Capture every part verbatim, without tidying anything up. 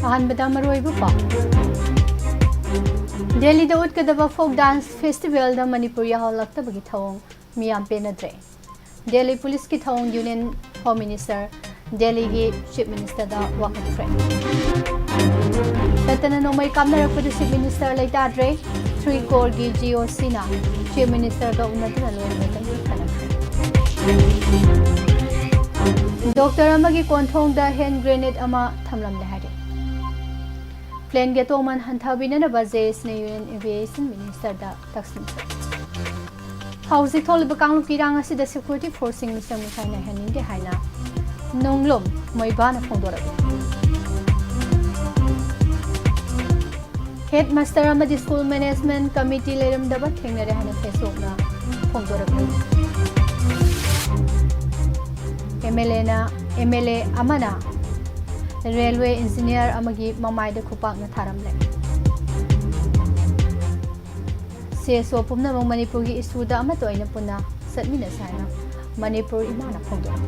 ꯑꯍꯥꯟꯕꯗ ꯃꯔꯨꯑꯣꯏꯕ ꯄꯥꯎ꯫ ꯗꯦꯜꯂꯤꯗ ꯎꯠꯀꯗꯕ ꯐꯣꯛ ꯗꯥꯟꯁ ꯐꯦꯁꯇꯤꯚꯦꯜꯗ ꯃꯅꯤꯄꯨꯔ ꯌꯥꯎꯍꯜꯂꯛꯇꯕꯒꯤ ꯊꯧꯑꯣꯡ ꯃꯤꯌꯥꯝ ꯄꯦꯟꯅꯗ꯭ꯔꯦ꯫ ꯗꯦꯜꯂꯤ ꯄꯨꯂꯤꯁꯀꯤ ꯊꯧꯑꯣꯡ ꯌꯨꯅꯤꯌꯟ ꯍꯣꯝ ꯃꯤꯅꯤꯁꯇꯔ ꯗꯦꯜꯂꯤꯒꯤ ꯆꯤꯐ ꯃꯤꯅꯤꯁꯇꯔꯗ ꯋꯥꯀꯠꯈ꯭ꯔꯦ꯫ ꯇꯠꯇꯅ ꯅꯣꯡꯃꯩ ꯀꯥꯞꯅꯔꯛꯄꯗ ꯆꯤꯐ ꯃꯤꯅꯤꯁꯇꯔ ꯂꯩꯇꯥꯗ꯭ꯔꯦ꯫ ꯊ꯭ꯔꯤ ꯀꯣꯔꯒꯤ ꯖꯤꯑꯣꯁꯤꯅ ꯆꯤꯐ ꯃꯤꯅꯤꯁꯇꯔꯒ ꯎꯅꯗꯨꯅ ꯂꯣꯏꯅ ꯂꯣꯏꯅꯅ ꯈꯟꯅꯈ꯭ꯔꯦ꯫ ꯗꯣꯛꯇꯔ ꯑꯃꯒꯤ ꯀꯣꯟꯊꯣꯡꯗ ꯍꯦꯟ ꯒ꯭ꯔꯦꯅꯦꯗ ꯑꯃ ꯊꯝꯂꯝꯂꯦ ꯍꯥꯏꯔꯤ꯫ ꯄ꯭ꯂꯦꯟꯒꯤ ꯑꯇꯣꯡꯃꯟ ꯍꯟꯊꯕꯤꯅꯅꯕ ꯖꯦ ꯑꯦꯁꯅ ꯌꯨꯅꯤꯌꯟ ꯑꯦꯚꯤꯌꯦꯁꯟ ꯃꯤꯅꯤꯁꯇꯔꯗ ꯇꯛꯁꯤꯟꯈ꯭ꯔꯦ꯫ ꯍꯧꯖꯤꯛ ꯊꯣꯛꯂꯤꯕ ꯀꯥꯡꯂꯨꯞꯀꯤ ꯏꯔꯥꯡ ꯑꯁꯤꯗ ꯁꯦꯀ꯭ꯌꯨꯔꯤꯇꯤ ꯐꯣꯔꯁꯁꯤꯡ ꯃꯤꯆꯪ ꯃꯤꯈꯥꯏ ꯅꯥꯏꯍꯟꯅꯤꯡꯗꯦ ꯍꯥꯏꯅ ꯅꯣꯡꯂꯣꯝ ꯃꯣꯏꯕꯥꯅ ꯐꯣꯡꯗꯣꯔꯛꯂꯤ꯫ ꯍꯦꯗ ꯃꯥꯁꯇꯔ ꯑꯃꯗꯤ ꯁ꯭ꯀꯨꯜ ꯃꯦꯅꯦꯖꯃꯦꯟꯠ ꯀꯃꯤꯇꯤ ꯂꯩꯔꯝꯗꯕ ꯊꯦꯡꯅꯔꯦ ꯍꯥꯏꯅ ꯐꯦꯁꯕꯨꯛꯅ ꯐꯣꯡꯗꯣꯔꯛꯂꯤ꯫ ꯑꯦꯝ ꯑꯦꯜ ꯑꯦꯅ, ꯑꯦꯝ ꯑꯦꯜ ꯑꯦ ꯑꯃꯅ ꯔꯦꯜꯋꯦ ꯏꯟꯖꯤꯅꯤꯌꯥꯔ ꯑꯃꯒꯤ ꯃꯃꯥꯏꯗ ꯈꯨꯄꯥꯛꯅ ꯊꯥꯔꯝꯂꯦ꯫ ꯁꯤ ꯑꯦꯁ ꯑꯣ ꯄꯨꯝꯅꯃꯛ ꯃꯅꯤꯄꯨꯔꯒꯤ ꯏꯁꯨꯗ ꯑꯃꯠꯇ ꯑꯣꯏꯅ ꯄꯨꯟꯅ ꯆꯠꯃꯤꯟꯅꯁꯤ ꯍꯥꯏꯅ ꯃꯅꯤꯄꯨꯔ ꯏꯃꯥꯅ ꯐꯣꯡꯗꯣꯛꯂꯤ꯫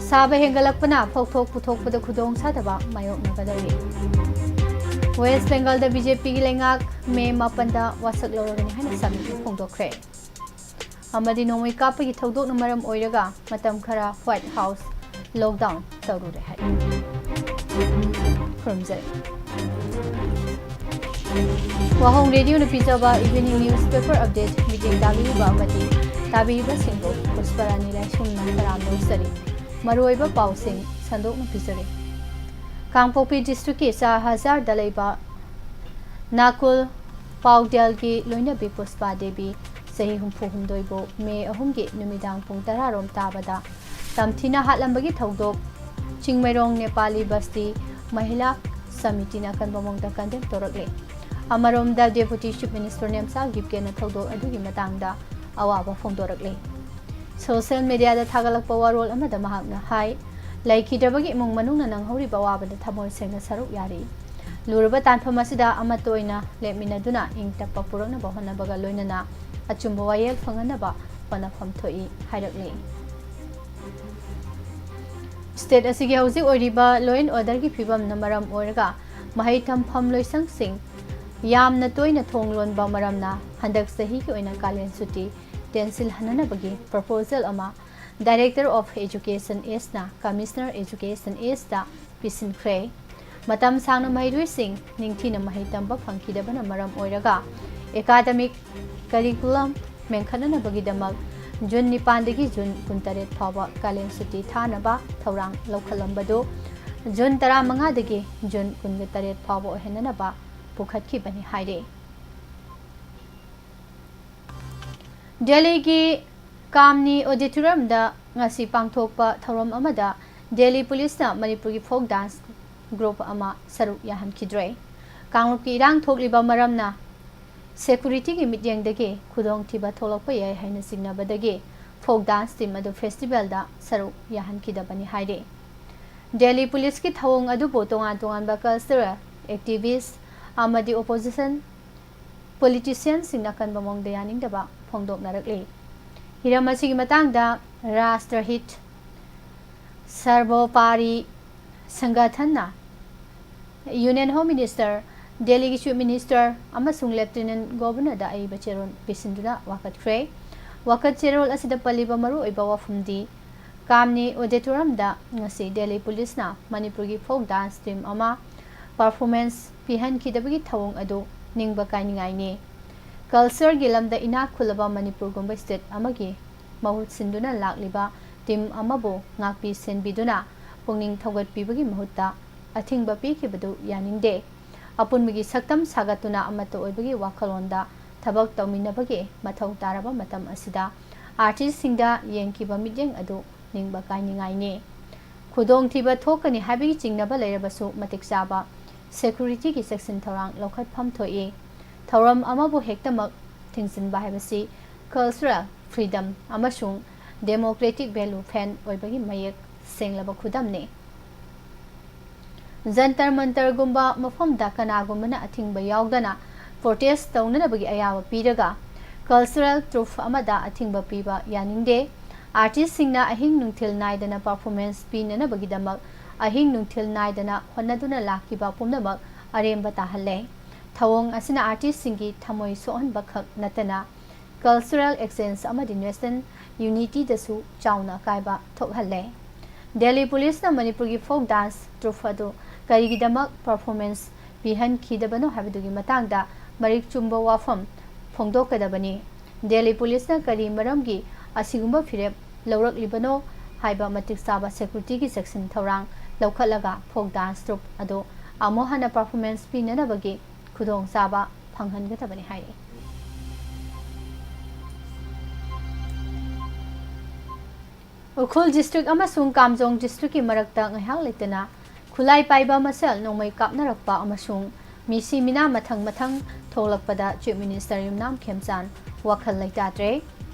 ꯁꯥꯕ ꯍꯦꯟꯒꯠꯂꯛꯄꯅ ꯐꯧꯊꯣꯛ ꯄꯨꯊꯣꯛꯄꯗ ꯈꯨꯗꯣꯡ ꯆꯥꯗꯕ ꯃꯥꯌꯣꯛꯅꯒꯗꯧꯔꯤ꯫ ꯋꯦꯁ ꯕꯦꯡꯒꯜꯗ ꯕꯤ ꯖꯦ ꯄꯤꯒꯤ ꯂꯩꯉꯥꯛ ꯃꯦ ꯃꯥꯄꯟꯗ ꯋꯥꯁꯛ ꯂꯧꯔꯒꯅꯤ ꯍꯥꯏꯅ ꯁꯃꯤꯠꯅ ꯐꯣꯡꯗꯣꯛꯈ꯭ꯔꯦ꯫ ꯑꯃꯗꯤ ꯅꯣꯡꯃꯩ ꯀꯥꯞꯄꯒꯤ ꯊꯧꯗꯣꯛꯅ ꯃꯔꯝ ꯑꯣꯏꯔꯒ ꯃꯇꯝ ꯈꯔ ꯋꯥꯏꯠ ꯍꯥꯎꯁ ꯂꯣꯛꯗꯥꯎꯟ ꯇꯧꯔꯨꯔꯦ ꯍꯥꯏ꯫ ꯈꯨꯔꯨꯝꯖꯔꯤ꯫ ꯋꯥꯍꯣꯡ ꯔꯦꯗꯤꯑꯣꯅ ꯄꯤꯖꯕ ꯏꯚꯤꯅꯤꯡ ꯅ꯭ꯌꯨꯁ ꯄꯦꯄꯔ ꯑꯞꯗꯦꯠ ꯃꯤꯠꯌꯦꯡ ꯇꯥꯕꯤꯔꯤꯕ ꯑꯃꯗꯤ ꯇꯥꯕꯤꯔꯤꯕꯁꯤꯡꯕꯨ ꯄꯨꯁꯄꯔꯥꯅꯤ ꯂꯥꯏꯁ꯭ꯔꯝꯅ ꯇꯔꯥꯝꯅ ꯑꯣꯛꯆꯔꯤ꯫ ꯃꯔꯨꯑꯣꯏꯕ ꯄꯥꯎꯁꯤꯡ ꯁꯟꯗꯣꯛꯅ ꯄꯤꯖꯔꯤ꯫ ꯀꯥꯡꯄꯣꯛꯄꯤ ꯗꯤꯁꯇ꯭ꯔꯤꯛꯀꯤ ꯆꯥ ꯍꯖꯥꯔꯗ ꯂꯩꯕ ꯅꯥꯀꯨꯜ ꯄꯥꯎꯗꯦꯜꯒꯤ ꯂꯣꯏꯅꯕꯤ ꯄꯨꯁꯄꯥ ꯗꯦꯕꯤ, ꯆꯍꯤ ꯍꯨꯝꯐꯨ ꯍꯨꯝꯗꯣꯏꯕꯨ ꯃꯦ ꯑꯍꯨꯝꯒꯤ ꯅꯨꯃꯤꯗꯥꯡ ꯄꯨꯡ ꯇꯔꯥ ꯔꯣꯝ ꯇꯥꯕꯗ ꯇꯝꯊꯤꯅ ꯍꯥꯠꯂꯝꯕꯒꯤ ꯊꯧꯗꯣꯛ ꯆꯤꯡꯃꯩꯔꯣꯡ ꯅꯦꯄꯥꯂꯤ ꯕꯁꯇꯤ ꯃꯍꯤꯂꯥ ꯁꯃꯤꯇꯤꯅ ꯑꯀꯟꯕ ꯃꯑꯣꯡꯗ ꯀꯟꯗꯦꯝ ꯇꯧꯔꯛꯂꯦ꯫ ꯑꯃꯔꯣꯝꯗ ꯗꯦꯄꯨꯇꯤ ꯆꯤꯐ ꯃꯤꯅꯤꯁꯇꯔ ꯅꯦꯝꯆꯥ ꯒꯤꯞꯀꯦꯅ ꯊꯧꯗꯣꯛ ꯑꯗꯨꯒꯤ ꯃꯇꯥꯡꯗ ꯑꯋꯥꯕ ꯐꯣꯡꯗꯣꯔꯛꯂꯦ꯫ ꯁꯣꯁꯤꯌꯦꯜ ꯃꯤꯗꯤꯌꯥꯗ ꯊꯥꯒꯠꯂꯛꯄ ꯋꯥꯔꯣꯜ ꯑꯃꯗ ꯃꯍꯥꯛꯅ ꯍꯥꯏ, ꯂꯩꯈꯤꯗ꯭ꯔꯕꯒꯤ ꯏꯃꯨꯡ ꯃꯅꯨꯡꯅ ꯅꯪꯍꯧꯔꯤꯕ ꯑꯋꯥꯕꯗ ꯊꯃꯣꯏ ꯁꯦꯡꯅ ꯁꯔꯨꯛ ꯌꯥꯔꯤ꯫ ꯂꯨꯔꯕ ꯇꯥꯟꯐꯝ ꯑꯁꯤꯗ ꯑꯃꯠꯇ ꯑꯣꯏꯅ ꯂꯦꯞꯃꯤꯟꯅꯗꯨꯅ ꯏꯪ ꯇꯞꯄ ꯄꯨꯔꯛꯅꯕ ꯍꯣꯠꯅꯕꯒ ꯂꯣꯏꯅꯅ ꯑꯆꯨꯝꯕ ꯋꯥꯌꯦꯜ ꯐꯪꯍꯟꯅꯕ ꯍꯣꯠꯅꯐꯝ ꯊꯣꯛꯏ ꯍꯥꯏꯔꯛꯂꯤ꯫ State ꯑꯁꯤꯒꯤ ꯍꯧꯖꯤꯛ ꯑꯣꯏꯔꯤꯕ law and orderꯒꯤ ꯐꯤꯕꯝꯅ ꯃꯔꯝ ꯑꯣꯏꯔꯒ ꯃꯍꯩ ꯇꯝꯐꯝ ꯂꯣꯏꯁꯪꯁꯤꯡ ꯌꯥꯝꯅ ꯇꯣꯏꯅ ꯊꯣꯡ ꯂꯣꯟꯕ ꯃꯔꯝꯅ ꯍꯟꯗꯛ ꯆꯍꯤꯒꯤ ꯑꯣꯏꯅ ꯀꯥꯂꯦꯟ ꯁꯨꯇꯤ ꯇꯦꯟꯁꯤꯜꯍꯟꯅꯅꯕꯒꯤ proposal ꯑꯃ Director of Education Sꯅ Commissioner Education Sꯇ ꯄꯤꯁꯤꯟꯈ꯭ꯔꯦ꯫ ꯃꯇꯝ ꯁꯥꯡꯅ ꯃꯍꯩꯔꯣꯏꯁꯤꯡ ꯅꯤꯡꯊꯤꯅ ꯃꯍꯩ ꯇꯝꯕ ꯐꯪꯈꯤꯗꯕꯅ ꯃꯔꯝ ꯑꯣꯏꯔꯒ academic curriculum ꯃꯦꯟꯈꯠꯅꯅꯕꯒꯤꯗꯃꯛ ꯖꯨꯟ ꯅꯤꯄꯥꯟꯗꯒꯤ ꯖꯨꯟ ꯀꯨꯟꯇꯔꯦꯠ ꯐꯥꯎꯕ ꯀꯥꯂꯦꯟ ꯁꯨꯇꯤ ꯊꯥꯅꯕ ꯊꯧꯔꯥꯡ ꯂꯧꯈꯠꯂꯝꯕꯗꯨ ꯖꯨꯟ ꯇꯔꯥꯃꯉꯥꯗꯒꯤ ꯖꯨꯟ ꯀꯨꯟꯇꯔꯦꯠ ꯐꯥꯎꯕ ꯑꯣꯏꯍꯟꯅꯅꯕ ꯄꯨꯈꯠꯈꯤꯕꯅꯤ ꯍꯥꯏꯔꯤ꯫ ꯗꯦꯜꯂꯤꯒꯤ ꯀꯥꯝꯅꯤ Auditoriumꯗ ꯉꯁꯤ ꯄꯥꯡꯊꯣꯛꯄ ꯊꯧꯔꯝ ꯑꯃꯗ ꯗꯦꯜꯂꯤ ꯄꯨꯂꯤꯁꯅ ꯃꯅꯤꯄꯨꯔꯒꯤ folk dance group ꯑꯃ ꯁꯔꯨꯛ ꯌꯥꯍꯟꯈꯤꯗ꯭ꯔꯦ꯫ ꯀꯥꯡꯂꯨꯞꯀꯤ ꯏꯔꯥꯡ ꯊꯣꯛꯂꯤꯕ ꯃꯔꯝꯅ securityꯒꯤ ꯃꯤꯠꯌꯦꯡꯗꯒꯤ ꯈꯨꯗꯣꯡꯊꯤꯕ ꯊꯣꯛꯂꯛꯄ ꯌꯥꯏ ꯍꯥꯏꯅ ꯆꯤꯡꯅꯕꯗꯒꯤ folk dance team ꯑꯗꯨ festivalꯗ ꯁꯔꯨꯛ ꯌꯥꯍꯟꯈꯤꯗꯕꯅꯤ ꯍꯥꯏꯔꯤ꯫ ꯗꯦꯜꯂꯤ ꯄꯨꯂꯤꯁꯀꯤ ꯊꯧꯑꯣꯡ ꯑꯗꯨꯕꯨ ꯇꯣꯉꯥꯟ ꯇꯣꯉꯥꯟꯕ cultural activist ꯑꯃꯗꯤ opposition politicianꯁꯤꯡꯅ ꯑꯀꯟꯕ ꯃꯑꯣꯡꯗ ꯌꯥꯅꯤꯡꯗꯕ ꯐꯣꯡꯗꯣꯛꯅꯔꯛꯂꯤ꯫ ꯍꯤꯔꯝ ꯑꯁꯤꯒꯤ ꯃꯇꯥꯡꯗ Rashtrahit Sarvopari Sangathanꯅ Union Home Minister, ꯗꯦꯜꯂꯤꯒꯤ Chief Minister ꯑꯃꯁꯨꯡ Lieutenant Governorꯗ ꯑꯏꯕ ꯆꯦꯔꯣꯜ ꯄꯤꯁꯤꯟꯗꯨꯅ ꯋꯥꯀꯠꯈ꯭ꯔꯦ꯫ ꯋꯥꯀꯠ ꯆꯦꯔꯣꯜ ꯑꯁꯤꯗ ꯄꯜꯂꯤꯕ ꯃꯔꯨꯑꯣꯏꯕ ꯋꯥꯐꯝꯗꯤ ꯀꯥꯝꯅꯤ Auditoriumꯗ ꯉꯁꯤ ꯗꯦꯜꯂꯤ ꯄꯨꯂꯤꯁꯅ ꯃꯅꯤꯄꯨꯔꯒꯤ folk dance team ꯑꯃ performance ꯄꯤꯍꯟꯈꯤꯗꯕꯒꯤ ꯊꯧꯑꯣꯡ ꯑꯗꯨ ꯅꯤꯡꯕ ꯀꯥꯏꯅꯤꯡꯉꯥꯏꯅꯤ꯫ Cultureꯒꯤ ꯂꯝꯗ ꯏꯅꯥꯛ ꯈꯨꯜꯂꯕ ꯃꯅꯤꯄꯨꯔꯒꯨꯝꯕ state ꯑꯃꯒꯤ ꯃꯍꯨꯠ ꯁꯤꯟꯗꯨꯅ ꯂꯥꯛꯂꯤꯕ team ꯑꯃꯕꯨ ꯉꯥꯛꯄꯤ ꯁꯦꯟꯕꯤꯗꯨꯅ ꯄꯨꯛꯅꯤꯡ ꯊꯧꯒꯠꯄꯤꯕꯒꯤ ꯃꯍꯨꯠꯇ ꯑꯊꯤꯡꯕ ꯄꯤꯈꯤꯕꯗꯨ ꯌꯥꯅꯤꯡꯗꯦ꯫ ꯑꯄꯨꯟꯕꯒꯤ ꯁꯛꯇꯝ ꯁꯥꯒꯠꯇꯨꯅ ꯑꯃꯠꯇ ꯑꯣꯏꯕꯒꯤ ꯋꯥꯈꯜꯂꯣꯟꯗ ꯊꯕꯛ ꯇꯧꯃꯤꯟꯅꯕꯒꯤ ꯃꯊꯧ ꯇꯥꯔꯕ ꯃꯇꯝ ꯑꯁꯤꯗ artistꯁꯤꯡꯗ ꯌꯦꯡꯈꯤꯕ ꯃꯤꯠꯌꯦꯡ ꯑꯗꯨ ꯅꯤꯡꯕ ꯀꯥꯏꯅꯤꯡꯉꯥꯏꯅꯤ꯫ ꯈꯨꯗꯣꯡꯊꯤꯕ ꯊꯣꯛꯀꯅꯤ ꯍꯥꯏꯕꯒꯤ ꯆꯤꯡꯅꯕ ꯂꯩꯔꯕꯁꯨ ꯃꯇꯤꯛ ꯆꯥꯕ securityꯒꯤ ꯆꯦꯛꯁꯤꯟ ꯊꯧꯔꯥꯡ ꯂꯧꯈꯠꯐꯝ ꯊꯣꯛꯏ꯫ ꯊꯧꯔꯝ ꯑꯃꯕꯨ ꯍꯦꯛꯇꯃꯛ ꯊꯤꯡꯖꯤꯟꯕ ꯍꯥꯏꯕꯁꯤ cultural freedom ꯑꯃꯁꯨꯡ democratic value fan ꯑꯣꯏꯕꯒꯤ ꯃꯌꯦꯛ ꯁꯦꯡꯂꯕ ꯈꯨꯗꯝꯅꯤ꯫ ꯖꯟꯇꯔ ꯃꯟꯇꯔꯒꯨꯝꯕ ꯃꯐꯝꯗ ꯀꯅꯥꯒꯨꯝꯕꯅ ꯑꯊꯤꯡꯕ ꯌꯥꯎꯗꯅ protest ꯇꯧꯅꯅꯕꯒꯤ ꯑꯌꯥꯕ ꯄꯤꯔꯒ cultural trup ꯑꯃꯗ ꯑꯊꯤꯡꯕ ꯄꯤꯕ ꯌꯥꯅꯤꯡꯗꯦ꯫ ꯑꯥꯔꯇꯤꯁꯁꯤꯡꯅ ꯑꯍꯤꯡ ꯅꯨꯡꯊꯤꯜ ꯅꯥꯏꯗꯅ ꯄꯔꯐꯣꯔꯃꯦꯟꯁ ꯄꯤꯅꯅꯕꯒꯤꯗꯃꯛ ꯑꯍꯤꯡ ꯅꯨꯡꯊꯤꯜ ꯅꯥꯏꯗꯅ ꯍꯣꯠꯅꯗꯨꯅ ꯂꯥꯛꯈꯤꯕ ꯄꯨꯝꯅꯃꯛ ꯑꯔꯦꯝꯕ ꯇꯥꯍꯜꯂꯦ꯫ ꯊꯧꯑꯣꯡ ꯑꯁꯤꯅ ꯑꯥꯔꯇꯤꯁꯁꯤꯡꯒꯤ ꯊꯃꯣꯏ ꯁꯣꯛꯍꯟꯕ ꯈꯛ ꯅꯠꯇꯅ ꯀꯜꯆꯔꯦꯜ ꯑꯦꯛꯁꯆꯦꯟꯖ ꯑꯃꯗꯤ ꯅꯦꯁꯅꯦꯜ ꯌꯨꯅꯤꯇꯤꯗꯁꯨ ꯆꯥꯎꯅ ꯑꯀꯥꯏꯕ ꯊꯣꯛꯍꯜꯂꯦ꯫ ꯗꯦꯜꯂꯤ ꯄꯨꯂꯤꯁꯅ ꯃꯅꯤꯄꯨꯔꯒꯤ ꯐꯣꯛ ꯗꯥꯟꯁ ꯇ꯭ꯔꯨꯞ ꯑꯗꯨ ꯀꯔꯤꯒꯤꯗꯃꯛ ꯄꯔꯐꯣꯔꯃꯦꯟꯁ ꯄꯤꯍꯟꯈꯤꯗꯕꯅꯣ ꯍꯥꯏꯕꯗꯨꯒꯤ ꯃꯇꯥꯡꯗ ꯃꯔꯤꯛ ꯆꯨꯝꯕ ꯋꯥꯐꯝ ꯐꯣꯡꯗꯣꯛꯀꯗꯕꯅꯤ꯫ ꯗꯦꯜꯂꯤ ꯄꯨꯂꯤꯁꯅ ꯀꯔꯤ ꯃꯔꯝꯒꯤ ꯑꯁꯤꯒꯨꯝꯕ ꯐꯤꯔꯦꯞ ꯂꯧꯔꯛꯂꯤꯕꯅꯣ ꯍꯥꯏꯕ ꯃꯇꯤꯛ ꯆꯥꯕ ꯁꯦꯀ꯭ꯌꯨꯔꯤꯇꯤꯒꯤ ꯆꯦꯛꯁꯤꯟ ꯊꯧꯔꯥꯡ ꯂꯧꯈꯠꯂꯒ ꯐꯣꯛ ꯗꯥꯟꯁ ꯇ꯭ꯔꯨꯞ ꯑꯗꯨ ꯑꯃꯨꯛ ꯍꯟꯅ ꯄꯔꯐꯣꯔꯃꯦꯟꯁ ꯄꯤꯅꯅꯕꯒꯤ ꯈꯨꯗꯣꯡꯆꯥꯕ ꯐꯪꯍꯟꯒꯗꯕꯅꯤ ꯍꯥꯏꯔꯤ꯫ ꯎꯈ꯭ꯔꯨꯜ ꯗꯤꯁꯇ꯭ꯔꯤꯛ ꯑꯃꯁꯨꯡ ꯀꯥꯝꯖꯣꯡ ꯗꯤꯁꯇ꯭ꯔꯤꯛꯀꯤ ꯃꯔꯛꯇ ꯉꯥꯏꯍꯥꯛ ꯂꯩꯇꯅ ꯈꯨꯠꯂꯥꯏ ꯄꯥꯏꯕ ꯃꯁꯦꯜ ꯅꯣꯡꯃꯩ ꯀꯥꯞꯅꯔꯛꯄ ꯑꯃꯁꯨꯡ ꯃꯤꯁꯤ ꯃꯤꯅꯥ ꯃꯊꯪ ꯃꯊꯪ ꯊꯣꯛꯂꯛꯄꯗ ꯆꯤꯐ ꯃꯤꯅꯤꯁꯇꯔ ꯌꯨꯝꯅꯥꯝ ꯈꯦꯝꯆꯥꯟ ꯋꯥꯈꯜ ꯂꯩꯇꯥꯗ꯭ꯔꯦ꯫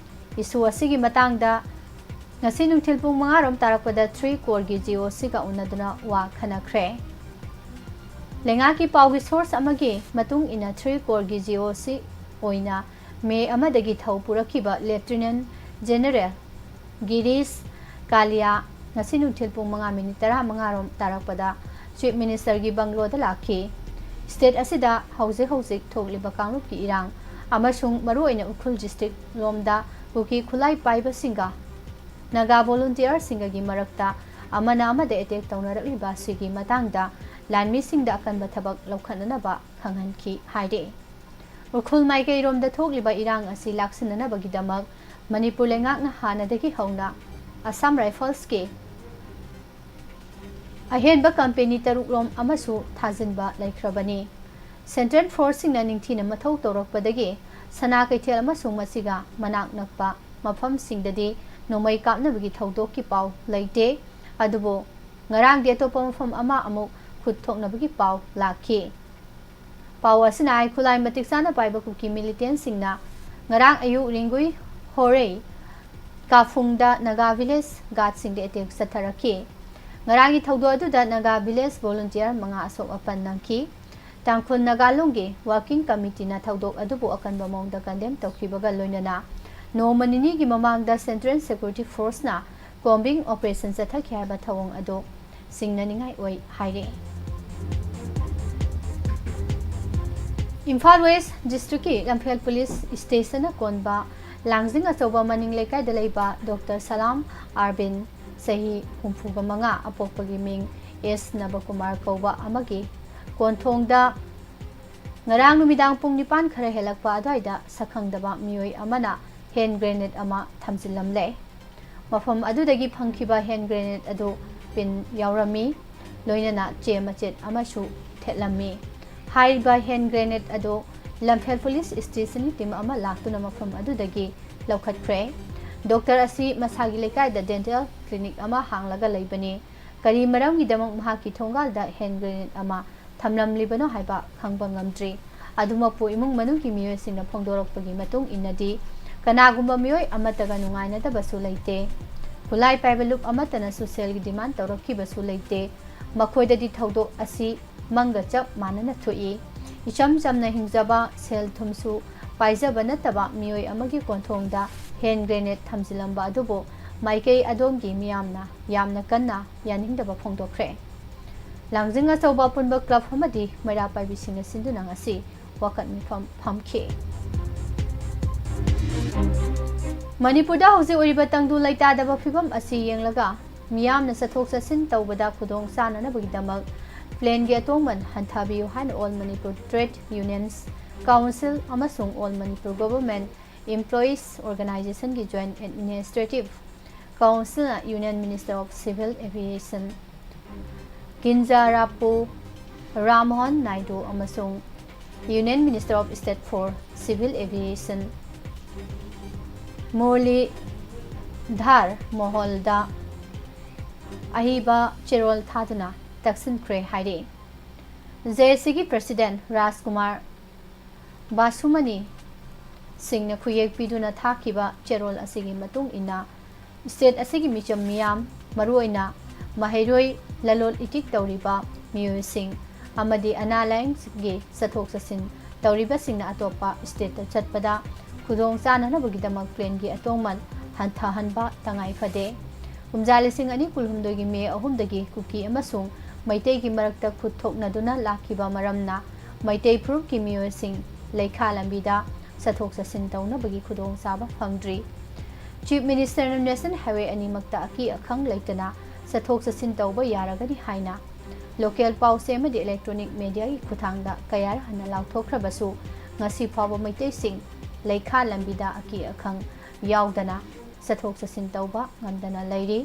ꯏꯁꯨ ꯑꯁꯤꯒꯤ ꯃꯇꯥꯡꯗ ꯉꯁꯤ ꯅꯨꯡꯊꯤꯜ ꯄꯨꯡ ꯃꯉꯥ ꯔꯣꯝ ꯇꯥꯔꯛꯄꯗ ꯊ꯭ꯔꯤ ꯀꯣꯔꯒꯤ ꯖꯤꯑꯣꯁꯤꯒ ꯎꯅꯗꯨꯅ ꯋꯥ ꯈꯟꯅꯈ꯭ꯔꯦ꯫ ꯂꯩꯉꯥꯛꯀꯤ ꯄꯥꯎꯒꯤ ꯁꯣꯔꯁ ꯑꯃꯒꯤ ꯃꯇꯨꯡ ꯏꯟꯅ ꯊ꯭ꯔꯤ ꯀꯣꯔꯒꯤ ꯖꯤꯑꯣꯁꯤ ꯑꯣꯏꯅ ꯃꯦ ꯑꯃꯗꯒꯤ ꯊꯧ ꯄꯨꯔꯛꯈꯤꯕ ꯂꯦꯐꯇꯤꯅꯦꯟ ꯖꯦꯅꯔꯦꯜ ꯒꯤꯔꯤꯁ ꯀꯥꯂꯤꯌꯥ ꯉꯁꯤ ꯅꯨꯡꯊꯤꯜ ꯄꯨꯡ ꯃꯉꯥ ꯃꯤꯅꯤꯠ ꯇꯔꯥꯃꯉꯥ ꯔꯣꯝ ꯇꯥꯔꯛꯄꯗ ꯆꯤꯐ ꯃꯤꯅꯤꯁꯇꯔꯒꯤ ꯕꯪꯒ꯭ꯂꯣꯗ ꯂꯥꯛꯈꯤ꯫ ꯁ꯭ꯇꯦꯠ ꯑꯁꯤꯗ ꯍꯧꯖꯤꯛ ꯍꯧꯖꯤꯛ ꯊꯣꯛꯂꯤꯕ ꯀꯥꯡꯂꯨꯞꯀꯤ ꯏꯔꯥꯡ ꯑꯃꯁꯨꯡ ꯃꯔꯨꯑꯣꯏꯅ ꯎꯈ꯭ꯔꯨꯜ ꯗꯤꯁꯇ꯭ꯔꯤꯛ ꯂꯣꯝꯗ ꯀꯨꯀꯤ ꯈꯨꯠꯂꯥꯏ ꯄꯥꯏꯕꯁꯤꯡꯒ ꯅꯥꯒꯥ ꯚꯣꯂꯨꯟꯇꯤꯌꯔꯁꯤꯡꯒꯒꯤ ꯃꯔꯛꯇ ꯑꯃꯅ ꯑꯃꯗ ꯑꯦꯇꯦꯛ ꯇꯧꯅꯔꯛꯂꯤꯕ ꯑꯁꯤꯒꯤ ꯃꯇꯥꯡꯗ ꯂꯥꯟꯃꯤꯁꯤꯡꯗ ꯑꯀꯟꯕ ꯊꯕꯛ ꯂꯧꯈꯠꯅꯅꯕ ꯈꯪꯍꯟꯈꯤ ꯍꯥꯏꯔꯤ꯫ ꯎꯈ꯭ꯔꯨꯜ ꯃꯥꯏꯀꯩꯔꯣꯝꯗ ꯊꯣꯛꯂꯤꯕ ꯏꯔꯥꯡ ꯑꯁꯤ ꯂꯥꯛꯁꯤꯟꯅꯅꯕꯒꯤꯗꯃꯛ ꯃꯅꯤꯄꯨꯔ ꯂꯩꯉꯥꯛꯅ ꯍꯥꯟꯅꯗꯒꯤ ꯍꯧꯅ ꯑꯁꯥꯝ ꯔꯥꯏꯐꯜꯁꯀꯤ ꯑꯍꯦꯟꯕ ꯀꯝꯄꯦꯅꯤ ꯇꯔꯨꯛ ꯔꯣꯝ ꯑꯃꯁꯨ ꯊꯥꯖꯤꯟꯕ ꯂꯩꯈ꯭ꯔꯕꯅꯤ꯫ ꯁꯦꯟꯇ꯭ꯔꯦꯜ ꯐꯣꯔꯁꯁꯤꯡꯅ ꯅꯤꯡꯊꯤꯅ ꯃꯊꯧ ꯇꯧꯔꯛꯄꯗꯒꯤ ꯁꯅꯥ ꯀꯩꯊꯦꯜ ꯑꯃꯁꯨꯡ ꯃꯁꯤꯒ ꯃꯅꯥꯛ ꯅꯛꯄ ꯃꯐꯝꯁꯤꯡꯗꯗꯤ ꯅꯣꯡꯃꯩ ꯀꯥꯞꯅꯕꯒꯤ ꯊꯧꯗꯣꯛꯀꯤ ꯄꯥꯎ ꯂꯩꯇꯦ꯫ ꯑꯗꯨꯕꯨ ꯉꯔꯥꯡꯗꯤ ꯑꯇꯣꯞꯄ ꯃꯐꯝ ꯑꯃ ꯑꯃꯨꯛ ꯈꯨꯠ ꯊꯣꯛꯅꯕꯒꯤ ꯄꯥꯎ ꯂꯥꯛꯈꯤ꯫ ꯄꯥꯎ ꯑꯁꯤꯅ ꯍꯥꯏ, ꯈꯨꯠꯂꯥꯏ ꯃꯇꯤꯛ ꯆꯥꯅ ꯄꯥꯏꯕ ꯀꯨꯀꯤ ꯃꯤꯂꯤꯇꯦꯟꯁꯤꯡꯅ ꯉꯔꯥꯡ ꯑꯌꯨꯛ ꯔꯤꯡꯒꯨꯏ ꯍꯣꯔꯩ ꯀꯥꯐꯨꯡꯗ ꯅꯥꯒꯥ ꯚꯤꯂꯦꯖ ꯒꯥꯔꯗꯁꯤꯡꯗ ꯑꯦꯇꯦꯛ ꯆꯠꯊꯔꯛꯈꯤ꯫ ꯉꯔꯥꯡꯒꯤ ꯊꯧꯗꯣꯛ ꯑꯗꯨꯗ ꯅꯥꯒꯥ ꯚꯤꯂꯦꯖ ꯚꯣꯂꯨꯟꯇꯤꯌꯔ ꯃꯉꯥ ꯑꯁꯣꯛ ꯑꯄꯟ ꯅꯪꯈꯤ꯫ ꯇꯥꯡꯈꯨꯜ ꯅꯥꯒꯥ ꯂꯣꯟꯒꯤ ꯋꯥꯔꯀꯤꯡ ꯀꯃꯤꯇꯤꯅ ꯊꯧꯗꯣꯛ ꯑꯗꯨꯕꯨ ꯑꯀꯟꯕ ꯃꯑꯣꯡꯗ ꯀꯟꯗꯦꯝ ꯇꯧꯈꯤꯕꯒ ꯂꯣꯏꯅꯅ ꯅꯣꯡꯃ ꯅꯤꯅꯤꯒꯤ ꯃꯃꯥꯡꯗ Central Security Forceꯅ combing operation ꯆꯠꯊꯈꯤ ꯍꯥꯏꯕ ꯊꯧꯑꯣꯡ ꯑꯗꯨ ꯁꯤꯡꯅꯅꯤꯡꯉꯥꯏ ꯑꯣꯏ ꯍꯥꯏꯔꯤ꯫ ꯏꯝꯐꯥꯜ West Districtꯀꯤ ꯂꯝꯐꯦꯜ Police Stationꯅ ꯀꯣꯟꯕ ꯂꯥꯡꯖꯤꯡ ꯑꯆꯧꯕ ꯃꯅꯤꯡ ꯂꯩꯀꯥꯏꯗ ꯂꯩꯕ Doctor ꯁꯂꯥꯝ ꯑꯥꯔꯕꯤꯟ, ꯆꯍꯤ ꯍꯨꯝꯐꯨꯒ ꯃꯉꯥ, ꯑꯄꯣꯛꯄꯒꯤ ꯃꯤꯡ ꯑꯦꯁ ꯅꯕꯀꯨꯃꯥꯔ ꯀꯧꯕ ꯑꯃꯒꯤ ꯀꯣꯟꯊꯣꯡꯗ ꯉꯔꯥꯡ ꯅꯨꯃꯤꯗꯥꯡ ꯄꯨꯡ ꯅꯤꯄꯥꯟ ꯈꯔ ꯍꯦꯜꯂꯛꯄ ꯑꯗꯨꯋꯥꯏꯗ ꯁꯛꯈꯪꯗꯕ ꯃꯤꯑꯣꯏ ꯑꯃꯅ hand grenade ꯑꯃ ꯊꯝꯖꯤꯜꯂꯝꯂꯦ꯫ ꯃꯐꯝ ꯑꯗꯨꯗꯒꯤ ꯐꯪꯈꯤꯕ hand grenade ꯑꯗꯨ pin ꯌꯥꯎꯔꯝꯃꯤ, ꯂꯣꯏꯅꯅ ꯆꯦ ꯃꯆꯦꯠ ꯑꯃꯁꯨ ꯊꯦꯠꯂꯝꯃꯤ꯫ ꯍꯥꯏꯔꯤꯕ hand grenade ꯑꯗꯨ ꯂꯝꯐꯦꯜ Police Stationꯒꯤ team ꯑꯃ ꯂꯥꯛꯇꯨꯅ ꯃꯐꯝ ꯑꯗꯨꯗꯒꯤ ꯂꯧꯈꯠꯈ꯭ꯔꯦ꯫ Doctor ꯑꯁꯤ ꯃꯁꯥꯒꯤ ꯂꯩꯀꯥꯏꯗ dental clinic ꯑꯃ ꯍꯥꯡꯂꯒ ꯂꯩꯕꯅꯤ꯫ ꯀꯔꯤ ꯃꯔꯝꯒꯤꯗꯃꯛ ꯃꯍꯥꯛꯀꯤ ꯊꯣꯡꯒꯥꯜꯗ hand grenade ꯑꯃ ꯊꯝꯂꯝꯂꯤꯕꯅꯣ ꯍꯥꯏꯕ ꯈꯪꯕ ꯉꯝꯗ꯭ꯔꯤ꯫ ꯑꯗꯨꯃꯛꯄꯨ, ꯏꯃꯨꯡ ꯃꯅꯨꯡꯒꯤ ꯃꯤꯑꯣꯏꯁꯤꯡꯅ ꯐꯣꯡꯗꯣꯔꯛꯄꯒꯤ ꯃꯇꯨꯡ ꯏꯟꯅꯗꯤ, ꯀꯅꯥꯒꯨꯝꯕ ꯃꯤꯑꯣꯏ ꯑꯃꯠꯇꯒ ꯅꯨꯡꯉꯥꯏꯅꯗꯕꯁꯨ ꯂꯩꯇꯦ꯫ ꯈꯨꯠꯂꯥꯏ ꯄꯥꯏꯕ ꯂꯨꯞ ꯑꯃꯠꯇꯅꯁꯨ ꯁꯦꯜꯒꯤ demand ꯇꯧꯔꯛꯈꯤꯕꯁꯨ ꯂꯩꯇꯦ꯫ ꯃꯈꯣꯏꯗꯗꯤ ꯊꯧꯗꯣꯛ ꯑꯁꯤ ꯃꯪꯒ ꯆꯞ ꯃꯥꯟꯅꯅ ꯊꯣꯛꯏ꯫ ꯏꯆꯝ ꯆꯝꯅ ꯍꯤꯡꯖꯕ, ꯁꯦꯜ ꯊꯨꯝꯁꯨ ꯄꯥꯏꯖꯕ ꯅꯠꯇꯕ ꯃꯤꯑꯣꯏ ꯑꯃꯒꯤ ꯀꯣꯟꯊꯣꯡꯗ hand grenade ꯊꯝꯖꯤꯜꯂꯝꯕ ꯑꯗꯨꯕꯨ ꯃꯥꯏꯀꯩ ꯑꯗꯣꯝꯒꯤ ꯃꯤꯌꯥꯝꯅ ꯌꯥꯝꯅ ꯀꯟꯅ ꯌꯥꯅꯤꯡꯗꯕ ꯐꯣꯡꯗꯣꯛꯈ꯭ꯔꯦ꯫ ꯂꯥꯡꯖꯤꯡ ꯑꯆꯧꯕ ꯑꯄꯨꯟꯕ club ꯑꯃꯗꯤ ꯃꯩꯔꯥ ꯄꯥꯏꯕꯤꯁꯤꯡꯅ ꯁꯤꯟꯗꯨꯅ ꯉꯁꯤ ꯋꯥꯀꯠ ꯃꯤꯐꯝ ꯐꯝꯈꯤ꯫ ꯃꯅꯤꯄꯨꯔꯗ ꯍꯧꯖꯤꯛ ꯑꯣꯏꯔꯤꯕ ꯇꯪꯗꯨ ꯂꯩꯇꯥꯗꯕ ꯐꯤꯕꯝ ꯑꯁꯤ ꯌꯦꯡꯂꯒ, ꯃꯤꯌꯥꯝꯅ ꯆꯠꯊꯣꯛ ꯆꯠꯁꯤꯟ ꯇꯧꯕꯗ ꯈꯨꯗꯣꯡ ꯆꯥꯅꯅꯕꯒꯤꯗꯃꯛ planeꯒꯤ ꯑꯇꯣꯡꯃꯟ ꯍꯟꯊꯕꯤꯌꯨ ꯍꯥꯏꯅ All Manipur Trade Unions Council ꯑꯃꯁꯨꯡ All Manipur Government Employees Organizationꯒꯤ Joint Administrative Councilꯅ Union Minister of Civil Aviation ꯀꯤꯟꯖꯥꯔꯥꯄꯨ ꯔꯥꯝꯃꯣꯍꯟ Naidu ꯑꯃꯁꯨꯡ Union Minister of State for Civil Aviation ꯃꯨꯔꯂꯤꯙꯥꯔ ꯃꯣꯍꯣꯜꯗ ꯑꯏꯕ ꯆꯦꯔꯣꯜ ꯊꯥꯗꯨꯅ ꯇꯛꯁꯤꯟꯈ꯭ꯔꯦ ꯍꯥꯏꯔꯤ꯫ ꯖꯦ ꯑꯦ ꯁꯤꯒꯤ President ꯔꯥꯖꯀꯨꯃꯥꯔ ꯕꯥꯁꯨꯃꯅꯤ ꯁꯤꯡꯅ ꯈꯨꯌꯦꯛ ꯄꯤꯗꯨꯅ ꯊꯥꯈꯤꯕ ꯆꯦꯔꯣꯜ ꯑꯁꯤꯒꯤ ꯃꯇꯨꯡ ꯏꯟꯅ, state ꯑꯁꯤꯒꯤ ꯃꯤꯆꯝ ꯃꯤꯌꯥꯝ, ꯃꯔꯨꯑꯣꯏꯅ ꯃꯍꯩꯔꯣꯏ, ꯂꯂꯣꯟ ꯏꯇꯤꯛ ꯇꯧꯔꯤꯕ ꯃꯤꯑꯣꯏꯁꯤꯡ ꯑꯃꯗꯤ ꯑꯅꯥ ꯂꯥꯏꯌꯦꯡꯒꯤ ꯆꯠꯊꯣꯛ ꯆꯠꯁꯤꯟ ꯇꯧꯔꯤꯕꯁꯤꯡꯅ ꯑꯇꯣꯞꯄ stateꯇ ꯆꯠꯄꯗ ꯈꯨꯗꯣꯡ ꯆꯥꯅꯅꯕꯒꯤꯗꯃꯛ ꯄ꯭ꯂꯦꯟꯒꯤ ꯑꯇꯣꯡꯃꯟ ꯍꯟꯊꯍꯟꯕ ꯇꯉꯥꯏ ꯐꯗꯦ꯫ ꯀꯨꯝꯖꯥ ꯂꯤꯁꯤꯡ ꯑꯅꯤ ꯀꯨꯟꯍꯨꯝꯗꯣꯏꯒꯤ ꯃꯦ ꯑꯍꯨꯝꯗꯒꯤ ꯀꯨꯀꯤ ꯑꯃꯁꯨꯡ ꯃꯩꯇꯩꯒꯤ ꯃꯔꯛꯇ ꯈꯨꯠ ꯊꯣꯛꯅꯗꯨꯅ ꯂꯥꯛꯈꯤꯕ ꯃꯔꯝꯅ ꯃꯩꯇꯩ ꯐꯨꯔꯨꯞꯀꯤ ꯃꯤꯑꯣꯏꯁꯤꯡ ꯂꯩꯈꯥ ꯂꯝꯕꯤꯗ ꯆꯠꯊꯣꯛ ꯆꯠꯁꯤꯟ ꯇꯧꯅꯕꯒꯤ ꯈꯨꯗꯣꯡꯆꯥꯕ ꯐꯪꯗ꯭ꯔꯤ꯫ ꯆꯤꯐ ꯃꯤꯅꯤꯁꯇꯔꯅ ꯅꯦꯁꯅꯦꯜ ꯍꯥꯏꯋꯦ ꯑꯅꯤꯃꯛꯇ ꯑꯀꯤ ꯑꯈꯪ ꯂꯩꯇꯅ ꯆꯠꯊꯣꯛ ꯆꯠꯁꯤꯟ ꯇꯧꯕ ꯌꯥꯔꯒꯅꯤ ꯍꯥꯏꯅ ꯂꯣꯀꯦꯜ ꯄꯥꯎꯆꯦ ꯑꯃꯗꯤ ꯏꯂꯦꯛꯇ꯭ꯔꯣꯅꯤꯛ ꯃꯦꯗꯤꯌꯥꯒꯤ ꯈꯨꯠꯊꯥꯡꯗ ꯀꯌꯥꯔꯛ ꯍꯟꯅ ꯂꯥꯎꯊꯣꯛꯈ꯭ꯔꯕꯁꯨ, ꯉꯁꯤ ꯐꯥꯎꯕ ꯃꯩꯇꯩꯁꯤꯡ ꯂꯩꯈꯥ ꯂꯝꯕꯤꯗ ꯑꯀꯤ ꯑꯈꯪ ꯌꯥꯎꯗꯅ ꯆꯠꯊꯣꯛ ꯆꯠꯁꯤꯟ ꯇꯧꯕ ꯉꯝꯗꯅ ꯂꯩꯔꯤ꯫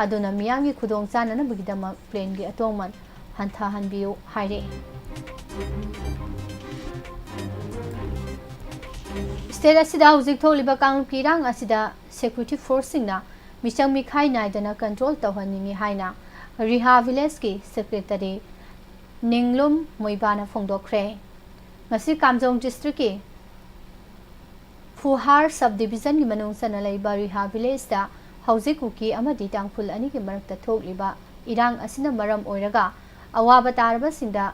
ꯑꯗꯨꯅ ꯃꯤꯌꯥꯝꯒꯤ ꯈꯨꯗꯣꯡ ꯆꯥꯅꯅꯕꯒꯤꯗꯃꯛ ꯄ꯭ꯂꯦꯟꯒꯤ ꯑꯇꯣꯡꯃꯟ ꯍꯟꯊꯍꯟꯕꯤꯌꯨ ꯍꯥꯏꯔꯛꯏ꯫ ꯁ꯭ꯇꯦꯠ ꯑꯁꯤꯗ ꯍꯧꯖꯤꯛ ꯊꯣꯛꯂꯤꯕ ꯀꯥꯡꯂꯨꯞꯀꯤ ꯏꯔꯥꯡ ꯑꯁꯤꯗ ꯁꯦꯀ꯭ꯌꯨꯔꯤꯇꯤ ꯐꯣꯔꯁꯁꯤꯡꯅ ꯃꯤꯆꯪ ꯃꯤꯈꯥꯏ ꯅꯥꯏꯗꯅ ꯀꯟꯇ꯭ꯔꯣꯜ ꯇꯧꯍꯟꯅꯤꯡꯏ ꯍꯥꯏꯅ ꯔꯤꯍꯥ ꯚꯤꯂꯦꯖꯀꯤ ꯁꯦꯀ꯭ꯔꯦꯇꯔꯤ ꯅꯤꯡꯂꯨꯝ ꯃꯣꯏꯕꯥꯅ ꯐꯣꯡꯗꯣꯛꯈ꯭ꯔꯦ꯫ ꯉꯁꯤ ꯀꯥꯝꯖꯣꯡ ꯗꯤꯁꯇ꯭ꯔꯤꯛꯀꯤ ꯐꯨꯍꯥꯔ ꯁꯕ ꯗꯤꯕꯤꯖꯟꯒꯤ ꯃꯅꯨꯡ ꯆꯟꯅ ꯂꯩꯕ ꯔꯤꯍꯥ ꯚꯤꯂꯦꯖꯇ ꯍꯧꯖꯤꯛ ꯀꯨꯀꯤ ꯑꯃꯗꯤ ꯇꯥꯡꯈꯨꯜ ꯑꯅꯤꯒꯤ ꯃꯔꯛꯇ ꯊꯣꯛꯂꯤꯕ ꯏꯔꯥꯡ ꯑꯁꯤꯅ ꯃꯔꯝ ꯑꯣꯏꯔꯒ ꯑꯋꯥꯕ ꯇꯥꯔꯕꯁꯤꯡꯗ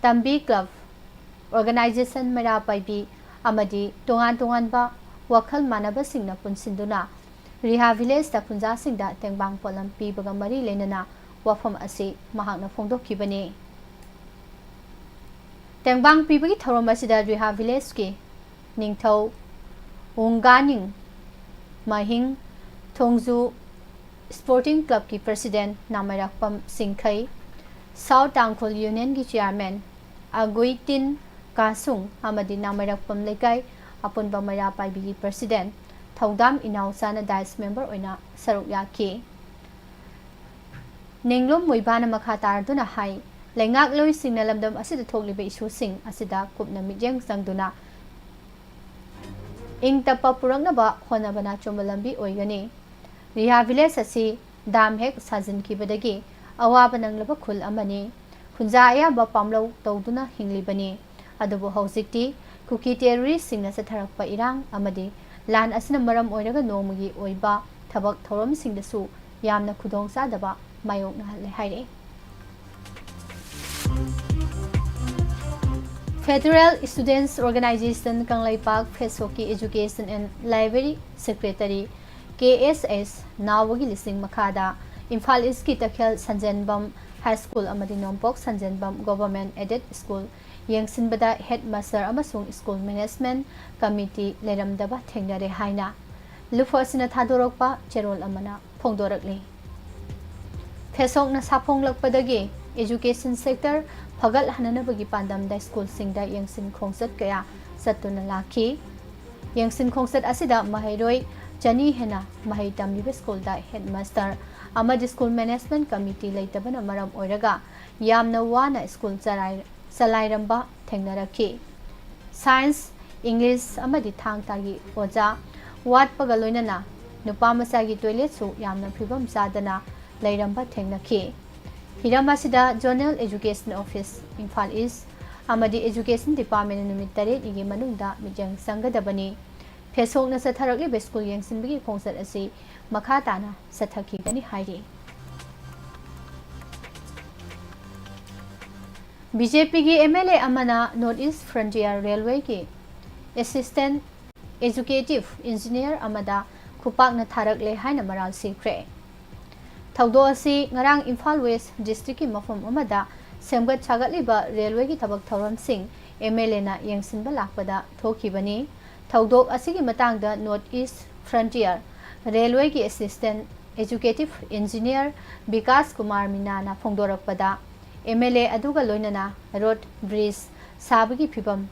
ꯇꯝꯕꯤ ꯀ꯭ꯂꯕ, ꯑꯣꯔꯒꯅꯥꯏꯖꯦꯁꯟ ꯃꯩꯔꯥ ꯄꯥꯏꯕꯤ ꯑꯃꯗꯤ ꯇꯣꯉꯥꯟ ꯇꯣꯉꯥꯟꯕ ꯋꯥꯈꯜ ꯃꯥꯟꯅꯕꯁꯤꯡꯅ ꯄꯨꯟꯁꯤꯟꯗꯨꯅ ꯔꯤꯍꯥ ꯚꯤꯂꯦꯖꯇ ꯈꯨꯟꯖꯥꯁꯤꯡꯗ ꯇꯦꯡꯕꯥꯡ ꯄꯣꯠꯂꯝ ꯄꯤꯕꯒ ꯃꯔꯤ ꯂꯩꯅꯅ ꯋꯥꯐꯝ ꯑꯁꯤ ꯃꯍꯥꯛꯅ ꯐꯣꯡꯗꯣꯛꯈꯤꯕꯅꯤ꯫ ꯇꯦꯡꯕꯥꯡ ꯄꯤꯕꯒꯤ ꯊꯧꯔꯝ ꯑꯁꯤꯗ ꯔꯤꯍꯥ ꯚꯤꯂꯦꯖꯀꯤ ꯅꯤꯡꯊꯧ ꯎꯪꯒꯥꯅꯤꯡ ꯃꯍꯤꯡ, ꯊꯣꯡꯖꯨ ꯁ꯭ꯄꯣꯔꯇꯤꯡ ꯀ꯭ꯂꯕꯀꯤ ꯄ꯭ꯔꯁꯤꯗꯦꯟ ꯅꯥꯃꯩꯔꯥꯛꯄꯝ ꯁꯤꯡꯈꯩ, ꯁꯥꯎꯠ ꯇꯥꯡꯈꯨꯜ ꯌꯨꯅꯤꯌꯟꯒꯤ ꯆꯤꯌꯥꯔꯃꯦꯟ ꯑꯒꯨꯏꯇꯤꯟ ꯀꯥꯁꯨꯡ ꯑꯃꯗꯤ ꯅꯥꯃꯩꯔꯥꯛꯄꯝ ꯂꯩꯀꯥꯏ ꯑꯄꯨꯟꯕ ꯃꯩꯔꯥ ꯄꯥꯏꯕꯤꯒꯤ ꯄ꯭ꯔꯁꯤꯗꯦꯟ ꯊꯧꯗꯥꯝ ꯏꯅꯥꯎꯆꯥꯅ ꯗꯥꯏꯁ ꯃꯦꯝꯕꯔ ꯑꯣꯏꯅ ꯁꯔꯨꯛ ꯌꯥꯈꯤ꯫ ꯅꯤꯡꯂꯨꯝ ꯃꯣꯏꯕꯥꯅ ꯃꯈꯥ ꯇꯥꯔꯗꯨꯅ ꯍꯥꯏ, ꯂꯩꯉꯥꯛꯂꯣꯏꯁꯤꯡꯅ ꯂꯝꯗꯝ ꯑꯁꯤꯗ ꯊꯣꯛꯂꯤꯕ ꯏꯁꯨꯁꯤꯡ ꯑꯁꯤꯗ ꯀꯨꯞꯅ ꯃꯤꯠꯌꯦꯡ ꯆꯪꯗꯨꯅ ꯏꯪ ꯇꯞꯄ ꯄꯨꯔꯛꯅꯕ ꯍꯣꯠꯅꯕꯅ ꯑꯆꯨꯝꯕ ꯂꯝꯕꯤ ꯑꯣꯏꯒꯅꯤ꯫ ꯔꯤꯍꯥ ꯚꯤꯂꯦꯖ ꯑꯁꯤ ꯗꯥꯝ ꯍꯦꯛ ꯁꯥꯖꯤꯟꯈꯤꯕꯗꯒꯤ ꯑꯋꯥꯕ ꯅꯪꯂꯕ ꯈꯨꯜ ꯑꯃꯅꯤ꯫ ꯈꯨꯟꯖꯥ ꯑꯌꯥꯝꯕ ꯄꯥꯝꯂꯧ ꯇꯧꯗꯨꯅ ꯍꯤꯡꯂꯤꯕꯅꯤ꯫ ꯑꯗꯨꯕꯨ ꯍꯧꯖꯤꯛꯇꯤ ꯀꯨꯀꯤ ꯇꯦꯔꯣꯔꯤꯁꯁꯤꯡꯅ ꯆꯠꯊꯔꯛꯄ ꯏꯔꯥꯡ ꯑꯃꯗꯤ ꯂꯥꯟ ꯑꯁꯤꯅ ꯃꯔꯝ ꯑꯣꯏꯔꯒ ꯅꯣꯡꯃꯒꯤ ꯑꯣꯏꯕ ꯊꯕꯛ ꯊꯧꯔꯝꯁꯤꯡꯗꯁꯨ ꯌꯥꯝꯅ ꯈꯨꯗꯣꯡꯆꯥꯗꯕ ꯃꯥꯌꯣꯛꯅꯍꯜꯂꯦ ꯍꯥꯏꯔꯛꯏ꯫ Federal Students Organization Kangleipak ꯐꯦꯁꯣꯛꯀꯤ Education and Library Secretary K S S ꯅꯥꯎꯕꯒꯤ ꯂꯤꯁꯤꯡ ꯃꯈꯥꯗ ꯏꯝꯐꯥꯜ ꯏꯁꯀꯤ ꯇꯈꯦꯜ ꯁꯟꯖꯦꯟꯕꯝ ꯍꯥꯏ ꯁ꯭ꯀꯨꯜ ꯑꯃꯗꯤ ꯅꯣꯡꯄꯣꯛ ꯁꯟꯖꯦꯟꯕꯝ Government Aided School ꯌꯦꯡꯁꯤꯟꯕꯗ headmaster ꯑꯃꯁꯨꯡ school management committee ꯂꯩꯔꯝꯗꯕ ꯊꯦꯡꯅꯔꯦ ꯍꯥꯏꯅ ꯂꯨꯐꯣ ꯑꯁꯤꯅ ꯊꯥꯗꯣꯔꯛꯄ ꯆꯦꯔꯣꯜ ꯑꯃꯅ ꯐꯣꯡꯗꯣꯔꯛꯂꯤ꯫ ꯐꯦꯁꯣꯛꯅ ꯁꯥꯐꯣꯡꯂꯛꯄꯗꯒꯤ education sector ꯐꯒꯠꯍꯟꯅꯅꯕꯒꯤ ꯄꯥꯟꯗꯝꯗ ꯁ꯭ꯀꯨꯜꯁꯤꯡꯗ ꯌꯦꯡꯁꯤꯟ ꯈꯣꯡꯆꯠ ꯀꯌꯥ ꯆꯠꯇꯨꯅ ꯂꯥꯛꯈꯤ꯫ ꯌꯦꯡꯁꯤꯟ ꯈꯣꯡꯆꯠ ꯑꯁꯤꯗ ꯃꯍꯩꯔꯣꯏ ꯆꯅꯤ ꯍꯦꯟꯅ ꯃꯍꯩ ꯇꯝꯂꯤꯕ ꯁ꯭ꯀꯨꯜꯗ headmaster ꯑꯃꯗꯤ school management committee ꯂꯩꯇꯕꯅ ꯃꯔꯝ ꯑꯣꯏꯔꯒ ꯌꯥꯝꯅ ꯋꯥꯅ ꯁ꯭ꯀꯨꯜ ꯆꯂꯥꯏ-, ꯆꯂꯥꯏꯔꯝꯕ ꯊꯦꯡꯅꯔꯛꯈꯤ꯫ Science, English ꯑꯃꯗꯤ ꯊꯥꯡ ꯇꯥꯒꯤ ꯑꯣꯖꯥ ꯋꯥꯠꯄꯒ ꯂꯣꯏꯅꯅ ꯅꯨꯄꯥ ꯃꯆꯥꯒꯤ toiletꯁꯨ ꯌꯥꯝꯅ ꯐꯤꯕꯝ ꯆꯥꯗꯅ ꯂꯩꯔꯝꯕ ꯊꯦꯡꯅꯈꯤ꯫ ꯍꯤꯔꯝ ꯑꯁꯤꯗ Zonal Education Office, ꯏꯝꯐꯥꯜ ꯏꯁ ꯑꯃꯗꯤ Education Departmentꯅ ꯅꯨꯃꯤꯠ ꯇꯔꯦꯠꯅꯤꯒꯤ ꯃꯅꯨꯡꯗ ꯃꯤꯠꯌꯦꯡ ꯆꯪꯒꯗꯕꯅꯤ꯫ ꯐꯦꯁꯣꯛꯅ ꯆꯠꯊꯔꯛꯂꯤꯕ ꯁ꯭ꯀꯨꯜ ꯌꯦꯡꯁꯤꯟꯕꯒꯤ ꯈꯣꯡꯆꯠ ꯑꯁꯤ ꯃꯈꯥ ꯇꯥꯅ ꯆꯠꯊꯈꯤꯒꯅꯤ ꯍꯥꯏꯔꯤ꯫ ꯕꯤ ꯖꯦ ꯄꯤꯒꯤ ꯑꯦꯝ ꯑꯦꯜ ꯑꯦ ꯑꯃꯅ North East Frontier Railwayꯒꯤ Assistant Executive Engineer ꯑꯃꯗ ꯈꯨꯄꯥꯛꯅ ꯊꯥꯔꯛꯂꯦ ꯍꯥꯏꯅ ꯃꯔꯥꯜ ꯁꯤꯈ꯭ꯔꯦ꯫ ꯊꯧꯗꯣꯛ ꯑꯁꯤ ꯉꯔꯥꯡ ꯏꯝꯐꯥꯜ West Districtꯀꯤ ꯃꯐꯝ ꯑꯃꯗ ꯁꯦꯝꯒꯠ ꯁꯥꯒꯠꯂꯤꯕ railwayꯒꯤ ꯊꯕꯛ ꯊꯧꯔꯝꯁꯤꯡ ꯑꯦꯝ ꯑꯦꯜ ꯑꯦꯅ ꯌꯦꯡꯁꯤꯟꯕ ꯂꯥꯛꯄꯗ ꯊꯣꯛꯈꯤꯕꯅꯤ꯫ ꯊꯧꯗꯣꯛ ꯑꯁꯤꯒꯤ ꯃꯇꯥꯡꯗ North East Frontier Railwayꯒꯤ Assistant Executive Engineer Bikash Kumar ꯃꯤꯅꯥꯅ ꯐꯣꯡꯗꯣꯔꯛꯄꯗ, ꯑꯦꯝ ꯑꯦꯜ ꯑꯦ ꯑꯗꯨꯒ ꯂꯣꯏꯅꯅ road bridge ꯁꯥꯕꯒꯤ ꯐꯤꯕꯝ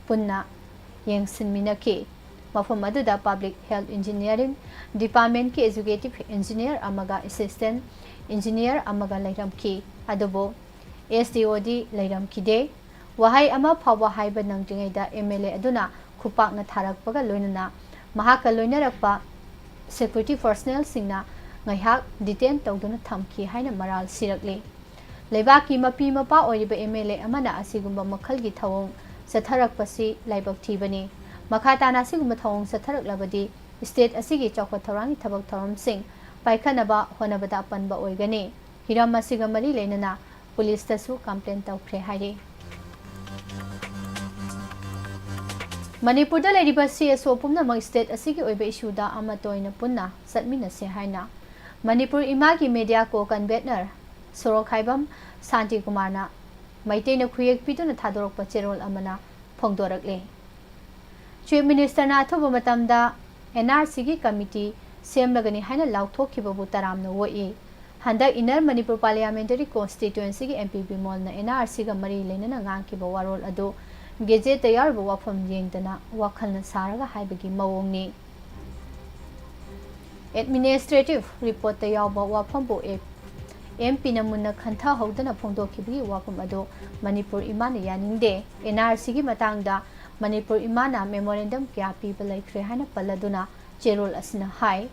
ꯄꯨꯟꯅ ꯌꯦꯡꯁꯤꯟꯃꯤꯟꯅꯈꯤ꯫ ꯃꯐꯝ ꯑꯗꯨꯗ Public Health Engineering Departmentꯀꯤ Executive Engineer ꯑꯃꯒ Assistant Engineer ꯑꯃꯒ ꯂꯩꯔꯝꯈꯤ, ꯑꯗꯨꯕꯨ S D O ꯗꯤ ꯂꯩꯔꯝꯈꯤꯗꯦ꯫ ꯋꯥꯍꯩ ꯑꯃ ꯐꯥꯎꯕ ꯍꯥꯏꯕ ꯅꯪꯗ꯭ꯔꯤꯉꯩꯗ ꯑꯦꯝ ꯑꯦꯜ ꯑꯦ ꯑꯗꯨꯅ ꯈꯨꯄꯥꯛꯅ ꯊꯥꯔꯛꯄꯒ ꯂꯣꯏꯅꯅ ꯃꯍꯥꯛꯀ ꯂꯣꯏꯅꯔꯛꯄ security personnelꯁꯤꯡꯅ ꯉꯥꯏꯍꯥꯛ detain ꯇꯧꯗꯨꯅ ꯊꯝꯈꯤ ꯍꯥꯏꯅ ꯃꯔꯥꯜ ꯁꯤꯔꯛꯂꯤ꯫ ꯂꯩꯕꯥꯛꯀꯤ ꯃꯄꯤ ꯃꯄꯥ ꯑꯣꯏꯔꯤꯕ ꯑꯦꯝ ꯑꯦꯜ ꯑꯦ ꯑꯃꯅ ꯑꯁꯤꯒꯨꯝꯕ ꯃꯈꯜꯒꯤ ꯊꯧꯑꯣꯡ ꯆꯠꯊꯔꯛꯄꯁꯤ ꯂꯥꯏꯕꯛ ꯊꯤꯕꯅꯤ꯫ ꯃꯈꯥ ꯇꯥꯅ ꯑꯁꯤꯒꯨꯝꯕ ꯊꯧꯑꯣꯡ ꯆꯠꯊꯔꯛꯂꯕꯗꯤ state ꯑꯁꯤꯒꯤ ꯆꯥꯎꯈꯠ ꯊꯧꯔꯥꯡꯒꯤ ꯊꯕꯛ ꯊꯧꯔꯝꯁꯤꯡ ꯄꯥꯏꯈꯠꯅꯕ ꯍꯣꯠꯅꯕꯗ ꯑꯄꯟꯕ ꯑꯣꯏꯒꯅꯤ꯫ ꯍꯤꯔꯝ ꯑꯁꯤꯒ ꯃꯔꯤ ꯂꯩꯅꯅ ꯄꯨꯂꯤꯁꯇꯁꯨ complain ꯇꯧꯈ꯭ꯔꯦ ꯍꯥꯏꯔꯤ꯫ ꯃꯅꯤꯄꯨꯔꯗ ꯂꯩꯔꯤꯕ ꯁꯤ ꯑꯦꯁ ꯑꯣ ꯄꯨꯝꯅꯃꯛ ꯁ꯭ꯇꯦꯠ ꯑꯁꯤꯒꯤ ꯑꯣꯏꯕ ꯏꯁꯨꯗ ꯑꯃꯠꯇ ꯑꯣꯏꯅ ꯄꯨꯟꯅ ꯆꯠꯃꯤꯟꯅꯁꯦ ꯍꯥꯏꯅ ꯃꯅꯤꯄꯨꯔ ꯏꯃꯥꯒꯤ ꯃꯦꯗꯤꯌꯥ ꯀꯣ ꯀꯟꯚꯦꯅꯔ ꯁꯣꯔꯣꯛꯈꯥꯏꯕꯝ ꯁꯥꯟꯇꯤꯀꯨꯃꯥꯔꯅ ꯃꯩꯇꯩꯅ ꯈꯨꯌꯦꯛ ꯄꯤꯗꯨꯅ ꯊꯥꯗꯣꯔꯛꯄ ꯆꯦꯔꯣꯜ ꯑꯃꯅ ꯐꯣꯡꯗꯣꯔꯛꯂꯦ꯫ ꯆꯤꯐ ꯃꯤꯅꯤꯁꯇꯔꯅ ꯑꯊꯨꯕ ꯃꯇꯝꯗ ꯑꯦꯟ ꯑꯥꯔ ꯁꯤꯒꯤ ꯀꯃꯤꯇꯤ ꯁꯦꯝꯂꯒꯅꯤ ꯍꯥꯏꯅ ꯂꯥꯎꯊꯣꯛꯈꯤꯕꯕꯨ ꯇꯔꯥꯝꯅ ꯑꯣꯛꯏ꯫ ꯍꯟꯗꯛ ꯏꯟꯅꯔ ꯃꯅꯤꯄꯨꯔ ꯄꯥꯔꯂꯤꯌꯥꯃꯦꯟꯇꯔꯤ ꯀꯣꯟꯁꯇꯤꯇ꯭ꯋꯦꯟꯁꯤꯒꯤ ꯑꯦꯝ ꯄꯤ ꯕꯤꯃꯣꯜꯅ ꯑꯦꯟ ꯑꯥꯔ ꯁꯤꯒ ꯃꯔꯤ ꯂꯩꯅꯅ ꯉꯥꯡꯈꯤꯕ ꯋꯥꯔꯣꯜ ꯑꯗꯨ ꯒꯦꯖꯦꯠꯇ ꯌꯥꯎꯔꯤꯕ ꯋꯥꯐꯝ ꯌꯦꯡꯗꯅ ꯋꯥꯈꯜꯅ ꯁꯥꯔꯒ ꯍꯥꯏꯕꯒꯤ ꯃꯑꯣꯡꯅꯤ꯫ ꯑꯦꯗꯃꯤꯅꯤꯁꯇ꯭ꯔꯦꯇꯤꯚ ꯔꯤꯄꯣꯔꯠꯇ ꯌꯥꯎꯕ ꯋꯥꯐꯝꯕꯨ ꯑꯦ-, ꯑꯦꯝ ꯄꯤꯅ ꯃꯨꯟꯅ ꯈꯟꯊꯍꯧꯗꯅ ꯐꯣꯡꯗꯣꯛꯈꯤꯕꯒꯤ ꯋꯥꯐꯝ ꯑꯗꯨ ꯃꯅꯤꯄꯨꯔ ꯏꯃꯥꯅ ꯌꯥꯅꯤꯡꯗꯦ꯫ ꯑꯦꯟ ꯑꯥꯔ ꯁꯤꯒꯤ ꯃꯇꯥꯡꯗ ꯃꯅꯤꯄꯨꯔ ꯏꯃꯥꯅ ꯃꯦꯃꯣꯔꯦꯟꯗꯝ ꯀꯌꯥ ꯄꯤꯕ ꯂꯩꯈ꯭ꯔꯦ ꯍꯥꯏꯅ ꯄꯜꯂꯗꯨꯅ ꯆꯦꯔꯣꯜ ꯑꯁꯤꯅ ꯍꯥꯏ꯫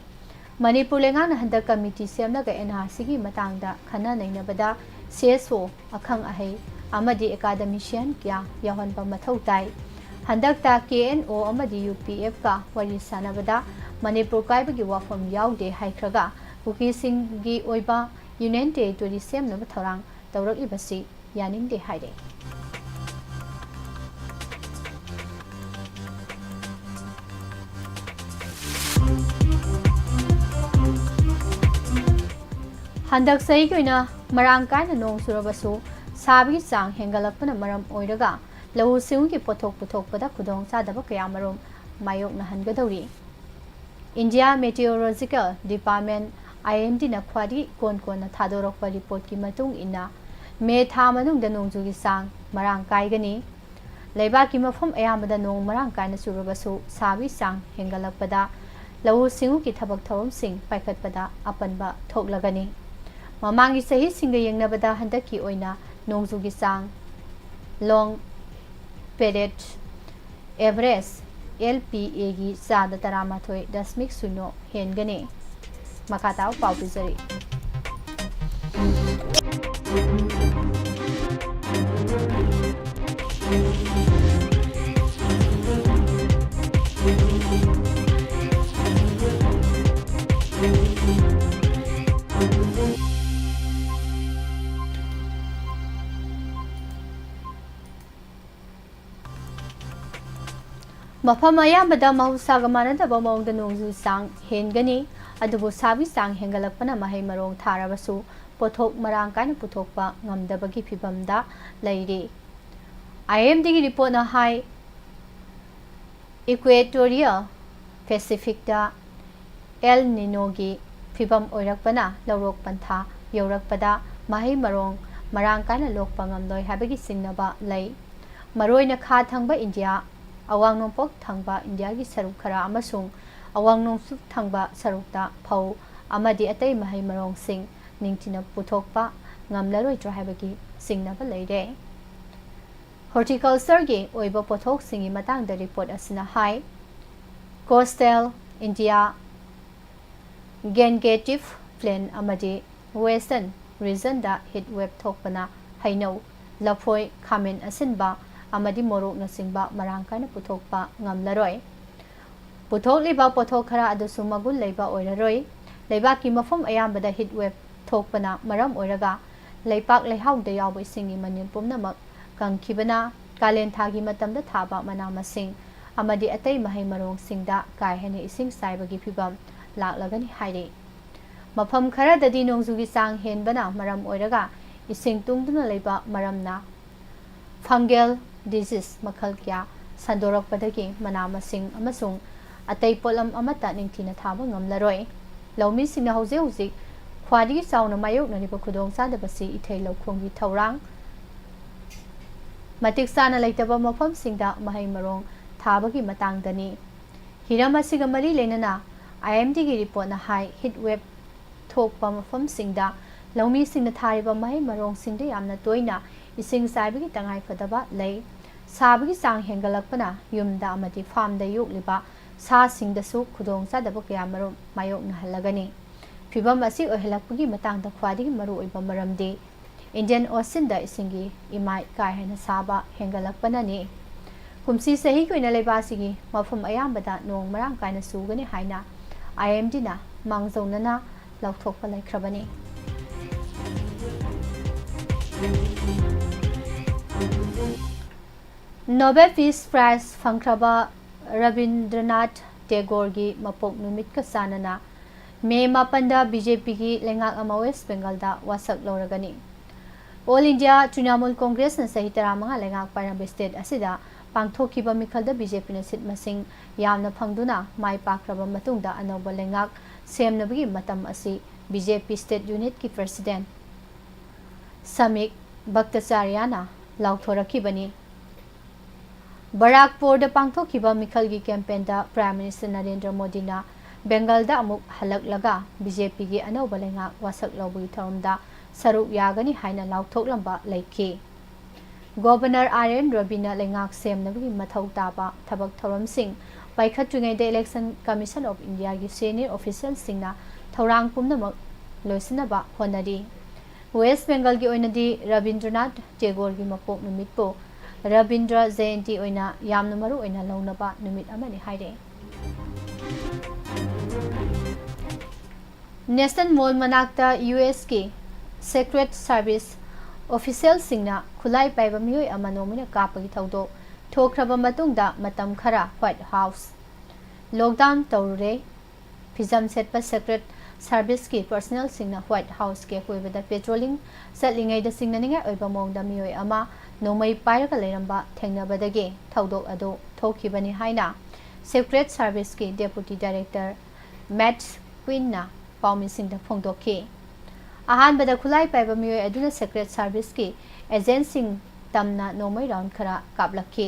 ꯃꯅꯤꯄꯨꯔ ꯂꯩꯉꯥꯛꯅ ꯍꯟꯗꯛ ꯀꯃꯤꯇꯤ ꯁꯦꯝꯂꯒ ꯑꯦꯟ ꯑꯥꯔ ꯁꯤꯒꯤ ꯃꯇꯥꯡꯗ ꯈꯟꯅ ꯅꯩꯅꯕꯗ ꯁꯤ ꯑꯦꯁ ꯑꯣ, ꯑꯈꯪ ꯑꯍꯩ ꯑꯃꯗꯤ ꯑꯦꯀꯥꯗꯃꯤꯁꯤꯌꯟ ꯀꯌꯥ ꯌꯥꯎꯍꯟꯕ ꯃꯊꯧ ꯇꯥꯏ꯫ ꯍꯟꯗꯛꯇ ꯀꯦ ꯑꯦꯟ ꯑꯣ ꯑꯃꯗꯤ ꯌꯨ ꯄꯤ ꯑꯦꯐꯀ ꯋꯥꯔꯤ ꯁꯥꯟꯅꯕꯗ ꯃꯅꯤꯄꯨꯔ ꯀꯥꯏꯕꯒꯤ ꯋꯥꯐꯝ ꯌꯥꯎꯗꯦ ꯍꯥꯏꯈ꯭ꯔꯒ ꯀꯨꯀꯤꯁꯤꯡꯒꯤ ꯑꯣꯏꯕ ꯌꯨꯅꯤꯌꯟ ꯇꯦꯔꯤꯇꯣꯔꯤ ꯁꯦꯝꯅꯕ ꯊꯧꯔꯥꯡ ꯇꯧꯔꯛꯂꯤꯕꯁꯤ ꯌꯥꯅꯤꯡꯗꯦ ꯍꯥꯏꯔꯦ꯫ ꯍꯟꯗꯛ ꯆꯍꯤꯒꯤ ꯑꯣꯏꯅ ꯃꯔꯥꯡ ꯀꯥꯏꯅ ꯅꯣꯡ ꯆꯨꯔꯕꯁꯨ ꯁꯥꯕꯒꯤ ꯆꯥꯡ ꯍꯦꯟꯒꯠꯂꯛꯄꯅ ꯃꯔꯝ ꯑꯣꯏꯔꯒ ꯂꯧꯎ ꯁꯤꯡꯎꯒꯤ ꯄꯣꯠꯊꯣꯛ ꯄꯨꯊꯣꯛꯄꯗ ꯈꯨꯗꯣꯡꯆꯥꯗꯕ ꯀꯌꯥꯃꯔꯨꯝ ꯃꯥꯌꯣꯛꯅꯍꯟꯒꯗꯧꯔꯤ꯫ ꯏꯟꯗꯤꯌꯥ ꯃꯦꯇꯤꯑꯣꯔꯣꯂꯣꯖꯤꯀꯦꯜ ꯗꯤꯄꯥꯔꯠꯃꯦꯟ, ꯑꯥꯏ ꯑꯦꯝ ꯗꯤꯅ ꯈ꯭ꯋꯥꯏꯗꯒꯤ ꯏꯀꯣꯟ ꯀꯣꯟꯅ ꯊꯥꯗꯣꯔꯛꯄ ꯔꯤꯄꯣꯔꯠꯀꯤ ꯃꯇꯨꯡ ꯏꯟꯅ, ꯃꯦ ꯊꯥ ꯃꯅꯨꯡꯗ ꯅꯣꯡꯖꯨꯒꯤ ꯆꯥꯡ ꯃꯔꯥꯡ ꯀꯥꯏꯒꯅꯤ꯫ ꯂꯩꯕꯥꯛꯀꯤ ꯃꯐꯝ ꯑꯌꯥꯝꯕꯗ ꯅꯣꯡ ꯃꯔꯥꯡ ꯀꯥꯏꯅ ꯆꯨꯔꯕꯁꯨ, ꯁꯥꯕꯒꯤ ꯆꯥꯡ ꯍꯦꯟꯒꯠꯂꯛꯄꯗ ꯂꯧꯎ ꯁꯤꯡꯎꯒꯤ ꯊꯕꯛ ꯊꯧꯔꯝꯁꯤꯡ ꯄꯥꯏꯈꯠꯄꯗ ꯑꯄꯟꯕ ꯊꯣꯛꯂꯒꯅꯤ꯫ ꯃꯃꯥꯡꯒꯤ ꯆꯍꯤꯁꯤꯡꯒ ꯌꯦꯡꯅꯕꯗ ꯍꯟꯗꯛꯀꯤ ꯑꯣꯏꯅ ꯅꯣꯡꯖꯨꯒꯤ ꯆꯥꯡ ꯂꯣꯡ ꯄꯦꯔꯦꯠ ꯑꯦꯚꯔꯦꯖ, ꯑꯦꯜ ꯄꯤ ꯑꯦꯒꯤ ꯆꯥꯗ ꯇꯔꯥꯃꯥꯊꯣꯏ ꯗꯁꯃꯤꯛ ꯁꯤꯅꯣ ꯍꯦꯟꯒꯅꯤ꯫ ꯃꯈꯥ ꯇꯥꯕ ꯄꯥꯎ ꯄꯤꯖꯔꯤ꯫ ꯃꯐꯝ ꯑꯌꯥꯝꯕꯗ ꯃꯍꯧꯁꯥꯒ ꯃꯥꯟꯅꯗꯕ ꯃꯑꯣꯡꯗ ꯅꯣꯡꯖꯨ ꯆꯥꯡ ꯍꯦꯟꯒꯅꯤ, ꯑꯗꯨꯕꯨ ꯁꯥꯕꯒꯤ ꯆꯥꯡ ꯍꯦꯟꯒꯠꯂꯛꯄꯅ ꯃꯍꯩ ꯃꯔꯣꯡ ꯊꯥꯔꯕꯁꯨ ꯄꯣꯠꯊꯣꯛ ꯃꯔꯥꯡ ꯀꯥꯏꯅ ꯄꯨꯊꯣꯛꯄ ꯉꯝꯗꯕꯒꯤ ꯐꯤꯕꯝꯗ ꯂꯩꯔꯤ꯫ ꯑꯥꯏ ꯑꯦꯝ ꯗꯤꯒꯤ ꯔꯤꯄꯣꯔꯠꯅ ꯍꯥꯏ, ꯏꯀ꯭ꯋꯦꯇꯣꯔꯤꯌꯦꯜ ꯄꯦꯁꯤꯐꯤꯛꯇ ꯑꯦꯜ ꯅꯤꯅꯣꯒꯤ ꯐꯤꯕꯝ ꯑꯣꯏꯔꯛꯄꯅ ꯂꯧꯔꯣꯛ ꯄꯟꯊꯥ ꯌꯧꯔꯛꯄꯗ ꯃꯍꯩ ꯃꯔꯣꯡ ꯃꯔꯥꯡ ꯀꯥꯏꯅ ꯂꯣꯛꯄ ꯉꯝꯂꯣꯏ ꯍꯥꯏꯕꯒꯤ ꯆꯤꯡꯅꯕ ꯂꯩ꯫ ꯃꯔꯨꯑꯣꯏꯅ ꯈꯥ ꯊꯪꯕ ꯏꯟꯗꯤꯌꯥ, ꯑꯋꯥꯡ ꯅꯣꯡꯄꯣꯛ ꯊꯪꯕ ꯏꯟꯗꯤꯌꯥꯒꯤ ꯁꯔꯨꯛ ꯈꯔ ꯑꯃꯁꯨꯡ ꯑꯋꯥꯡ ꯅꯣꯡꯆꯨꯞ ꯊꯪꯕ ꯁꯔꯨꯛꯇ ꯐꯧ ꯑꯃꯗꯤ ꯑꯇꯩ ꯃꯍꯩ ꯃꯔꯣꯡꯁꯤꯡ ꯅꯤꯡꯊꯤꯅ ꯄꯨꯊꯣꯛꯄ ꯉꯝꯂꯔꯣꯏꯗ꯭ꯔꯥ ꯍꯥꯏꯕꯒꯤ ꯆꯤꯡꯅꯕ ꯂꯩꯔꯦ꯫ ꯍꯣꯔꯇꯤꯀꯜꯆꯔꯒꯤ ꯑꯣꯏꯕ ꯄꯣꯠꯊꯣꯛꯁꯤꯡꯒꯤ ꯃꯇꯥꯡꯗ ꯔꯤꯄꯣꯔꯠ ꯑꯁꯤꯅ ꯍꯥꯏ, ꯀꯣꯁꯇꯦꯜ ꯏꯟꯗꯤꯌꯥ, ꯒꯦꯟꯒꯦꯇꯤꯚ ꯄ꯭ꯂꯦꯟ ꯑꯃꯗꯤ ꯋꯦꯁꯇꯔꯟ ꯔꯤꯖꯟꯗ ꯍꯤꯠ ꯋꯦꯞ ꯊꯣꯛꯄꯅ ꯍꯩꯅꯧ, ꯂꯐꯣꯏ, ꯈꯥꯃꯦꯟ ꯑꯁꯤꯟꯕ ꯑꯃꯗꯤ ꯃꯣꯔꯣꯛꯅꯆꯤꯡꯕ ꯃꯔꯥꯡ ꯀꯥꯏꯅ ꯄꯨꯊꯣꯛꯄ ꯉꯝꯂꯔꯣꯏ꯫ ꯄꯨꯊꯣꯛꯂꯤꯕ ꯄꯣꯠꯊꯣꯛ ꯈꯔ ꯑꯗꯨꯁꯨ ꯃꯒꯨꯟ ꯂꯩꯕ ꯑꯣꯏꯔꯔꯣꯏ꯫ ꯂꯩꯕꯥꯛꯀꯤ ꯃꯐꯝ ꯑꯌꯥꯝꯕꯗ ꯍꯤꯠ ꯋꯦꯞ ꯊꯣꯛꯄꯅ ꯃꯔꯝ ꯑꯣꯏꯔꯒ ꯂꯩꯄꯥꯛ ꯂꯩꯍꯥꯎꯗ ꯌꯥꯎꯕ ꯏꯁꯤꯡꯒꯤ ꯃꯅꯤꯜ ꯄꯨꯝꯅꯃꯛ ꯀꯪꯈꯤꯕꯅ ꯀꯥꯂꯦꯟ ꯊꯥꯒꯤ ꯃꯇꯝꯗ ꯊꯥꯕ ꯃꯅꯥ ꯃꯁꯤꯡ ꯑꯃꯗꯤ ꯑꯇꯩ ꯃꯍꯩ ꯃꯔꯣꯡꯁꯤꯡꯗ ꯀꯥ ꯍꯦꯟꯅ ꯏꯁꯤꯡ ꯆꯥꯏꯕꯒꯤ ꯐꯤꯚꯝ ꯂꯥꯛꯂꯒꯅꯤ ꯍꯥꯏꯔꯤ꯫ ꯃꯐꯝ ꯈꯔꯗꯗꯤ ꯅꯣꯡꯖꯨꯒꯤ ꯆꯥꯡ ꯍꯦꯟꯕꯅ ꯃꯔꯝ ꯑꯣꯏꯔꯒ ꯏꯁꯤꯡ ꯇꯨꯡꯗꯨꯅ ꯂꯩꯕ ꯃꯔꯝꯅ ꯐꯪꯒꯦꯜ ꯗꯤꯖꯤꯖ ꯃꯈꯜ ꯀꯌꯥ ꯁꯟꯗꯣꯔꯛꯄꯗꯒꯤ ꯃꯅꯥ ꯃꯁꯤꯡ ꯑꯃꯁꯨꯡ ꯑꯇꯩ ꯄꯣꯠꯂꯝ ꯑꯃꯠꯇ ꯅꯤꯡꯊꯤꯅ ꯊꯥꯕ ꯉꯝꯂꯔꯣꯏ꯫ ꯂꯧꯃꯤꯁꯤꯡꯅ ꯍꯧꯖꯤꯛ ꯍꯧꯖꯤꯛ ꯈ꯭ꯋꯥꯏꯗꯒꯤ ꯆꯥꯎꯅ ꯃꯥꯌꯣꯛꯅꯔꯤꯕ ꯈꯨꯗꯣꯡꯆꯥꯗꯕꯁꯤ ꯏꯊꯩ ꯂꯧꯈꯣꯡꯒꯤ ꯊꯧꯔꯥꯡ ꯃꯇꯤꯛ ꯆꯥꯅ ꯂꯩꯇꯕ ꯃꯐꯝꯁꯤꯡꯗ ꯃꯍꯩ ꯃꯔꯣꯡ ꯊꯥꯕꯒꯤ ꯃꯇꯥꯡꯗꯅꯤ꯫ ꯍꯤꯔꯝ ꯑꯁꯤꯒ ꯃꯔꯤ ꯂꯩꯅꯅ ꯑꯥꯏ ꯑꯦꯝ ꯗꯤꯒꯤ ꯔꯤꯄꯣꯔꯠꯅ ꯍꯥꯏ, ꯍꯤꯠ ꯋꯦꯞ ꯊꯣꯛꯄ ꯃꯐꯝꯁꯤꯡꯗ ꯂꯧꯃꯤꯁꯤꯡꯅ ꯊꯥꯔꯤꯕ ꯃꯍꯩ ꯃꯔꯣꯡꯁꯤꯡꯗ ꯌꯥꯝꯅ ꯇꯣꯏꯅ ꯏꯁꯤꯡ ꯆꯥꯏꯕꯒꯤ ꯇꯉꯥꯏꯐꯗꯕ ꯂꯩ꯫ ꯁꯥꯕꯒꯤ ꯆꯥꯡ ꯍꯦꯟꯒꯠꯂꯛꯄꯅ ꯌꯨꯝꯗ ꯑꯃꯗꯤ ꯐꯥꯝꯗ ꯌꯣꯛꯂꯤꯕ ꯁꯥꯁꯤꯡꯗꯁꯨ ꯈꯨꯗꯣꯡꯆꯥꯗꯕ ꯀꯌꯥꯃꯔꯨꯝ ꯃꯥꯌꯣꯛꯅꯍꯜꯂꯒꯅꯤ꯫ ꯐꯤꯚꯝ ꯑꯁꯤ ꯑꯣꯏꯍꯜꯂꯛꯄꯒꯤ ꯃꯇꯥꯡꯗ ꯈ꯭ꯋꯥꯏꯗꯒꯤ ꯃꯔꯨꯑꯣꯏꯕ ꯃꯔꯝꯗꯤ ꯏꯟꯗꯤꯌꯟ ꯑꯣꯁꯤꯟꯗ ꯏꯁꯤꯡꯒꯤ ꯏꯃꯥꯏ ꯀꯥ ꯍꯦꯟꯅ ꯁꯥꯕ ꯍꯦꯟꯒꯠꯂꯛꯄꯅꯅꯤ꯫ ꯀꯨꯝꯁꯤ ꯆꯍꯤꯒꯤ ꯑꯣꯏꯅ ꯂꯩꯕꯥꯛ ꯑꯁꯤꯒꯤ ꯃꯐꯝ ꯑꯌꯥꯝꯕꯗ ꯅꯣꯡ ꯃꯔꯥꯡ ꯀꯥꯏꯅ ꯆꯨꯒꯅꯤ ꯍꯥꯏꯅ ꯑꯥꯏ ꯑꯦꯝ ꯗꯤꯅ ꯃꯥꯡꯖꯧꯅꯅ ꯂꯥꯎꯊꯣꯛꯄ ꯂꯩꯈ꯭ꯔꯕꯅꯤ꯫ ꯅꯣꯕꯦꯜ ꯄꯤꯁ ꯄ꯭ꯔꯥꯏꯖ ꯐꯪꯈ꯭ꯔꯕ ꯔꯕꯤꯟꯗ꯭ꯔꯅꯥꯊ ꯇꯦꯒꯣꯔꯒꯤ ꯃꯄꯣꯛ ꯅꯨꯃꯤꯠꯀ ꯆꯥꯟꯅꯅ ꯃꯦ ꯃꯥꯄꯟꯗ ꯕꯤ ꯖꯦ ꯄꯤꯒꯤ ꯂꯩꯉꯥꯛ ꯑꯃ ꯋꯦꯁ ꯕꯦꯡꯒꯜꯗ ꯋꯥꯁꯛ ꯂꯧꯔꯒꯅꯤ꯫ ꯑꯣꯜ ꯏꯟꯗꯤꯌꯥ ꯇ꯭ꯔꯤꯅꯥꯃꯨꯜ ꯀꯣꯡꯒ꯭ꯔꯦꯁꯅ ꯆꯍꯤ ꯇꯔꯥꯃꯉꯥ ꯂꯩꯉꯥꯛ ꯄꯥꯏꯔꯝꯕ ꯁ꯭ꯇꯦꯠ ꯑꯁꯤꯗ ꯄꯥꯡꯊꯣꯛꯈꯤꯕ ꯃꯤꯈꯜꯗ ꯕꯤ ꯖꯦ ꯄꯤꯅ ꯁꯤꯠ ꯃꯁꯤꯡ ꯌꯥꯝꯅ ꯐꯪꯗꯨꯅ ꯃꯥꯏ ꯄꯥꯛꯈ꯭ꯔꯕ ꯃꯇꯨꯡꯗ ꯑꯅꯧꯕ ꯂꯩꯉꯥꯛ ꯁꯦꯝꯅꯕꯒꯤ ꯃꯇꯝ ꯑꯁꯤ ꯕꯤ ꯖꯦ ꯄꯤ ꯁ꯭ꯇꯦꯠ ꯌꯨꯅꯤꯠꯀꯤ ꯄ꯭ꯔꯁꯤꯗꯦꯟꯠ ꯁꯃꯤꯛ ꯚꯛꯇꯆꯥꯔꯌꯥꯅ ꯂꯥꯎꯊꯣꯔꯛꯈꯤꯕꯅꯤ꯫ ꯕꯔꯥꯛꯄꯨꯔꯗ ꯄꯥꯡꯊꯣꯛꯈꯤꯕ ꯃꯤꯈꯜꯒꯤ ꯀꯦꯝꯄꯦꯟꯗ ꯄ꯭ꯔꯥꯏꯝ ꯃꯤꯅꯤꯁꯇꯔ ꯅꯔꯦꯟꯗ꯭ꯔ ꯃꯣꯗꯤꯅ ꯕꯦꯡꯒꯜꯗ ꯑꯃꯨꯛ ꯍꯜꯂꯛꯂꯒ ꯕꯤ ꯖꯦ ꯄꯤꯒꯤ ꯑꯅꯧꯕ ꯂꯩꯉꯥꯛ ꯋꯥꯁꯛ ꯂꯧꯕꯒꯤ ꯊꯧꯔꯝꯗ ꯁꯔꯨꯛ ꯌꯥꯒꯅꯤ ꯍꯥꯏꯅ ꯂꯥꯎꯊꯣꯛꯂꯝꯕ ꯂꯩꯈꯤ꯫ ꯒꯣꯚꯔꯅꯔ ꯑꯥꯔ ꯑꯦꯟ ꯔꯕꯤꯅ ꯂꯩꯉꯥꯛ ꯁꯦꯝꯅꯕꯒꯤ ꯃꯊꯧ ꯇꯥꯕ ꯊꯕꯛ ꯊꯧꯔꯝꯁꯤꯡ ꯄꯥꯏꯈꯠꯇ꯭ꯔꯤꯉꯩꯗ ꯏꯂꯦꯛꯁꯟ ꯀꯃꯤꯁꯟ ꯑꯣꯐ ꯏꯟꯗꯤꯌꯥꯒꯤ ꯁꯦꯅꯤꯌꯔ ꯑꯣꯐꯤꯁꯤꯌꯦꯜꯁꯤꯡꯅ ꯊꯧꯔꯥꯡ ꯄꯨꯝꯅꯃꯛ ꯂꯣꯏꯁꯤꯟꯅꯕ ꯍꯣꯠꯅꯔꯤ꯫ ꯋꯦꯁ ꯕꯦꯡꯒꯜꯒꯤ ꯑꯣꯏꯅꯗꯤ ꯔꯕꯤꯟꯗ꯭ꯔꯅꯥꯊ ꯇꯦꯒꯣꯔꯒꯤ ꯃꯄꯣꯛ ꯅꯨꯃꯤꯠꯄꯨ ꯔꯕꯤꯟꯗ꯭ꯔ ꯖꯌꯟꯇꯤ ꯑꯣꯏꯅ ꯌꯥꯝꯅ ꯃꯔꯨ ꯑꯣꯏꯅ ꯂꯧꯅꯕ ꯅꯨꯃꯤꯠ ꯑꯃꯅꯤ ꯍꯥꯏꯔꯦ꯫ ꯅꯦꯁꯅꯦꯜ ꯃꯣꯜ ꯃꯅꯥꯛꯇ ꯌꯨ ꯑꯦꯁꯀꯤ ꯁꯦꯀ꯭ꯔꯦꯠ ꯁꯥꯔꯚꯤꯁ ꯑꯣꯐꯤꯁꯤꯌꯦꯜꯁꯤꯡꯅ ꯈꯨꯠꯂꯥꯏ ꯄꯥꯏꯕ ꯃꯤꯑꯣꯏ ꯑꯃ ꯅꯣꯡꯃꯩꯅ ꯀꯥꯞꯄꯒꯤ ꯊꯧꯗꯣꯛ ꯊꯣꯛꯈ꯭ꯔꯕ ꯃꯇꯨꯡꯗ ꯃꯇꯝ ꯈꯔ ꯋꯥꯏꯠ ꯍꯥꯎꯁ ꯂꯣꯛꯗꯥꯎꯟ ꯇꯧꯔꯨꯔꯦ꯫ ꯐꯤꯖꯝ ꯁꯦꯠꯄ ꯁꯦꯀ꯭ꯔꯦꯠ ꯁꯥꯔꯚꯤꯁꯀꯤ ꯄꯔꯁꯅꯦꯜꯁꯤꯡꯅ ꯋꯥꯏꯠ ꯍꯥꯎꯁꯀꯤ ꯑꯀꯣꯏꯕꯗ ꯄꯦꯇ꯭ꯔꯣꯂꯤꯡ ꯆꯠꯂꯤꯉꯩꯗ ꯆꯤꯡꯅꯅꯤꯡꯉꯥꯏ ꯑꯣꯏꯕ ꯃꯑꯣꯡꯗ ꯃꯤꯑꯣꯏ ꯑꯃ ꯅꯣꯡꯃꯩ ꯄꯥꯏꯔꯒ ꯂꯩꯔꯝꯕ ꯊꯦꯡꯅꯕꯗꯒꯤ ꯊꯧꯗꯣꯛ ꯑꯗꯨ ꯊꯣꯛꯈꯤꯕꯅꯤ ꯍꯥꯏꯅ ꯁꯦꯀ꯭ꯔꯦꯠ ꯁꯥꯔꯚꯤꯁꯀꯤ ꯗꯦꯄꯨꯇꯤ ꯗꯥꯏꯔꯦꯛꯇꯔ ꯃꯦꯠꯁ ꯀ꯭ꯋꯤꯟꯅ ꯄꯥꯎꯃꯤꯁꯤꯡꯗ ꯐꯣꯡꯗꯣꯛꯈꯤ꯫ ꯑꯍꯥꯟꯕꯗ ꯈꯨꯠꯂꯥꯏ ꯄꯥꯏꯕ ꯃꯤꯑꯣꯏ ꯑꯗꯨꯅ ꯁꯦꯀ꯭ꯔꯦꯠ ꯁꯥꯔꯚꯤꯁꯀꯤ ꯑꯦꯖꯦꯟꯠꯁꯤꯡ ꯇꯝꯅ ꯅꯣꯡꯃꯩ ꯔꯥꯎꯟ ꯈꯔ ꯀꯥꯞꯂꯛꯈꯤ꯫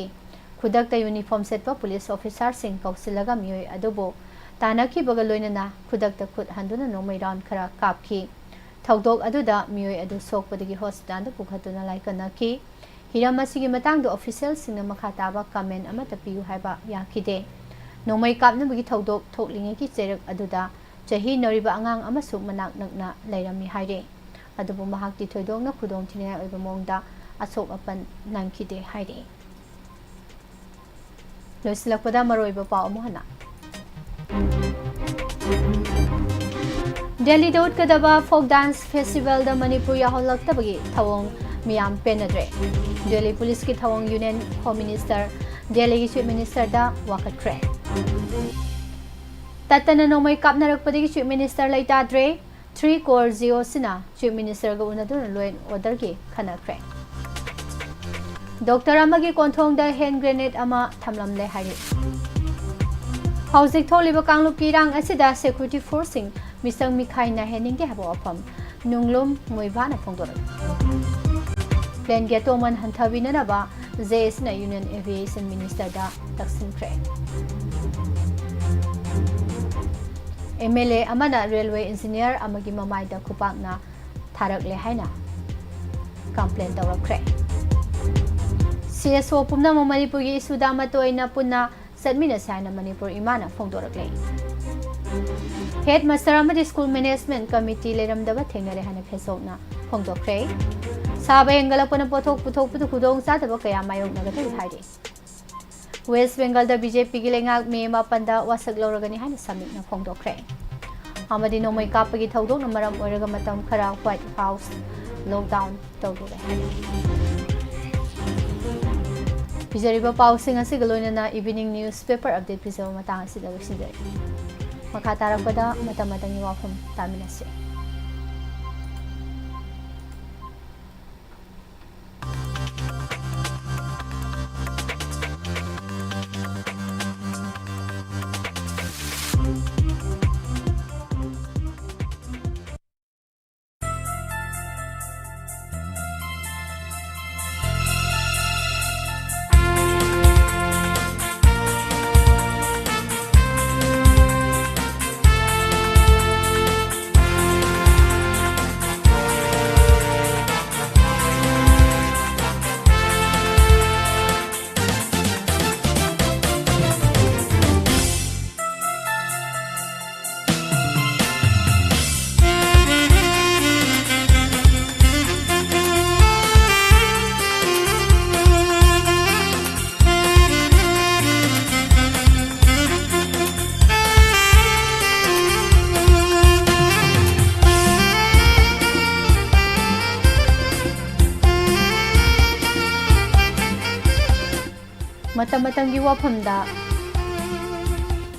ꯈꯨꯗꯛꯇ ꯌꯨꯅꯤꯐꯣꯔꯝ ꯁꯦꯠꯄ ꯄꯨꯂꯤꯁ ꯑꯣꯐꯤꯁꯥꯔꯁꯤꯡ ꯀꯧꯁꯤꯜꯂꯒ ꯃꯤꯑꯣꯏ ꯑꯗꯨꯕꯨ ꯇꯥꯟꯅꯈꯤꯕꯒ ꯂꯣꯏꯅꯅ ꯈꯨꯗꯛꯇ ꯈꯨꯠ ꯍꯟꯗꯨꯅ ꯅꯣꯡꯃꯩ ꯔꯥꯎꯟ ꯈꯔ ꯀꯥꯞꯈꯤ꯫ ꯊꯧꯗꯣꯛ ꯑꯗꯨꯗ ꯃꯤꯑꯣꯏ ꯑꯗꯨ ꯁꯣꯛꯄꯗꯒꯤ ꯍꯣꯁꯄꯤꯇꯥꯜꯗ ꯄꯨꯈꯠꯇꯨꯅ ꯂꯥꯏꯀꯠꯅꯈꯤ꯫ ꯍꯤꯔꯝ ꯑꯁꯤꯒꯤ ꯃꯇꯥꯡꯗ ꯑꯣꯐꯤꯁꯤꯌꯦꯜꯁꯤꯡꯅ ꯃꯈꯥ ꯇꯥꯕ ꯀꯃꯦꯟ ꯑꯃꯠꯇ ꯄꯤꯌꯨ ꯍꯥꯏꯕ ꯌꯥꯈꯤꯗꯦ꯫ ꯅꯣꯡꯃꯩ ꯀꯥꯞꯅꯕꯒꯤ ꯊꯧꯗꯣꯛ ꯊꯣꯛꯂꯤꯉꯩꯒꯤ ꯆꯩꯔꯛ ꯑꯗꯨꯗ ꯆꯍꯤ ꯅꯧꯔꯤꯕ ꯑꯉꯥꯡ ꯑꯃꯁꯨ ꯃꯅꯥꯛ ꯅꯛꯅ ꯂꯩꯔꯝꯃꯤ ꯍꯥꯏꯔꯤ꯫ ꯑꯗꯨꯕꯨ ꯃꯍꯥꯛꯇꯤ ꯊꯣꯏꯗꯣꯛꯅ ꯈꯨꯗꯣꯡꯊꯤꯅꯤꯡꯉꯥꯏ ꯑꯣꯏꯕ ꯃꯑꯣꯡꯗ ꯑꯁꯣꯛ ꯑꯄꯟ ꯅꯪꯈꯤꯗꯦ ꯍꯥꯏꯔꯤ꯫ ꯂꯣꯏꯁꯤꯜꯂꯛꯄꯗ ꯃꯔꯨꯑꯣꯏꯕ ꯄꯥꯎ ꯑꯃꯨꯛ ꯍꯟꯅ꯫ ꯗꯦꯜꯂꯤꯗ ꯎꯠꯀꯗꯕ ꯐꯣꯛ ꯗꯥꯟꯁ ꯐꯦꯁꯇꯤꯚꯦꯜꯗ ꯃꯅꯤꯄꯨꯔ ꯌꯥꯎꯍꯜꯂꯛꯇꯕꯒꯤ ꯊꯧꯑꯣꯡ ꯃꯤꯌꯥꯝ ꯄꯦꯟꯅꯗ꯭ꯔꯦ꯫ ꯗꯦꯜꯂꯤ ꯄꯨꯂꯤꯁꯀꯤ ꯊꯧꯑꯣꯡ ꯌꯨꯅꯤꯌꯟ ꯍꯣꯝ ꯃꯤꯅꯤꯁꯇꯔ ꯗꯦꯜꯂꯤꯒꯤ ꯆꯤꯐ ꯃꯤꯅꯤꯁꯇꯔꯗ ꯋꯥꯀꯠꯈ꯭ꯔꯦ꯫ ꯇꯠꯇꯅ ꯅꯣꯡꯃꯩ ꯀꯥꯞꯅꯔꯛꯄꯗꯒꯤ ꯆꯤꯐ ꯃꯤꯅꯤꯁꯇꯔ ꯂꯩꯇꯥꯗ꯭ꯔꯦ꯫ ꯊ꯭ꯔꯤ ꯀꯣꯔ ꯖꯤꯑꯣꯁꯤꯅ ꯆꯤꯐ ꯃꯤꯅꯤꯁꯇꯔꯒ ꯎꯅꯗꯨꯅ ꯂꯣ ꯑꯦꯟ ꯑꯣꯔꯗꯔꯒꯤ ꯈꯟꯅꯈ꯭ꯔꯦ꯫ ꯗꯣꯛꯇꯔ ꯑꯃꯒꯤ ꯀꯣꯟꯊꯣꯡꯗ ꯍꯦꯟ ꯒ꯭ꯔꯦꯅꯦꯗ ꯑꯃ ꯊꯝꯂꯝꯂꯦ ꯍꯥꯏꯔꯤ꯫ ꯍꯧꯖꯤꯛ ꯊꯣꯛꯂꯤꯕ ꯀꯥꯡꯂꯨꯞꯀꯤ ꯏꯔꯥꯡ ꯑꯁꯤꯗ ꯁꯦꯀ꯭ꯌꯨꯔꯤꯇꯤ ꯐꯣꯔꯁꯁꯤꯡ ꯃꯤꯆꯪ ꯃꯤꯈꯥꯏ ꯅꯥꯏꯍꯟꯅꯤꯡꯗꯦ ꯍꯥꯏꯕ ꯋꯥꯐꯝ ꯅꯨꯡꯂꯨꯝ ꯃꯣꯏꯕꯥꯅ ꯐꯣꯡꯗꯣꯔꯛꯂꯤ꯫ ꯄ꯭ꯂꯦꯟꯒꯤ ꯑꯇꯣꯡꯃꯟ ꯍꯟꯊꯕꯤꯅꯅꯕ ꯖꯦ ꯑꯦꯁꯅ ꯌꯨꯅꯤꯌꯟ ꯑꯦꯚꯤꯌꯦꯁꯟ ꯃꯤꯅꯤꯁꯇꯔꯗ ꯇꯛꯁꯤꯟꯈ꯭ꯔꯦ꯫ ꯑꯦꯝ ꯑꯦꯜ ꯑꯦ ꯑꯃꯅ ꯔꯦꯜꯋꯦ ꯏꯟꯖꯤꯅꯤꯌꯔ ꯑꯃꯒꯤ ꯃꯃꯥꯏꯗ ꯈꯨꯄꯥꯛꯅ ꯊꯥꯔꯛꯂꯦ ꯍꯥꯏꯅ ꯀꯝꯄ꯭ꯂꯦꯟ ꯇꯧꯔꯛꯈ꯭ꯔꯦ꯫ ꯁꯤ ꯑꯦꯁ ꯑꯣ ꯄꯨꯝꯅꯃꯛ ꯃꯅꯤꯄꯨꯔꯒꯤ ꯏꯁꯨꯗ ꯑꯃꯠꯇ ꯑꯣꯏꯅ ꯄꯨꯟꯅ ꯆꯠꯃꯤꯟꯅꯁꯤ ꯍꯥꯏꯅ ꯃꯅꯤꯄꯨꯔ ꯏꯃꯥꯅ ꯐꯣꯡꯗꯣꯔꯛꯂꯦ꯫ ꯍꯦꯗ ꯃꯥꯁꯇꯔ ꯑꯃꯗꯤ ꯁ꯭ꯀꯨꯜ ꯃꯦꯅꯦꯖꯃꯦꯟꯠ ꯀꯃꯤꯇꯤ ꯂꯩꯔꯝꯗꯕ ꯊꯦꯡꯅꯔꯦ ꯍꯥꯏꯅ ꯐꯦꯁꯕꯨꯛꯅ ꯐꯣꯡꯗꯣꯛꯈ꯭ꯔꯦ꯫ ꯁꯥꯕ ꯍꯦꯟꯒꯠꯂꯛꯄꯅ ꯄꯣꯠꯊꯣꯛ ꯄꯨꯊꯣꯛꯄꯗ ꯈꯨꯗꯣꯡꯆꯥꯗꯕ ꯀꯌꯥ ꯃꯥꯌꯣꯛꯅꯒꯗꯧꯔꯤ ꯍꯥꯏꯔꯤ꯫ ꯋꯦꯁ꯭ꯠ ꯕꯦꯡꯒꯜꯗ ꯕꯤ ꯖꯦ ꯄꯤꯒꯤ ꯂꯩꯉꯥꯛ ꯃꯦ ꯃꯥꯄꯟꯗ ꯋꯥꯁꯛ ꯂꯧꯔꯒꯅꯤ ꯍꯥꯏꯅ ꯁꯃꯤꯛꯅ ꯐꯣꯡꯗꯣꯛꯈ꯭ꯔꯦ꯫ ꯑꯃꯗꯤ ꯅꯣꯡꯃꯩ ꯀꯥꯞꯄꯒꯤ ꯊꯧꯗꯣꯛꯅ ꯃꯔꯝ ꯑꯣꯏꯔꯒ ꯃꯇꯝ ꯈꯔ ꯋꯥꯏꯠ ꯍꯥꯎꯁ ꯂꯣꯛꯗꯥꯎꯟ ꯇꯧꯔꯨꯔꯦ ꯍꯥꯏꯔꯤ꯫ ꯄꯤꯖꯔꯤꯕ ꯄꯥꯎꯁꯤꯡ ꯑꯁꯤꯒ ꯂꯣꯏꯅꯅ ꯏꯚꯤꯅꯤꯡ ꯅ꯭ꯌꯨꯁ ꯄꯦꯄꯔ ꯑꯞꯗꯦꯠ ꯄꯤꯖꯕ ꯃꯇꯥꯡ ꯑꯁꯤꯗ ꯂꯣꯏꯁꯤꯟꯖꯔꯤ꯫ ꯃꯈꯥ ꯇꯥꯔꯛꯄꯗ ꯃꯇꯝ ꯃꯇꯝꯒꯤ ꯋꯥꯐꯝ ꯇꯥꯃꯤꯟꯅꯁꯤ꯫ ꯃꯇꯝꯒꯤ ꯋꯥꯐꯝꯗ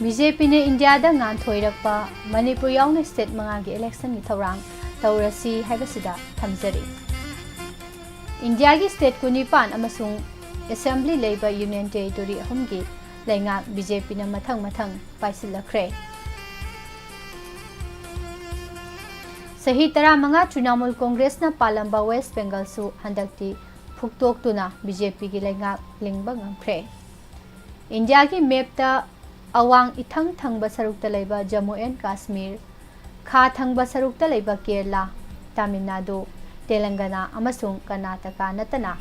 ꯕꯤ ꯖꯦ ꯄꯤꯅ ꯏꯟꯗꯤꯌꯥꯗ ꯉꯥꯟꯊꯣꯏꯔꯛꯄ ꯃꯅꯤꯄꯨꯔ ꯌꯥꯎꯅ state ꯃꯉꯥꯒꯤ election ꯒꯤ ꯊꯧꯔꯥꯡ ꯇꯧꯔꯁꯤ ꯍꯥꯏꯕꯁꯤꯗ ꯊꯝꯖꯔꯤ꯫ ꯏꯟꯗꯤꯌꯥꯒꯤ state ꯀꯨꯟꯅꯤꯄꯥꯟ ꯑꯃꯁꯨꯡ assembly ꯂꯩꯕ union territory ꯑꯍꯨꯝꯒꯤ ꯂꯩꯉꯥꯛ ꯕꯤ ꯖꯦ ꯄꯤꯅ ꯃꯊꯪ ꯃꯊꯪ ꯄꯥꯏꯁꯤꯜꯂꯛꯈ꯭ꯔꯦ꯫ ꯆꯍꯤ ꯇꯔꯥꯃꯉꯥ ꯇ꯭ꯔꯤꯅꯥꯃꯨꯜ ꯀꯣꯡꯒ꯭ꯔꯦꯁꯅ ꯄꯥꯜꯂꯝꯕ ꯋꯦꯁ ꯕꯦꯡꯒꯜꯁꯨ ꯍꯟꯗꯛꯇꯤ ꯐꯨꯛꯇꯣꯛꯇꯨꯅ ꯕꯤ ꯖꯦ ꯄꯤꯒꯤ ꯂꯩꯉꯥꯛ ꯂꯤꯡꯕ ꯉꯝꯈ꯭ꯔꯦ꯫ ꯏꯟꯗꯤꯌꯥꯒꯤ map ꯇ ꯑꯋꯥꯡ ꯏꯊꯪ ꯊꯪꯕ ꯁꯔꯨꯛꯇ ꯂꯩꯕ ꯖꯝꯃꯨ ꯑꯦꯟ ꯀꯥꯁꯃꯤꯔ, ꯈꯥ ꯊꯪꯕ ꯁꯔꯨꯛꯇ ꯂꯩꯕ ꯀꯦꯔꯂꯥ, ꯇꯥꯃꯤꯜ ꯅꯥꯗꯨ, ꯇꯦꯂꯪꯒꯅꯥ ꯑꯃꯁꯨꯡ ꯀꯔꯅꯥꯇꯀꯥ ꯅꯠꯇꯅ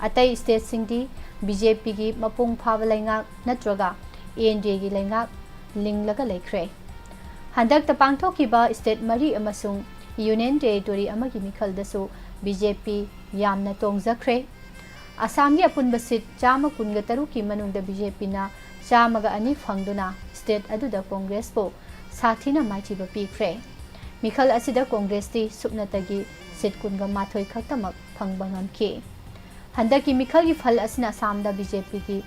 ꯑꯇꯩ state ꯁꯤꯡꯗꯤ ꯕꯤ ꯖꯦ ꯄꯤꯒꯤ ꯃꯄꯨꯡ ꯐꯥꯕ ꯂꯩꯉꯥꯛ ꯅꯠꯇ꯭ꯔꯒ ꯑꯦꯟ ꯗꯤ ꯑꯦꯒꯤ ꯂꯩꯉꯥꯛ ꯂꯤꯡꯂꯒ ꯂꯩꯈ꯭ꯔꯦ꯫ ꯍꯟꯗꯛꯇ ꯄꯥꯡꯊꯣꯛꯈꯤꯕ state ꯃꯔꯤ ꯑꯃꯁꯨꯡ union territory ꯑꯃꯒꯤ ꯃꯤꯈꯜꯗꯁꯨ ꯕꯤ ꯖꯦ ꯄꯤ ꯌꯥꯝꯅ ꯇꯣꯡꯖꯈ꯭ꯔꯦ꯫ ꯑꯁꯥꯝꯒꯤ ꯑꯄꯨꯟꯕ seat ꯆꯥꯝꯃ ꯀꯨꯟꯒ ꯇꯔꯨꯛꯀꯤ ꯃꯅꯨꯡꯗ ꯕꯤ ꯖꯦ ꯄꯤꯅ ꯆꯥꯝꯃꯒ ꯑꯅꯤ ꯐꯪꯗꯨꯅ state ꯑꯗꯨꯗ ꯀꯣꯡꯒ꯭ꯔꯦꯁꯄꯨ ꯁꯥꯊꯤꯅ ꯃꯥꯏꯊꯤꯕ ꯄꯤꯈ꯭ꯔꯦ꯫ ꯃꯤꯈꯜ ꯑꯁꯤꯗ ꯀꯣꯡꯒ꯭ꯔꯦꯁꯇꯤ ꯁꯨꯞꯅꯇꯒꯤ seat ꯀꯨꯟꯒ ꯃꯥꯊꯣꯏ ꯈꯛꯇꯃꯛ ꯐꯪꯕ ꯉꯝꯈꯤ꯫ ꯍꯟꯗꯛꯀꯤ ꯃꯤꯈꯜꯒꯤ ꯐꯜ ꯑꯁꯤꯅ ꯑꯁꯥꯝꯗ ꯕꯤ ꯖꯦ ꯄꯤꯒꯤ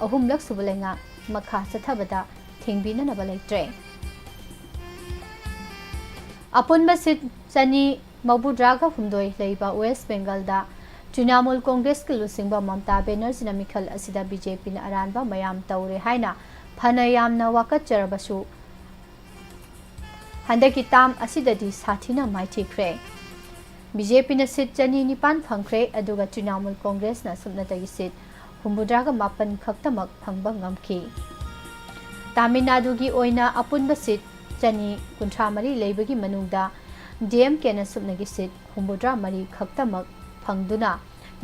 ꯑꯍꯨꯝꯂꯛ ꯁꯨꯕ ꯂꯩꯉꯥꯛ ꯃꯈꯥ ꯆꯠꯊꯕꯗ ꯊꯤꯡꯕꯤꯅꯅꯕ ꯂꯩꯇ꯭ꯔꯦ꯫ ꯑꯄꯨꯟꯕ seat ꯆꯅꯤ ꯃꯧꯗ꯭ꯔꯥꯒ ꯍꯨꯝꯗꯣꯏ ꯂꯩꯕ ꯋꯦꯁ ꯕꯦꯡꯒꯜꯗ ꯇ꯭ꯔꯤꯅꯥꯃꯨꯜ ꯀꯣꯡꯒ꯭ꯔꯦꯁꯀꯤ ꯂꯨꯆꯤꯡꯕ ꯃꯃꯇꯥ ꯕꯦꯅꯔꯖꯤꯅ ꯃꯤꯈꯜ ꯑꯁꯤꯗ ꯕꯤ ꯖꯦ ꯄꯤꯅ ꯑꯔꯥꯟꯕ ꯃꯌꯥꯝ ꯇꯧꯔꯦ ꯍꯥꯏꯅ ꯐꯅ ꯌꯥꯝꯅ ꯋꯥꯀꯠꯆꯔꯕꯁꯨ, ꯍꯟꯗꯛꯀꯤ term ꯑꯁꯤꯗꯗꯤ ꯁꯥꯊꯤꯅ ꯃꯥꯏꯊꯤꯈ꯭ꯔꯦ꯫ ꯕꯤ ꯖꯦ ꯄꯤꯅ seat ꯆꯅꯤ ꯅꯤꯄꯥꯟ ꯐꯪꯈ꯭ꯔꯦ, ꯑꯗꯨꯒ ꯇ꯭ꯔꯤꯅꯥꯃꯨꯜ ꯀꯣꯡꯒ꯭ꯔꯦꯁꯅ ꯁꯨꯞꯅꯇꯒꯤ seat ꯍꯨꯝꯐꯨꯇꯔꯥꯒ ꯃꯥꯄꯟ ꯈꯛꯇꯃꯛ ꯐꯪꯕ ꯉꯝꯈꯤ꯫ ꯇꯥꯃꯤꯜ ꯅꯥꯗꯨꯒꯤ ꯑꯣꯏꯅ ꯑꯄꯨꯟꯕ seat ꯆꯅꯤ ꯀꯨꯟꯊ꯭ꯔꯥ ꯃꯔꯤ ꯂꯩꯕꯒꯤ ꯃꯅꯨꯡꯗ ꯗꯤ ꯑꯦꯝ ꯀꯦꯅ ꯁꯨꯞꯅꯒꯤ seat ꯍꯨꯝꯐꯨꯇꯔꯥ ꯃꯔꯤ ꯈꯛꯇꯃꯛ ꯐꯪꯗꯨꯅ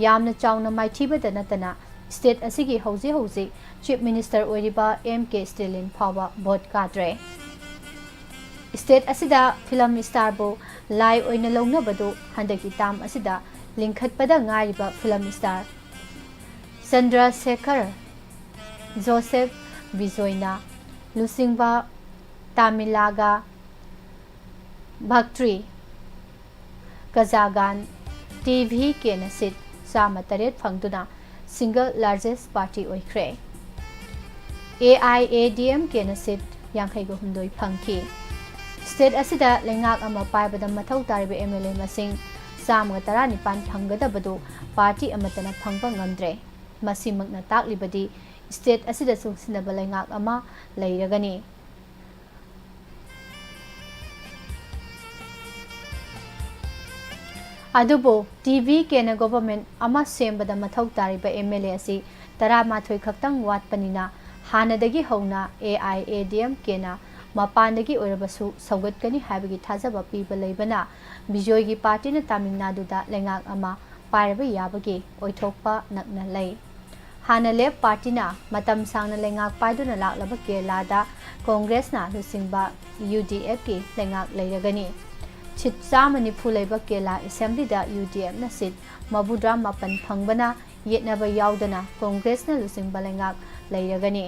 ꯌꯥꯝꯅ ꯆꯥꯎꯅ ꯃꯥꯏꯊꯤꯕꯗ ꯅꯠꯇꯅ state ꯑꯁꯤꯒꯤ ꯍꯧꯖꯤꯛ ꯍꯧꯖꯤꯛ Chief Minister ꯑꯣꯏꯔꯤꯕ ꯑꯦꯝ ꯀꯦ ꯁ꯭ꯇꯦꯂꯤꯟ ꯐꯥꯎꯕ vote ꯀꯥꯗ꯭ꯔꯦ꯫ State ꯑꯁꯤꯗ film starꯕꯨ ꯂꯥꯏ ꯑꯣꯏꯅ ꯂꯧꯅꯕꯗꯨ ꯍꯟꯗꯛꯀꯤ term ꯑꯁꯤꯗ ꯂꯤꯡꯈꯠꯄꯗ ꯉꯥꯏꯔꯤꯕ film star ꯆꯟꯗ꯭ꯔꯁꯦꯈꯔ ꯖꯣꯁꯦꯐ ꯕꯤꯖꯣꯏꯅ ꯂꯨꯆꯤꯡꯕ ꯇꯥꯃꯤꯂꯥꯒ ꯚꯛꯇ꯭ꯔꯤ ꯀꯖꯥꯒꯥꯟ ꯇꯤ ꯚꯤ ꯀꯦꯅ seat ꯆꯥꯝꯃ ꯇꯔꯦꯠ ꯐꯪꯗꯨꯅ single largest party ꯑꯣꯏꯈ꯭ꯔꯦ꯫ A I A D M ꯀꯦꯅ ꯁꯤꯠ ꯌꯥꯡꯈꯩꯒ ꯍꯨꯝꯗꯣꯏ ꯐꯪꯈꯤ꯫ ꯁ꯭ꯇꯦꯠ ꯑꯁꯤꯗ ꯂꯩꯉꯥꯛ ꯑꯃ ꯄꯥꯏꯕꯗ ꯃꯊꯧ ꯇꯥꯔꯤꯕ ꯑꯦꯝ ꯑꯦꯜ ꯑꯦ ꯃꯁꯤꯡ ꯆꯥꯝꯃꯒ ꯇꯔꯥꯅꯤꯄꯥꯟ ꯐꯪꯒꯗꯕꯗꯨ ꯄꯥꯔꯇꯤ ꯑꯃꯠꯇꯅ ꯐꯪꯕ ꯉꯝꯗ꯭ꯔꯦ꯫ ꯃꯁꯤꯃꯛꯅ ꯇꯥꯛꯂꯤꯕꯗꯤ ꯁ꯭ꯇꯦꯠ ꯑꯁꯤꯗ ꯆꯨꯡꯁꯤꯟꯅꯕ ꯂꯩꯉꯥꯛ ꯑꯃ ꯂꯩꯔꯒꯅꯤ꯫ ꯑꯗꯨꯕꯨ ꯇꯤ ꯚꯤ ꯀꯦꯅ ꯒꯣꯚꯔꯟꯃꯦꯟꯠ ꯑꯃ ꯁꯦꯝꯕꯗ ꯃꯊꯧ ꯇꯥꯔꯤꯕ ꯑꯦꯝ ꯑꯦꯜ ꯑꯦ ꯑꯁꯤ ꯇꯔꯥꯃꯥꯊꯣꯏ ꯈꯛꯇꯪ ꯋꯥꯠꯄꯅꯤꯅ ꯍꯥꯟꯅꯗꯒꯤ ꯍꯧꯅ A I A D M ꯀꯦꯅ ꯃꯄꯥꯟꯗꯒꯤ ꯑꯣꯏꯔꯕꯁꯨ ꯁꯧꯒꯠꯀꯅꯤ ꯍꯥꯏꯕꯒꯤ ꯊꯥꯖꯕ ꯄꯤꯕ ꯂꯩꯕꯅ ꯕꯤꯖꯣꯏꯒꯤ ꯄꯥꯔꯇꯤꯅ ꯇꯥꯃꯤꯜ ꯅꯥꯗꯨꯗ ꯂꯩꯉꯥꯛ ꯑꯃ ꯄꯥꯏꯔꯕ ꯌꯥꯕꯒꯤ ꯑꯣꯏꯊꯣꯛꯄ ꯅꯛꯅ ꯂꯩ꯫ ꯍꯥꯟꯅ ꯂꯦꯐ ꯄꯥꯔꯇꯤꯅ ꯃꯇꯝ ꯁꯥꯡꯅ ꯂꯩꯉꯥꯛ ꯄꯥꯏꯗꯨꯅ ꯂꯥꯛꯂꯕ ꯀꯦꯔꯂꯥꯗ ꯀꯣꯡꯒ꯭ꯔꯦꯁꯅ ꯂꯨꯆꯤꯡꯕ ꯌꯨ ꯗꯤ ꯑꯦꯐꯀꯤ ꯂꯩꯉꯥꯛ ꯂꯩꯔꯒꯅꯤ꯫ ꯁꯤꯠ ꯆꯥꯝꯃ ꯅꯤꯐꯨ ꯂꯩꯕ ꯀꯦꯔꯂꯥ ꯑꯦꯁꯦꯝꯕ꯭ꯂꯤꯗ ꯌꯨ ꯗꯤ ꯑꯦꯐꯅ ꯁꯤꯠ ꯃꯧꯗ꯭ꯔꯥ ꯃꯥꯄꯟ ꯐꯪꯕꯅ ꯌꯦꯠꯅꯕ ꯌꯥꯎꯗꯅ ꯀꯣꯡꯒ꯭ꯔꯦꯁꯅ ꯂꯨꯆꯤꯡꯕ ꯂꯩꯉꯥꯛ ꯂꯩꯔꯒꯅꯤ꯫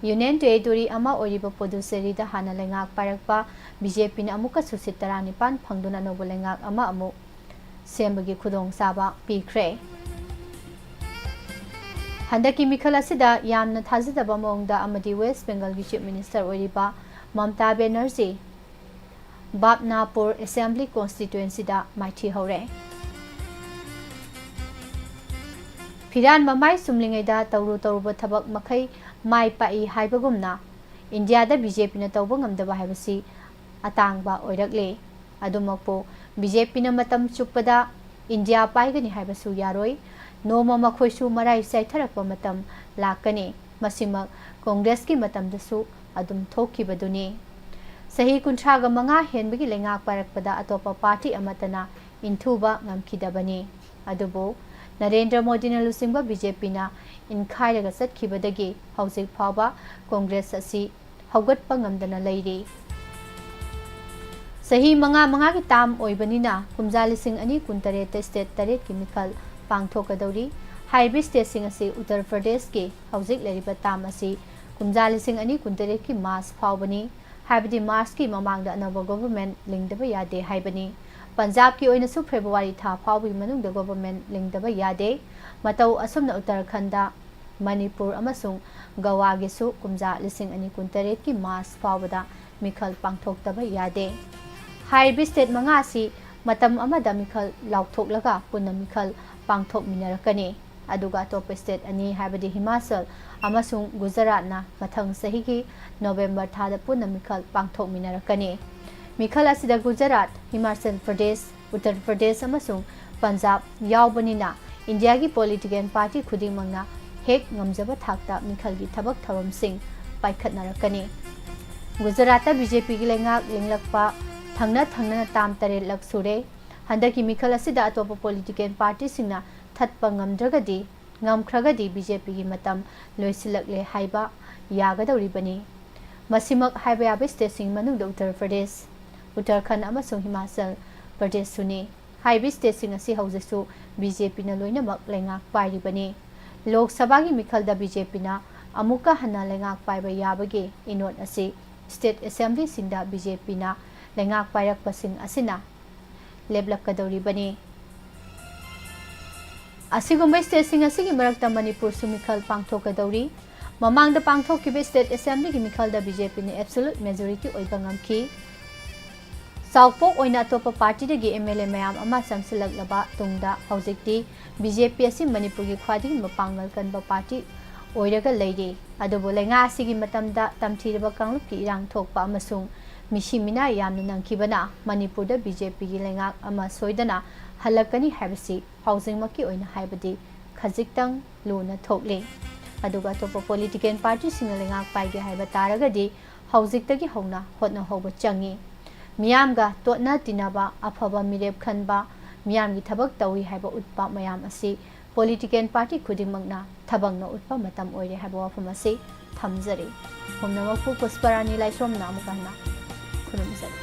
ꯌꯨꯅꯤꯌꯟ ꯇꯦꯔꯤꯇꯣꯔꯤ ꯑꯃ ꯑꯣꯏꯔꯤꯕ ꯄꯨꯗꯨꯆꯦꯔꯤꯗ ꯍꯥꯟꯅ ꯂꯩꯉꯥꯛ ꯄꯥꯏꯔꯛꯄ ꯕꯤ ꯖꯦ ꯄꯤꯅ ꯑꯃꯨꯛꯀꯁꯨ ꯁꯤꯠ ꯇꯔꯥꯅꯤꯄꯥꯟ ꯐꯪꯗꯨꯅ ꯑꯅꯧꯕ ꯂꯩꯉꯥꯛ ꯑꯃ ꯑꯃꯨꯛ ꯁꯦꯝꯕꯒꯤ ꯈꯨꯗꯣꯡꯆꯥꯕ ꯄꯤꯈ꯭ꯔꯦ꯫ ꯍꯟꯗꯛꯀꯤ ꯃꯤꯈꯜ ꯑꯁꯤꯗ ꯌꯥꯝꯅ ꯊꯥꯖꯗꯕ ꯃꯑꯣꯡꯗ ꯑꯃꯗꯤ ꯋꯦꯁ ꯕꯦꯡꯒꯜꯒꯤ ꯆꯤꯐ ꯃꯤꯅꯤꯁꯇꯔ ꯑꯣꯏꯔꯤꯕ ꯃꯝꯇꯥ ꯕꯦꯅꯔꯖꯤ ꯕꯥꯞꯅꯥꯄꯨꯔ ꯑꯦꯁꯦꯝꯕ꯭ꯂꯤ ꯀꯣꯟꯁꯇꯤꯇ꯭ꯋꯦꯟꯁꯤꯗ ꯃꯥꯏꯊꯤꯍꯧꯔꯦ꯫ ꯐꯤꯔꯥꯟ ꯃꯃꯥꯏ ꯆꯨꯝꯂꯤꯉꯩꯗ ꯇꯧꯔꯨ ꯇꯧꯔꯨꯕ ꯊꯕꯛ ꯃꯈꯩ ꯃꯥꯏ ꯄꯥꯛꯏ ꯍꯥꯏꯕꯒꯨꯝꯅ ꯏꯟꯗꯤꯌꯥꯗ ꯕꯤ ꯖꯦ ꯄꯤꯅ ꯇꯧꯕ ꯉꯝꯗꯕ ꯍꯥꯏꯕꯁꯤ ꯑꯇꯥꯡꯕ ꯑꯣꯏꯔꯛꯂꯦ꯫ ꯑꯗꯨꯃꯛꯄꯨ ꯕꯤ ꯖꯦ ꯄꯤꯅ ꯃꯇꯝ ꯆꯨꯞꯄꯗ ꯏꯟꯗꯤꯌꯥ ꯄꯥꯏꯒꯅꯤ ꯍꯥꯏꯕꯁꯨ ꯌꯥꯔꯣꯏ꯫ ꯅꯣꯡꯃ ꯃꯈꯣꯏꯁꯨ ꯃꯔꯥꯏ ꯆꯥꯏꯊꯔꯛꯄ ꯃꯇꯝ ꯂꯥꯛꯀꯅꯤ꯫ ꯃꯁꯤꯃꯛ ꯀꯣꯡꯒ꯭ꯔꯦꯁꯀꯤ ꯃꯇꯝꯗꯁꯨ ꯑꯗꯨꯝ ꯊꯣꯛꯈꯤꯕꯗꯨꯅꯤ꯫ ꯆꯍꯤ ꯀꯨꯟꯊ꯭ꯔꯥꯒ ꯃꯉꯥ ꯍꯦꯟꯕꯒꯤ ꯂꯩꯉꯥꯛ ꯄꯥꯏꯔꯛꯄꯗ ꯑꯇꯣꯞꯄ ꯄꯥꯔꯇꯤ ꯑꯃꯠꯇꯅ ꯏꯟꯊꯨꯕ ꯉꯝꯈꯤꯗꯕꯅꯤ꯫ ꯑꯗꯨꯕꯨ ꯅꯔꯦꯟꯗ꯭ꯔ ꯃꯣꯗꯤꯅ ꯂꯨꯆꯤꯡꯕ ꯕꯤ ꯖꯦ ꯄꯤꯅ ꯏꯟꯈꯥꯏꯔꯒ ꯆꯠꯈꯤꯕꯗꯒꯤ ꯍꯧꯖꯤꯛ ꯐꯥꯎꯕ ꯀꯣꯡꯒ꯭ꯔꯦꯁ ꯑꯁꯤ ꯍꯧꯒꯠꯄ ꯉꯝꯗꯅ ꯂꯩꯔꯤ꯫ ꯆꯍꯤ ꯃꯉꯥ ꯃꯉꯥꯒꯤ ꯇꯥꯝ ꯑꯣꯏꯕꯅꯤꯅ ꯀꯨꯝꯖꯥ ꯂꯤꯁꯤꯡ ꯑꯅꯤ ꯀꯨꯟꯇꯔꯦꯠꯇ ꯁ꯭ꯇꯦꯠ ꯇꯔꯦꯠꯀꯤ ꯃꯤꯈꯜ ꯄꯥꯡꯊꯣꯛꯀꯗꯧꯔꯤ꯫ ꯍꯥꯏꯔꯤꯕ ꯁ꯭ꯇꯦꯠꯁꯤꯡ ꯑꯁꯤ ꯎꯠꯇꯔ ꯄ꯭ꯔꯗꯦꯁꯀꯤ ꯍꯧꯖꯤꯛ ꯂꯩꯔꯤꯕ ꯇꯥꯝ ꯑꯁꯤ ꯀꯨꯝꯖꯥ ꯂꯤꯁꯤꯡ ꯑꯅꯤ ꯀꯨꯟꯇꯔꯦꯠꯀꯤ ꯃꯥꯔꯆ ꯐꯥꯎꯕꯅꯤ꯫ ꯍꯥꯏꯕꯗꯤ ꯃꯥꯔꯆꯀꯤ ꯃꯃꯥꯡꯗ ꯑꯅꯧꯕ ꯒꯣꯚꯔꯟꯃꯦꯟꯠ ꯂꯤꯡꯗꯕ ꯌꯥꯗꯦ ꯍꯥꯏꯕꯅꯤ꯫ ꯄꯟꯖꯥꯕꯀꯤ ꯑꯣꯏꯅꯁꯨ ꯐꯦꯕ꯭ꯔꯨꯋꯥꯔꯤ ꯊꯥ ꯐꯥꯎꯕꯒꯤ ꯃꯅꯨꯡꯗ ꯒꯣꯚꯔꯟꯃꯦꯟꯠ ꯂꯤꯡꯗꯕ ꯌꯥꯗꯦ꯫ ꯃꯇꯧ ꯑꯁꯨꯝꯅ ꯎꯠꯇꯔꯈꯟꯗ ꯃꯅꯤꯄꯨꯔ ꯑꯃꯁꯨꯡ ꯒꯋꯥꯒꯤꯁꯨ ꯀꯨꯝꯖꯥ ꯂꯤꯁꯤꯡ ꯑꯅꯤ ꯀꯨꯟꯇꯔꯦꯠꯀꯤ ꯃꯥꯔꯆ ꯐꯥꯎꯕꯗ ꯃꯤꯈꯜ ꯄꯥꯡꯊꯣꯛꯇꯕ ꯌꯥꯗꯦ꯫ ꯍꯥꯏꯔꯤꯕ state ꯃꯉꯥ ꯑꯁꯤ ꯃꯇꯝ ꯑꯃꯗ ꯃꯤꯈꯜ ꯂꯥꯎꯊꯣꯛꯂꯒ ꯄꯨꯟꯅ ꯃꯤꯈꯜ ꯄꯥꯡꯊꯣꯛꯃꯤꯟꯅꯔꯛꯀꯅꯤ꯫ ꯑꯗꯨꯒ ꯑꯇꯣꯞꯄ state ꯑꯅꯤ, ꯍꯥꯏꯕꯗꯤ ꯍꯤꯃꯥꯆꯜ ꯑꯃꯁꯨꯡ ꯒꯨꯖꯔꯥꯠꯅ ꯃꯊꯪ ꯆꯍꯤꯒꯤ ꯅꯣꯕꯦꯝꯕꯔ ꯊꯥꯗ ꯄꯨꯟꯅ ꯃꯤꯈꯜ ꯄꯥꯡꯊꯣꯛꯃꯤꯟꯅꯔꯛꯀꯅꯤ꯫ ꯃꯤꯈꯜ ꯑꯁꯤꯗ ꯒꯨꯖꯔꯥꯠ, ꯍꯤꯃꯥꯆꯜ ꯄ꯭ꯔꯗꯦꯁ, ꯎꯠꯇꯔ ꯄ꯭ꯔꯗꯦꯁ ꯑꯃꯁꯨꯡ ꯄꯟꯖꯥꯕ ꯌꯥꯎꯕꯅꯤꯅ, ꯏꯟꯗꯤꯌꯥꯒꯤ political party ꯈꯨꯗꯤꯡꯃꯛꯅ ꯍꯦꯛ ꯉꯝꯖꯕ ꯊꯥꯛꯇ ꯃꯤꯈꯜꯒꯤ ꯊꯕꯛ ꯊꯧꯔꯝꯁꯤꯡ ꯄꯥꯏꯈꯠꯅꯔꯛꯀꯅꯤ꯫ ꯒꯨꯖꯔꯥꯠꯇ BJPꯒꯤ ꯂꯩꯉꯥꯛ ꯂꯤꯡꯂꯛꯄ ꯊꯪꯅ ꯊꯪꯅꯅ ꯇꯥꯝ ꯇꯔꯦꯠꯂꯛ ꯁꯨꯔꯦ꯫ ꯍꯟꯗꯛꯀꯤ ꯃꯤꯈꯜ ꯑꯁꯤꯗ ꯑꯇꯣꯞꯄ political partyꯁꯤꯡꯅ ꯊꯠꯄ ꯉꯝꯗ꯭ꯔꯒꯗꯤ, ꯉꯝꯈ꯭ꯔꯒꯗꯤ BJPꯒꯤ ꯃꯇꯝ ꯂꯣꯏꯁꯤꯜꯂꯛꯂꯦ ꯍꯥꯏꯕ ꯌꯥꯒꯗꯧꯔꯤꯕꯅꯤ꯫ ꯃꯁꯤꯃꯛ ꯍꯥꯏꯕ ꯌꯥꯕ stateꯁꯤꯡ ꯃꯅꯨꯡꯗ ꯎꯠꯇꯔ ꯄ꯭ꯔꯗꯦꯁ, ꯎꯠꯇꯔꯈꯟꯗ ꯑꯃꯁꯨꯡ ꯍꯤꯃꯥꯆꯜ ꯄ꯭ꯔꯗꯦꯁꯁꯨꯅꯤ꯫ ꯍꯥꯏꯔꯤꯕ stateꯁꯤꯡ ꯑꯁꯤ ꯍꯧꯖꯤꯛꯁꯨ BJPꯅ ꯂꯣꯏꯅꯃꯛ ꯂꯩꯉꯥꯛ ꯄꯥꯏꯔꯤꯕꯅꯤ꯫ ꯂꯣꯛ ꯁꯚꯥꯒꯤ ꯃꯤꯈꯜꯗ BJPꯅ ꯑꯃꯨꯛꯀ ꯍꯟꯅ ꯂꯩꯉꯥꯛ ꯄꯥꯏꯕ ꯌꯥꯕꯒꯤ ꯏꯅꯣꯠ ꯑꯁꯤ state assemblyꯁꯤꯡꯗ BJPꯅ ꯂꯩꯉꯥꯛ ꯄꯥꯏꯔꯛꯄꯁꯤꯡ ꯑꯁꯤꯅ ꯂꯦꯞꯂꯛꯀꯗꯧꯔꯤꯕꯅꯤ꯫ ꯑꯁꯤꯒꯨꯝꯕ stateꯁꯤꯡ ꯑꯁꯤꯒꯤ ꯃꯔꯛꯇ ꯃꯅꯤꯄꯨꯔꯁꯨ ꯃꯤꯈꯜ ꯄꯥꯡꯊꯣꯛꯀꯗꯧꯔꯤ꯫ ꯃꯃꯥꯡꯗ ꯄꯥꯡꯊꯣꯛꯈꯤꯕ state assemblyꯒꯤ ꯃꯤꯈꯜꯗ BJPꯅ absolute majority ꯑꯣꯏꯕ ꯉꯝꯈꯤ꯫ ꯆꯥꯎꯄꯣꯛ ꯑꯣꯏꯅ ꯑꯇꯣꯞꯄ partyꯗꯒꯤ MLA ꯃꯌꯥꯝ ꯑꯃ ꯆꯪꯁꯤꯜꯂꯛꯂꯕ ꯇꯨꯡꯗ ꯍꯧꯖꯤꯛꯇꯤ BJP ꯑꯁꯤ ꯃꯅꯤꯄꯨꯔꯒꯤ ꯈ꯭ꯋꯥꯏꯗꯒꯤ ꯃꯄꯥꯡꯒꯜ ꯀꯟꯕ party ꯑꯣꯏꯔꯒ ꯂꯩꯔꯤ꯫ ꯑꯗꯨꯕꯨ ꯂꯩꯉꯥꯛ ꯑꯁꯤꯒꯤ ꯃꯇꯝꯗ ꯇꯝꯊꯤꯔꯕ ꯀꯥꯡꯂꯨꯞꯀꯤ ꯏꯔꯥꯡ ꯊꯣꯛꯄ ꯑꯃꯁꯨꯡ ꯃꯤꯁꯤ ꯃꯤꯅꯥ ꯌꯥꯝꯅ ꯅꯪꯈꯤꯕꯅ ꯃꯅꯤꯄꯨꯔꯗ BJPꯒꯤ ꯂꯩꯉꯥꯛ ꯑꯃ ꯁꯣꯏꯗꯅ ꯍꯜꯂꯛꯀꯅꯤ ꯍꯥꯏꯕꯁꯤ ꯍꯧꯖꯤꯛꯃꯛꯀꯤ ꯑꯣꯏꯅ ꯍꯥꯏꯕꯗꯤ ꯈꯖꯤꯛꯇꯪ ꯂꯨꯅ ꯊꯣꯛꯂꯤ꯫ ꯑꯗꯨꯒ ꯑꯇꯣꯞꯄ political partyꯁꯤꯡꯅ ꯂꯩꯉꯥꯛ ꯄꯥꯏꯒꯦ ꯍꯥꯏꯕ ꯇꯥꯔꯒꯗꯤ ꯍꯧꯖꯤꯛꯇꯒꯤ ꯍꯧꯅ ꯍꯣꯠꯅꯍꯧꯕ ꯆꯪꯏ꯫ ꯃꯤꯌꯥꯝꯒ ꯇꯣꯠꯅ ꯇꯤꯟꯅꯕ, ꯑꯐꯕ ꯃꯤꯔꯦꯞ ꯈꯟꯕ, ꯃꯤꯌꯥꯝꯒꯤ ꯊꯕꯛ ꯇꯧꯏ ꯍꯥꯏꯕ ꯎꯠꯄ ꯃꯌꯥꯝ ꯑꯁꯤ political party ꯈꯨꯗꯤꯡꯃꯛꯅ ꯊꯕꯛꯅ ꯎꯠꯄ ꯃꯇꯝ ꯑꯣꯏꯔꯦ ꯍꯥꯏꯕ ꯋꯥꯐꯝ ꯑꯁꯤ ꯊꯝꯖꯔꯤ꯫ ꯄꯨꯝꯅꯃꯛꯄꯨ ꯄꯨꯁꯄꯔꯥꯅꯤ ꯂꯥꯏꯁ꯭ꯔꯣꯝꯅ ꯑꯃꯨꯛꯀ ꯍꯟꯅ ꯈꯨꯔꯨꯝꯖꯔꯤ꯫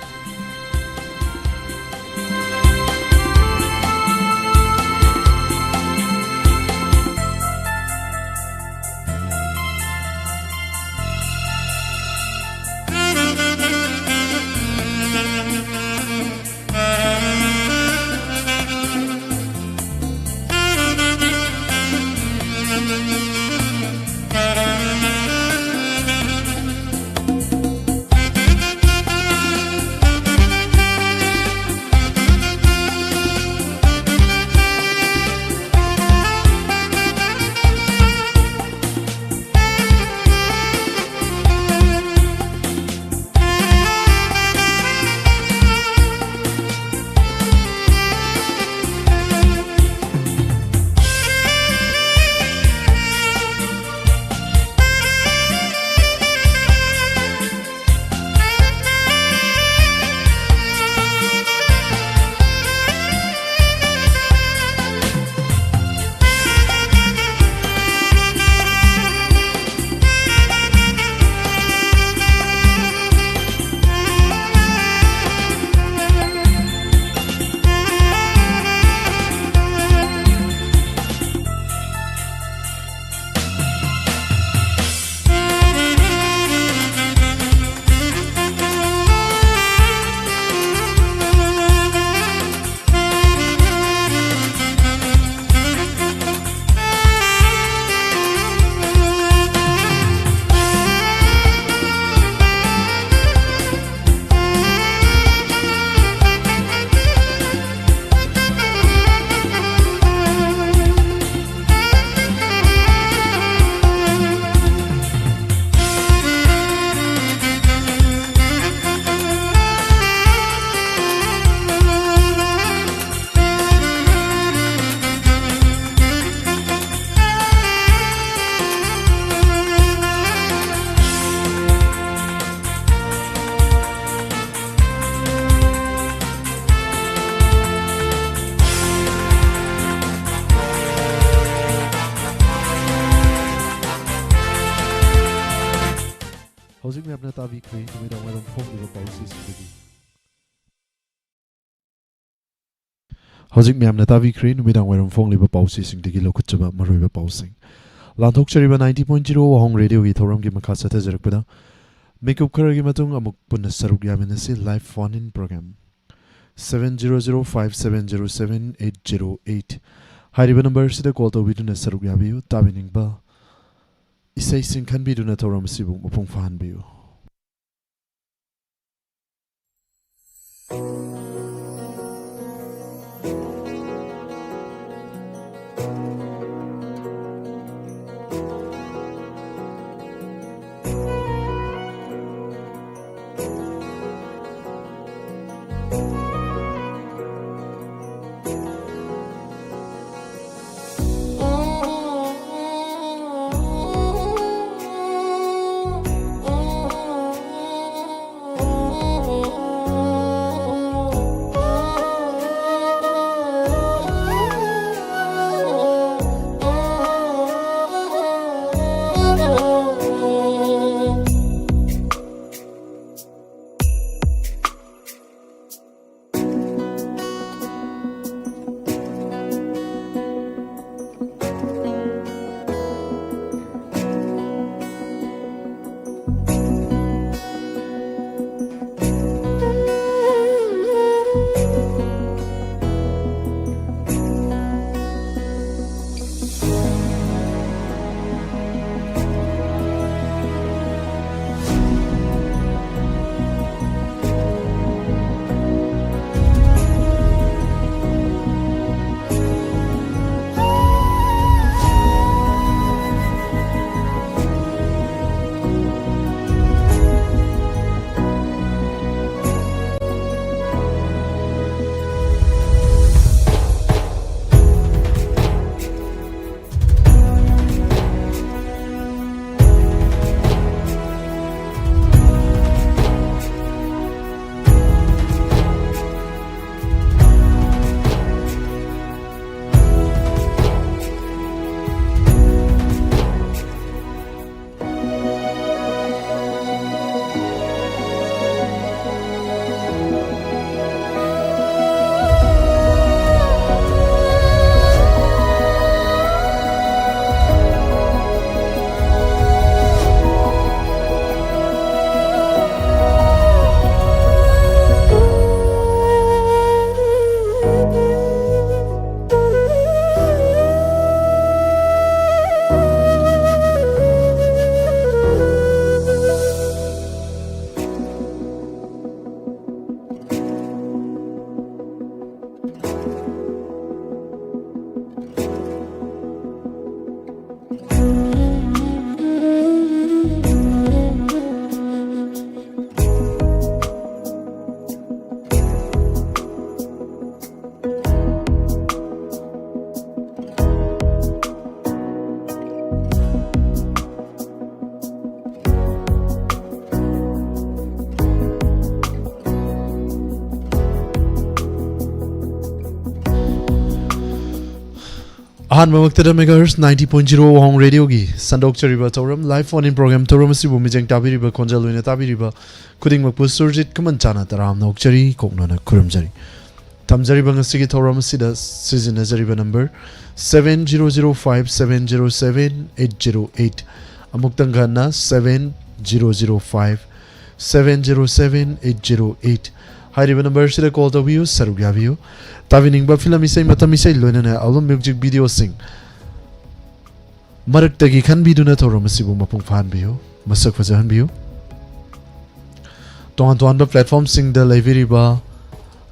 ꯃꯌꯥꯝꯅ ꯇꯥꯕꯤꯈ꯭ꯔꯦ ꯅꯨꯃꯤꯗꯥꯡ ꯋꯥꯏꯔꯝ ꯐꯣꯡꯂꯤꯕ ꯄꯥꯎꯆꯦꯁꯤꯡꯗꯒꯤ꯫ ꯍꯧꯖꯤꯛ ꯃꯌꯥꯝꯅ ꯇꯥꯕꯤꯈ꯭ꯔꯦ ꯅꯨꯃꯤꯗꯥꯡ ꯋꯥꯏꯔꯝ ꯐꯣꯡꯂꯤꯕ ꯄꯥꯎꯆꯦꯁꯤꯡꯗꯒꯤ ꯂꯧꯈꯠꯆꯕ ꯃꯔꯨꯑꯣꯏꯕ ꯄꯥꯎꯁꯤꯡ꯫ ꯂꯥꯟꯊꯣꯛꯆꯔꯤꯕ ninety point zero ꯋꯥꯍꯣꯡ ꯔꯦꯗꯤꯑꯣꯒꯤ ꯊꯧꯔꯝꯒꯤ ꯃꯈꯥ ꯆꯠꯊꯖꯔꯛꯄꯗ, ꯃꯤꯀꯨꯞ ꯈꯔꯒꯤ ꯃꯇꯨꯡ ꯑꯃꯨꯛ ꯄꯨꯟꯅ ꯁꯔꯨꯛ ꯌꯥꯃꯤꯟꯅꯁꯤ꯫ Live phone in program, seven zero zero five seven zero seven eight zero eight ꯍꯥꯏꯔꯤꯕ ꯅꯝꯕꯔ ꯑꯁꯤꯗ ꯀꯣꯜ ꯇꯧꯕꯤꯗꯨꯅ ꯁꯔꯨꯛ ꯌꯥꯕꯤꯌꯨ꯫ ꯇꯥꯕꯤꯅꯤꯡꯕ ꯏꯁꯩꯁꯤꯡ ꯈꯟꯕꯤꯗꯨꯅ ꯊꯧꯔꯝ ꯑꯁꯤꯕꯨ ꯃꯄꯨꯡ ꯐꯥꯍꯟꯕꯤꯌꯨ꯫ ꯑꯍꯥꯟꯕꯃꯛꯇꯗ Megahertz ninety point zero Wahong Radioꯒꯤ ꯁꯟꯗꯣꯛꯆꯔꯤꯕ ꯊꯧꯔꯝ Live Phone In Program ꯊꯧꯔꯝ ꯑꯁꯤꯕꯨ ꯃꯤꯠꯌꯦꯡ ꯇꯥꯕꯤꯔꯤꯕ, ꯈꯣꯟꯖꯦꯜ ꯑꯣꯏꯅ ꯇꯥꯕꯤꯔꯤꯕ ꯈꯨꯗꯤꯡꯃꯛꯄꯨ ꯁꯨꯔꯖꯤꯠ ꯈꯨꯃꯟꯆꯥꯅ ꯇꯔꯥꯝꯅ ꯑꯣꯛꯆꯔꯤ, ꯀꯣꯛꯅꯅ ꯈꯨꯔꯨꯝꯖꯔꯤ꯫ ꯊꯝꯖꯔꯤꯕ ꯉꯁꯤꯒꯤ ꯊꯧꯔꯝ ꯑꯁꯤꯗ ꯁꯤꯖꯤꯟꯅꯖꯔꯤꯕ number seven zero zero five seven zero seven eight zero eight꯫ ꯑꯃꯨꯛꯇꯪ ꯍꯟꯅ seven zero zero five seven zero seven eight zero eight꯫ ꯍꯥꯏꯔꯤꯕ number ꯑꯁꯤꯗ call ꯇꯧꯕꯤꯌꯨ, ꯁꯔꯨꯛ ꯌꯥꯕꯤꯌꯨ꯫ ꯇꯥꯕꯤꯅꯤꯡꯕ film ꯏꯁꯩ, ꯃꯇꯝ ꯏꯁꯩ, ꯂꯣꯏꯅꯅ album music videoꯁꯤꯡ ꯃꯔꯛꯇꯒꯤ ꯈꯟꯕꯤꯗꯨꯅ ꯊꯧꯔꯝ ꯑꯁꯤꯕꯨ ꯃꯄꯨꯡ ꯐꯥꯍꯟꯕꯤꯌꯨ, ꯃꯁꯛ ꯐꯖꯍꯟꯕꯤꯌꯨ꯫ ꯇꯣꯉꯥꯟ ꯇꯣꯉꯥꯟꯕ platformꯁꯤꯡꯗ ꯂꯩꯕꯤꯔꯤꯕ,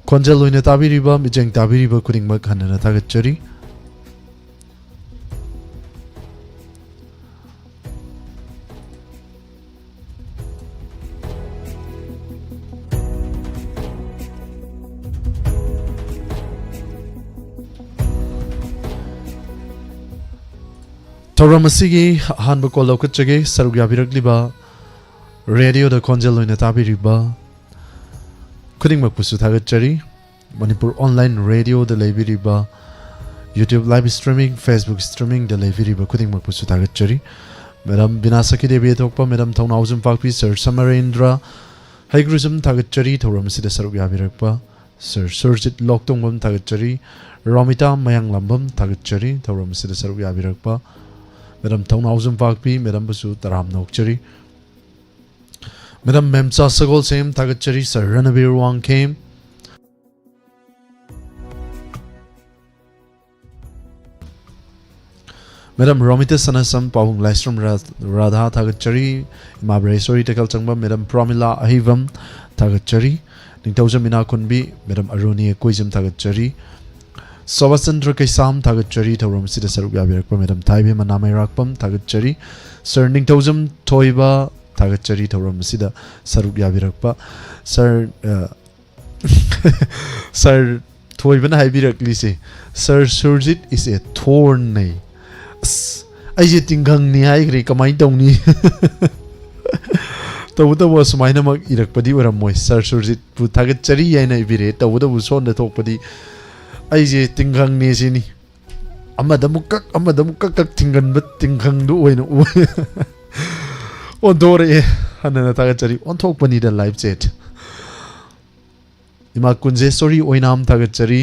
ꯈꯣꯟꯖꯦꯜ ꯑꯣꯏꯅ ꯇꯥꯕꯤꯔꯤꯕ, ꯃꯤꯠꯌꯦꯡ ꯇꯥꯕꯤꯔꯤꯕ ꯈꯨꯗꯤꯡꯃꯛ ꯍꯟꯅꯅ ꯊꯥꯒꯠꯆꯔꯤ꯫ ꯊꯧꯔꯝ ꯑꯁꯤꯒꯤ ꯑꯍꯥꯟꯕ call ꯂꯧꯈꯠꯆꯒꯦ꯫ ꯁꯔꯨꯛ ꯌꯥꯕꯤꯔꯛꯂꯤꯕ, radioꯗ ꯈꯣꯟꯖꯦꯜ ꯑꯣꯏꯅ ꯇꯥꯕꯤꯔꯤꯕ ꯈꯨꯗꯤꯡꯃꯛꯄꯨꯁꯨ ꯊꯥꯒꯠꯆꯔꯤ꯫ ꯃꯅꯤꯄꯨꯔ online radioꯗ ꯂꯩꯕꯤꯔꯤꯕ, YouTube live streaming, Facebook streamingꯗ ꯂꯩꯕꯤꯔꯤꯕ ꯈꯨꯗꯤꯡꯃꯛꯄꯨꯁꯨ ꯊꯥꯒꯠꯆꯔꯤ꯫ Madam ꯕꯤꯅꯥ ꯁꯈꯤꯗꯦꯕꯤ ꯑꯊꯣꯛꯄ, Madam ꯊꯧꯅꯥꯎꯖꯝ ꯄꯥꯛꯄꯤ, Sir ꯁꯃꯔꯦꯟꯗ꯭ꯔ ꯍꯩꯒ꯭ꯔꯨꯖꯝ ꯊꯥꯒꯠꯆꯔꯤ ꯊꯧꯔꯝ ꯑꯁꯤꯗ ꯁꯔꯨꯛ ꯌꯥꯕꯤꯔꯛꯄ꯫ Sir ꯁꯨꯔꯖꯤꯠ ꯂꯣꯛꯇꯣꯡꯕꯝ ꯊꯥꯒꯠꯆꯔꯤ꯫ ꯔꯣꯃꯤꯇꯥ ꯃꯌꯥꯡꯂꯥꯝꯕꯝ ꯊꯥꯒꯠꯆꯔꯤ ꯊꯧꯔꯝ ꯑꯁꯤꯗ ꯁꯔꯨꯛ ꯌꯥꯕꯤꯔꯛꯄ꯫ Madam ꯊꯧꯅꯥꯎꯖꯝ ꯄꯥꯛꯄꯤ, Madamꯕꯨꯁꯨ ꯇꯔꯥꯝꯅ ꯑꯣꯛꯆꯔꯤ꯫ Madam ꯃꯦꯝꯆꯥ ꯁꯒꯣꯜꯁꯦꯝ ꯊꯥꯒꯠꯆꯔꯤ꯫ Sir ꯔꯅꯕꯤꯔ ꯋꯥꯡꯈꯦꯝ꯫ Madam ꯔꯣꯃꯤꯇꯥ ꯁꯅꯥꯁꯝ, ꯄꯥꯕꯨꯡ ꯂꯥꯏꯁ꯭ꯔꯝ ꯔꯥ-, ꯔꯥꯙꯥ ꯊꯥꯒꯠꯆꯔꯤ꯫ ꯏꯃꯥ ꯕ꯭ꯔꯍꯦꯁꯣꯔꯤ ꯇꯦꯀꯜꯆꯪꯕ, Madam ꯄ꯭ꯔꯃꯤꯂꯥ ꯑꯍꯤꯕꯝ ꯊꯥꯒꯠꯆꯔꯤ꯫ ꯅꯤꯡꯊꯧꯖꯝ ꯏꯅꯥꯈꯨꯟꯕꯤ, Madam ꯑꯔꯨꯅꯤ ꯀꯣꯏꯖꯝ ꯊꯥꯒꯠꯆꯔꯤ꯫ ꯁꯣꯕꯥꯆꯟꯗ꯭ꯔ ꯀꯩꯁꯥꯝ ꯊꯥꯒꯠꯆꯔꯤ ꯊꯧꯔꯝ ꯑꯁꯤꯗ ꯁꯔꯨꯛ ꯌꯥꯕꯤꯔꯛꯄ꯫ Madam ꯊꯥꯏꯕꯦꯝꯃ ꯅꯥꯃꯩꯔꯥꯛꯄꯝ ꯊꯥꯒꯠꯆꯔꯤ꯫ Sir ꯅꯤꯡꯊꯧꯖꯝ ꯊꯣꯏꯕ ꯊꯥꯒꯠꯆꯔꯤ ꯊꯧꯔꯝ ꯑꯁꯤꯗ ꯁꯔꯨꯛ ꯌꯥꯕꯤꯔꯛꯄ꯫ Sir, ꯑ, Sir ꯊꯣꯏꯕꯅ ꯍꯥꯏꯕꯤꯔꯛꯂꯤꯁꯦ, "Sir Surjit is a thorn" ꯅꯦ꯫ ꯑꯁ, ꯑꯩꯁꯦ ꯇꯤꯡꯈꯪꯅꯤ ꯍꯥꯏꯈ꯭ꯔꯦ, ꯀꯃꯥꯏꯅ ꯇꯧꯅꯤ? ꯇꯧꯕꯇꯕꯨ ꯑꯁꯨꯃꯥꯏꯅꯃꯛ ꯏꯔꯛꯄꯗꯤ ꯑꯣꯏꯔꯝꯃꯣꯏ꯫ "Sir ꯁꯨꯔꯖꯤꯠꯄꯨ ꯊꯥꯒꯠꯆꯔꯤ" ꯍꯥꯏꯅ ꯏꯕꯤꯔꯛꯑꯦ꯫ ꯇꯧꯕꯇꯕꯨ ꯁꯣꯝꯗ ꯊꯣꯛꯄꯗꯤ ꯑꯩꯁꯦ ꯇꯤꯡꯈꯪꯅꯦ ꯁꯤꯅꯤ꯫ ꯑꯃꯗ ꯑꯃꯨꯛ ꯀꯛ, ꯑꯃꯗ ꯑꯃꯨꯛ ꯀꯛ, ꯀꯛ ꯊꯤꯡꯒꯟꯕ ꯇꯤꯡꯈꯪꯗꯨ ꯑꯣꯏꯅ ꯎꯏ꯫ ꯑꯣꯟꯊꯣꯔꯛꯑꯦ꯫ ꯍꯟꯅꯅ ꯊꯥꯒꯠꯆꯔꯤ꯫ ꯑꯣꯟꯊꯣꯛꯄꯅꯤꯗ live chat꯫ ꯏꯃꯥ ꯀꯨꯟꯖꯦꯁꯣꯔꯤ ꯑꯣꯏꯅꯥꯝ ꯊꯥꯒꯠꯆꯔꯤ꯫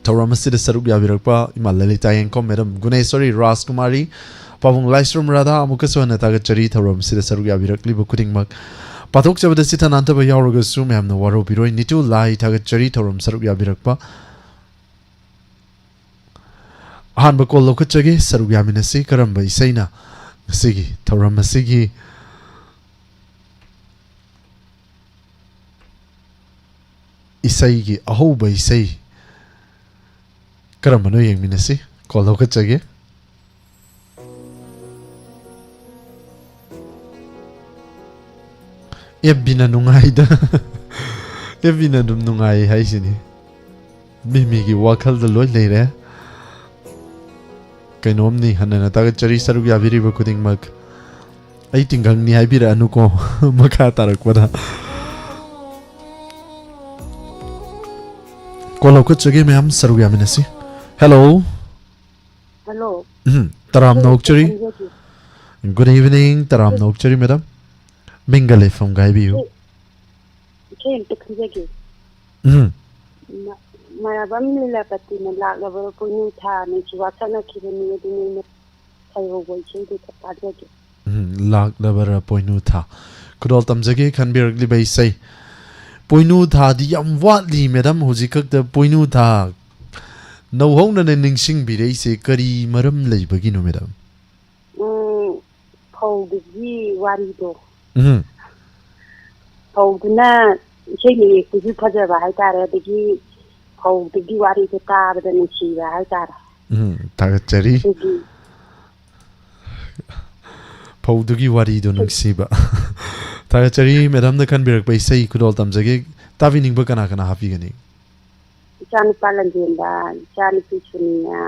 ꯊꯧꯔꯝ ꯑꯁꯤꯗ ꯁꯔꯨꯛ ꯌꯥꯕꯤꯔꯛꯄ ꯏꯃꯥ ꯂꯂꯤꯇꯥ ꯌꯦꯡꯈꯣꯝ, ꯃꯦꯗꯝ ꯒꯨꯅꯦꯁꯣꯔꯤ ꯔꯥꯖꯀꯨꯃꯥꯔꯤ, ꯄꯥꯕꯨꯡ ꯂꯥꯏꯁ꯭ꯔꯝ ꯔꯥꯙꯥ ꯑꯃꯨꯛꯀꯁꯨ ꯍꯟꯅ ꯊꯥꯒꯠꯆꯔꯤ꯫ ꯊꯧꯔꯝ ꯑꯁꯤꯗ ꯁꯔꯨꯛ ꯌꯥꯕꯤꯔꯛꯂꯤꯕ ꯈꯨꯗꯤꯡꯃꯛ ꯄꯥꯊꯣꯛꯆꯕꯗ ꯁꯤꯊ ꯅꯥꯟꯊꯕ ꯌꯥꯎꯔꯒꯁꯨ ꯃꯌꯥꯝꯅ ꯋꯥꯔꯧꯕꯤꯔꯣꯏ꯫ ꯅꯤꯇꯨ ꯂꯥꯏ ꯊꯥꯒꯠꯆꯔꯤ ꯊꯧꯔꯝ ꯁꯔꯨꯛ ꯌꯥꯕꯤꯔꯛꯄ꯫ ꯑꯍꯥꯟꯕ ꯀꯣꯜ ꯂꯧꯈꯠꯆꯒꯦ, ꯁꯔꯨꯛ ꯌꯥꯃꯤꯟꯅꯁꯤ꯫ ꯀꯔꯝꯕ ꯏꯁꯩꯅ ꯉꯁꯤꯒꯤ ꯊꯧꯔꯝ ꯑꯁꯤꯒꯤ ꯏꯁꯩꯒꯤ ꯑꯍꯧꯕ ꯏꯁꯩ ꯀꯔꯝꯕꯅꯣ ꯌꯦꯡꯃꯤꯟꯅꯁꯤ꯫ ꯀꯣꯜ ꯂꯧꯈꯠꯆꯒꯦ꯫ ꯑꯦꯐ ꯕꯤꯅ ꯅꯨꯡꯉꯥꯏꯗ꯫ ꯑꯦꯐ ꯕꯤꯅ ꯑꯗꯨꯝ ꯅꯨꯡꯉꯥꯏ ꯍꯥꯏꯁꯤꯅꯤ꯫ ꯃꯤ ꯃꯤꯒꯤ ꯋꯥꯈꯜꯗ ꯂꯣꯏ ꯂꯩꯔꯦ꯫ ꯀꯩꯅꯣꯝꯅꯤ, ꯍꯟꯅꯅ ꯊꯥꯒꯠꯆꯔꯤ ꯁꯔꯨꯛ ꯌꯥꯕꯤꯔꯤꯕ ꯈꯨꯗꯤꯡꯃꯛ꯫ ꯑꯩ ꯇꯤꯡꯈꯪꯅꯤ ꯍꯥꯏꯕꯤꯔꯛꯑꯅꯨꯀꯣ꯫ ꯃꯈꯥ ꯇꯥꯔꯛꯄꯗ꯫ ꯀꯣꯜ ꯂꯧꯈꯠꯆꯒꯦ ꯃꯌꯥꯝ, ꯁꯔꯨꯛ ꯌꯥꯃꯤꯟꯅꯁꯤ꯫ ꯍꯦꯜꯂꯣ꯫ ꯍꯦꯜꯂꯣ꯫ ꯎꯝ, ꯇꯔꯥꯝꯅ ꯁꯔꯨꯛ ꯑꯣꯛꯆꯔꯤ꯫ ꯌꯥꯃꯤꯟꯅꯁꯤ꯫ ꯒꯨꯗ ꯏꯚꯤꯅꯤꯡ, ꯇꯔꯥꯝꯅ ꯑꯣꯛꯆꯔꯤ ꯃꯦꯗꯥꯝ꯫ ꯃꯤꯡꯒ ꯂꯩꯐꯝꯒ ꯍꯥꯏꯕꯤꯌꯨ꯫ ꯏꯁꯩ, ꯏꯁꯩ ꯑꯝꯇ ꯈꯟꯖꯒꯦ꯫ ꯎꯝ꯫ ꯃ-, ꯃꯥꯌꯥꯕꯝ ꯂꯤꯂꯥꯄꯇꯤꯅ ꯂꯥꯛꯂꯕ ꯄꯣꯏꯅꯨ ꯊꯥ ꯅꯨꯡꯁꯤ ꯋꯥ ꯁꯛꯅꯈꯤꯕꯅꯤ, ꯑꯗꯨꯅ ꯑꯩꯅ ꯁꯩꯍꯧꯕ ꯏꯁꯩꯗꯨ ꯈꯛ ꯇꯥꯖꯒꯦ꯫ ꯎꯝ, ꯂꯥꯛꯂꯕꯔꯥ ꯄꯣꯏꯅꯨ ꯊꯥ꯫ ꯈꯨꯗꯣꯜ ꯇꯝꯖꯒꯦ ꯈꯟꯕꯤꯔꯛꯂꯤꯕ ꯏꯁꯩ꯫ ꯄꯣꯏꯅꯨ ꯊꯥꯗꯤ ꯌꯥꯝ ꯋꯥꯠꯂꯤ, ꯃꯦꯗꯥꯝ꯫ ꯍꯧꯖꯤꯛ ꯈꯛꯇ ꯄꯣꯏꯅꯨ ꯊꯥ ꯅꯧꯍꯧꯅꯅ ꯅꯤꯡꯁꯤꯡꯕꯤꯔꯛꯏꯁꯦ ꯀꯔꯤ ꯃꯔꯝ ꯂꯩꯕꯒꯤꯅꯣ, ꯃꯦꯗꯥꯝ? ꯎꯝ, ꯐꯧꯗꯨꯒꯤ ꯋꯥꯔꯤꯗꯣ꯫ ꯎꯝ꯫ ꯐꯧꯗꯨꯅ ꯏꯁꯩ ꯃꯌꯦꯛꯇꯨꯁꯨ ꯐꯖꯕ ꯍꯥꯏꯇꯥꯔꯦ, ꯑꯗꯒꯤ ꯐꯧꯗꯨꯒꯤ ꯋꯥꯔꯤꯗꯣ ꯇꯥꯕꯗ ꯅꯨꯡꯁꯤꯕ ꯍꯥꯏꯇꯥꯔꯦ꯫ ꯎꯝ, ꯊꯥꯒꯠꯆꯔꯤ꯫ ꯑꯗꯨꯒꯤ ꯐꯧꯗꯨꯒꯤ ꯋꯥꯔꯤꯗꯣ ꯅꯨꯡꯁꯤꯕ꯫ ꯊꯥꯒꯠꯆꯔꯤ, ꯃꯦꯗꯥꯝꯅ ꯈꯟꯕꯤꯔꯛꯄ ꯏꯁꯩ ꯈꯨꯗꯣꯜ ꯇꯝꯖꯒꯦ꯫ ꯇꯥꯕꯤꯅꯤꯡꯕ ꯀꯅꯥ ꯀꯅꯥ ꯍꯥꯞꯄꯤꯒꯅꯤ? ꯏꯆꯥꯅꯨꯄꯥ ꯂꯟꯖꯦꯟꯕ, ꯏꯆꯥꯅꯨꯄꯤ ꯁꯨꯅꯤꯌꯥ,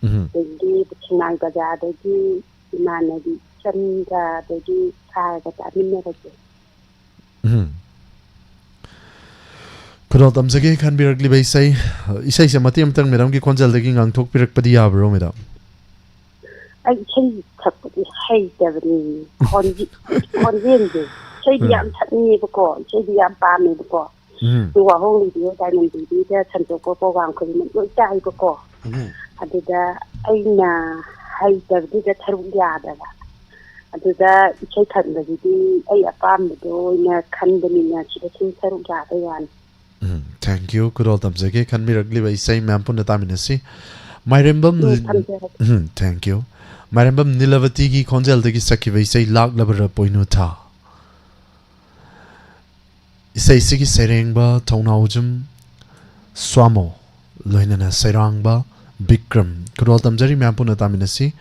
ꯎꯝ꯫ ꯑꯗꯒꯤ ꯁꯤꯡꯉꯥꯏ ꯕꯖꯥꯔꯗꯒꯤ ꯏꯃꯥꯟꯅꯕꯤ ꯏꯆꯟꯒ, ꯑꯗꯒꯤ ꯁꯥꯔꯒ ꯇꯥꯃꯤꯟꯅꯔꯒꯦ꯫ ꯎꯝ꯫ ꯈꯨꯗꯣꯜ ꯇꯝꯖꯒꯦ ꯈꯟꯕꯤꯔꯛꯂꯤꯕ ꯏꯁꯩ, ꯏꯁꯩꯁꯦ ꯃꯇꯦꯛ ꯑꯃꯇꯪ ꯃꯦꯗꯥꯝꯒꯤ ꯈꯣꯟꯖꯦꯜꯗꯒꯤ ꯉꯥꯡꯊꯣꯛꯄꯤꯔꯛꯄꯗꯤ ꯌꯥꯕ꯭ꯔꯣ, ꯃꯦꯗꯥꯝ? ꯑꯩ ꯏꯁꯩ ꯁꯛꯄꯗꯤ ꯍꯩꯇꯕꯅꯤ꯫ ꯈꯣꯟꯖꯦ-, ꯈꯣꯟꯖꯦꯜꯁꯦ꯫ ꯏꯁꯩꯗꯤ ꯎꯝ꯫ ꯌꯥꯝ ꯁꯛꯅꯤꯡꯉꯦꯕꯀꯣ, ꯏꯁꯩꯗꯤ ꯌꯥꯝ ꯄꯥꯝꯃꯦꯕꯀꯣ꯫ ꯎꯝ꯫ ꯑꯗꯨ ꯋꯥꯍꯣꯡ ꯔꯦꯗꯤꯑꯣ ꯗꯥꯏꯃꯟ ꯇꯤꯚꯤꯗ ꯁꯟꯗꯣꯛꯄ ꯄ꯭ꯔꯣꯒ꯭ꯔꯥꯝ ꯈꯨꯗꯤꯡꯃꯛ ꯂꯣꯏ ꯇꯥꯏꯕꯀꯣ꯫ ꯎꯝ꯫ ꯑꯗꯨꯗ ꯑꯩꯅ ꯍꯩꯇꯕꯗꯨꯗ ꯁꯔꯨꯛ ꯌꯥꯗꯕ꯫ ꯑꯗꯨꯗ ꯏꯁꯩ ꯈꯟꯕꯁꯤꯗꯤ ꯑꯩ ꯑꯄꯥꯝꯕꯗꯣ ꯑꯣꯏꯅ ꯈꯟꯕꯅꯤꯅ ꯁꯤꯗ ꯁꯨꯝ ꯁꯔꯨꯛ ꯌꯥꯕꯩ ꯋꯥꯅꯤ꯫ ꯎꯝ, thank you꯫ ꯈꯨꯗꯣꯜ ꯇꯝꯖꯒꯦ ꯈꯟꯕꯤꯔꯛꯂꯤꯕ ꯏꯁꯩ ꯃꯌꯥꯝ ꯄꯨꯟꯅ ꯇꯥꯃꯤꯟꯅꯁꯤ꯫ ꯃꯥꯏꯔꯦꯝꯕꯝ ꯎꯝ, ꯅꯤꯜ-, ꯊꯝꯖꯔꯒꯦ꯫ ꯎꯝ, thank you꯫ ꯃꯥꯏꯔꯦꯝꯕꯝ ꯅꯤꯂꯕꯇꯤꯒꯤ ꯈꯣꯟꯖꯦꯜꯗꯒꯤ ꯁꯛꯈꯤꯕ ꯏꯁꯩ ꯂꯥꯛꯂꯕꯔꯥ ꯄꯣꯏꯅꯨ ꯊꯥ꯫ ꯏꯁꯩꯁꯤꯒꯤ ꯁꯩꯔꯦꯡꯕ ꯊꯧꯅꯥꯎꯖꯝ ꯁ꯭ꯋꯥꯃꯣ, ꯂꯣꯏꯅꯅ ꯁꯩꯔꯥꯡꯕ ꯕꯤꯀ꯭ꯔꯝ꯫ ꯈꯨꯗꯣꯜ ꯇꯝꯖꯔꯤ, ꯃꯌꯥꯝ ꯄꯨꯟꯅ ꯇꯥꯃꯤꯟꯅꯁꯤ꯫